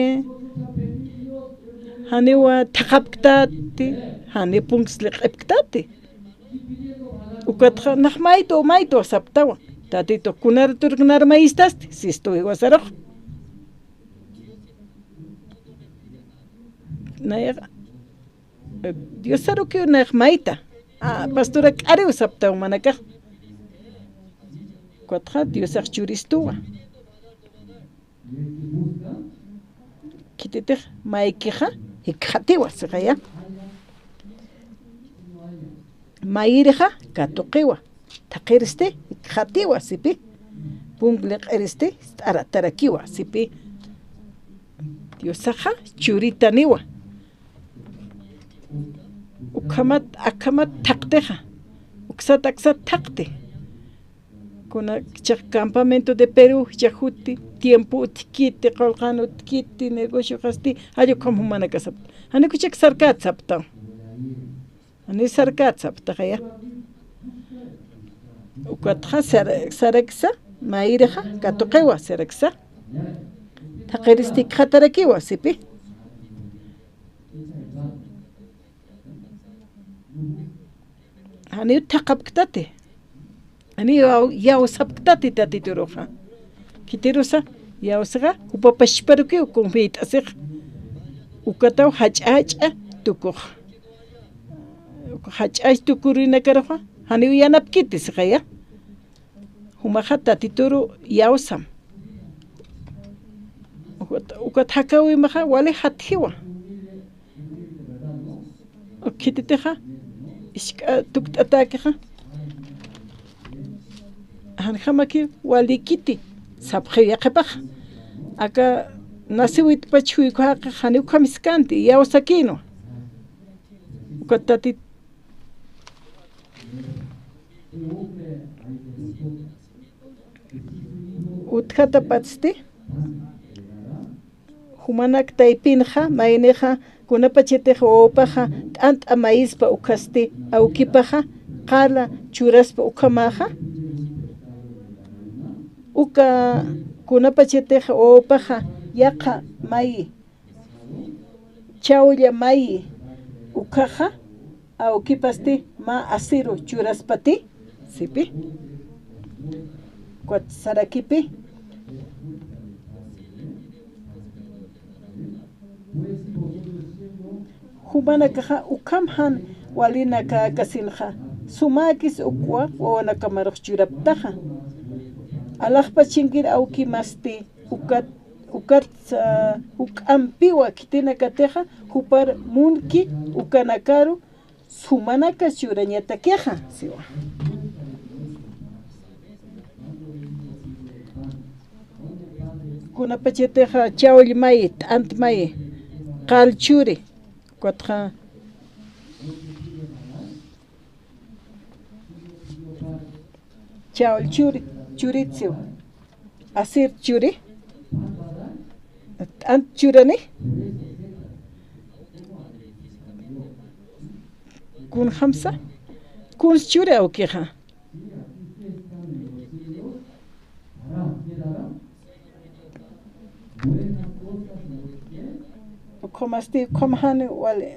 janiw thaqhapktati, janiw punks liq'ipktati. Ukatxa, nax maytwa, maytwa saptawa. Tatitux, kunaratur nar mayistasti, sistu jiwasarux. Nayaxa, Diosarukiw nax mayta. A, pastora, k'ariw saptaw jumanakax. Ukatxa Diosax churistuwa. Khititix maykixa jikxatiwa, sixiya. Mayirixa katuqiwa. Thaqiristi jikxatiwa, sipi. Punk liq'iristi jist'aratarakiwa, sipi. Diosaxa churitaniwa. Ukhamat, akhamat thaqtixa. Uksat aksat thaqti. Kuna jichhax campamento de Perú, jichhax juti, tiempo utjkiti, qullqan utjkiti, negocioxasti, jall ukham jumanakax sapta. Janiw jichhax sarkät sapta. Janiw sarkät saptaxaya. Ukatxa sar-, saraksa, mayirixa katuqiwa, saraksa. Thaqiristi jikxatarakiwa, sipi. Janiw thaqhapktati. Janiw yaw-, yawsapktati Tatituruxa. Khitirusa, yawsaxa, jupa pachparukiw kunfiyt'asix. Ukataw jach'a jach'a tukux. Jach'a jach'a tukurinakaruxa, janiw yanapkiti sixiya. Jumaxa Tatituru yawsam. Ukat, ukat jakäwimaxa wali jatjiwa. Khititixa, jisk'a tukt'atäkixa, janjamakiw walikiti sapxiw yaqhipax. Aka Nasiwitpach juykhaqa janiw kamiskanti, yawsakïnwa. Ukat Tatit utjatapatsti, jumanak taypinxa, maynixa, kunapachatix wawapaxa t'ant'a mayispa ukhasti, awkipaxa qala churaspa ukhamaxa, uka kunapachatix wawapaxa yaqha mayi, chawlla mayi, ukhaxa, awkipasti mä asiru churaspati, sipi. Ukat sarakipi. Jumanakaxa ukham jan walinakäkasinxa, sumäkis ukwa wawanakamarux churaptaxa. Alaxpachinkir awkimasti, ukat, ukat, ah, juk'ampiwa khitinakatixa, jupar munki ukanakaru sumanaka churañatakixa, siwa. Kunapachatixa chawll mayi, t'ant mayi, qal churi, ukatxa chawll churi, churitsiw. Asir churi. T'ant churani. Kunjamsa. Kuns churi awkixa. Ukhamasti, ukham jani wali.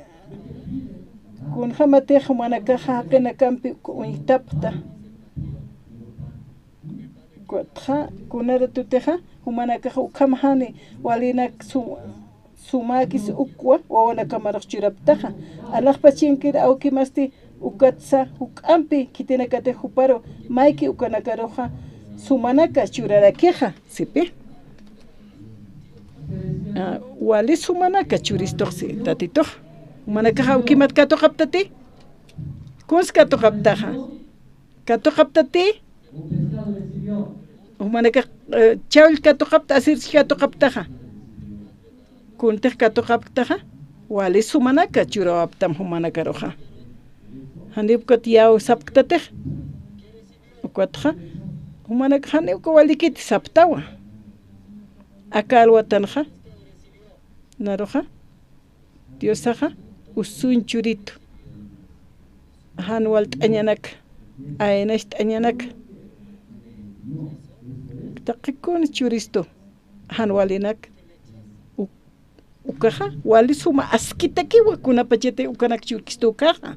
Kunjamatix jumanakaxa jaqinakampi uñjtapxta. Ukatxa, kuna ratutixa, jumanakaxa ukham jani walinak su-, sumäkis ukwa wawanakamarux churaptaxa. Alaxpachinkir awkimasti ukatsa juk'ampi khitinakatix juparu mayki ukanakaruxa sumanaka churarakixa, sipi. Ah, wali sumanaka churistuxsi, Tatitux. Jumanakax awkimat katuqaptati. Kuns katuqaptaxa. Katuqaptati. Jumanakax, eh, chawll katuqapta, asirch katuqaptaxa. Kuntix katuqapktaxa, wali sumanaka churawaptam jumanakaruxa. Janiw ukat yaw sapktatix. Ukatxa, jumanakax janiw uka walikiti saptawa. Aka alwatanxa, naruxa, Diosaxa, usuñ churitu. Jan walt'añanak, aynacht'añanak. Taqi kun churistu, jan walinak. U-, ukaxa, wali suma askitakiwa kunapachati ukanak churkistu ukaxa.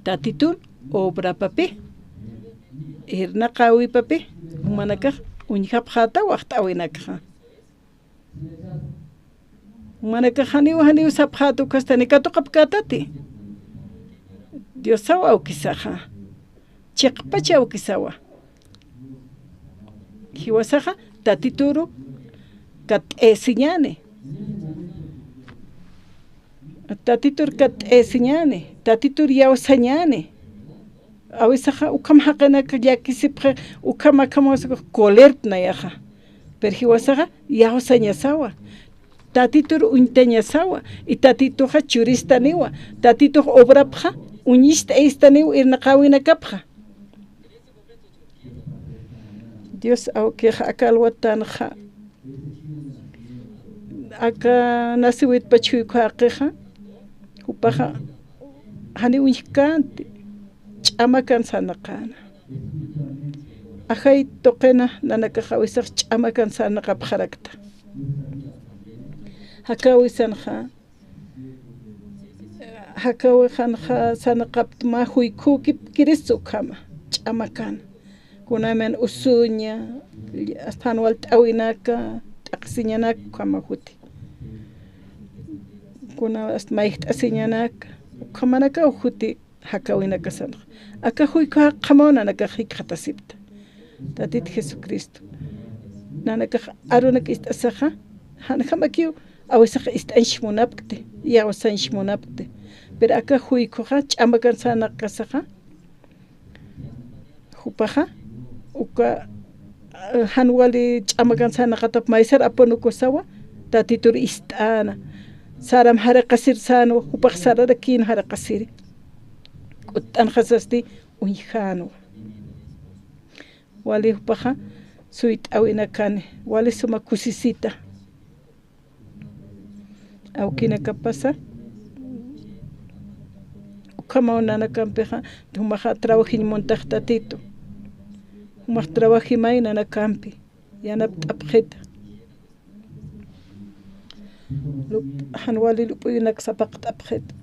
Tatitun obrapapi, irnaqäwipapi, jumanakax uñjapxätawa waxt'äwinakxa. Jumanakax janiw, janiw sapxäta ukhastani katuqapkätati. Diosaw awkisaxa. Chiqpach awkisawa. Jiwasaxa Tatituru katt'ayasiñäni. Tatitur katt'ayasiñäni. Tatitur iyawsañäni. Awisaxa ukham jaqinak llakisipxi, ukham akham wasax colerta nayaxa. Pero jiwasaxa iyawsañasawa. Tatitur uñtañasawa. Y Tatituxa churistaniwa. Tatitux obrapxa uñist'ayistaniwa irnaqäwinakapxa. Dios awkixa aka alwatanxa, aka nasiwitpach juykhaqixa, jupaxa janiw uñjkänti, ch'amakan sarnaqäna. Ajay tuqina nanakax awisax ch'amakan sarnaqapxarakta. Aka awisanxa, Jakawisanxa sarnaqaptma juykukipkiristsa ukhama, ch'amakan. Kunaman usuña, hasta jan walt'äwinaka, t'aqhisiñanaka ukhama juti. Kuna hasta mayjt'asiñanaka, ukhamanakaw juti jakawinakasanxa. Aka juykha jaqjamaw nanakax jikxatasipta. Tatit Jesucristo. Nanakax arunak ist'asaxa, janjamakiw, awisax ist'añch munapkti, iyawsañch munapkti. Pero aka juykhuxa, ch'amakan sarnaqasaxa, jupaxa, uka jan wali ch'amakan sarnaqatap maysar apunukusawa, Tatitur ist'äna. Saram jariqasir sänwa, jupax sararakïn jariqasiri. K'utt'anxasasti uñjänwa. Wali jupaxa suyt'äwinakani, wali suma kusisita. Awkinakapasa, ukhamaw nanakampixa, jumaxa trabajiñ muntax Tatitu. Jumax trabajimay nanakampi, yanapt'apxita. Lup-, jan wali lup'uyunak sapaqt'apxita.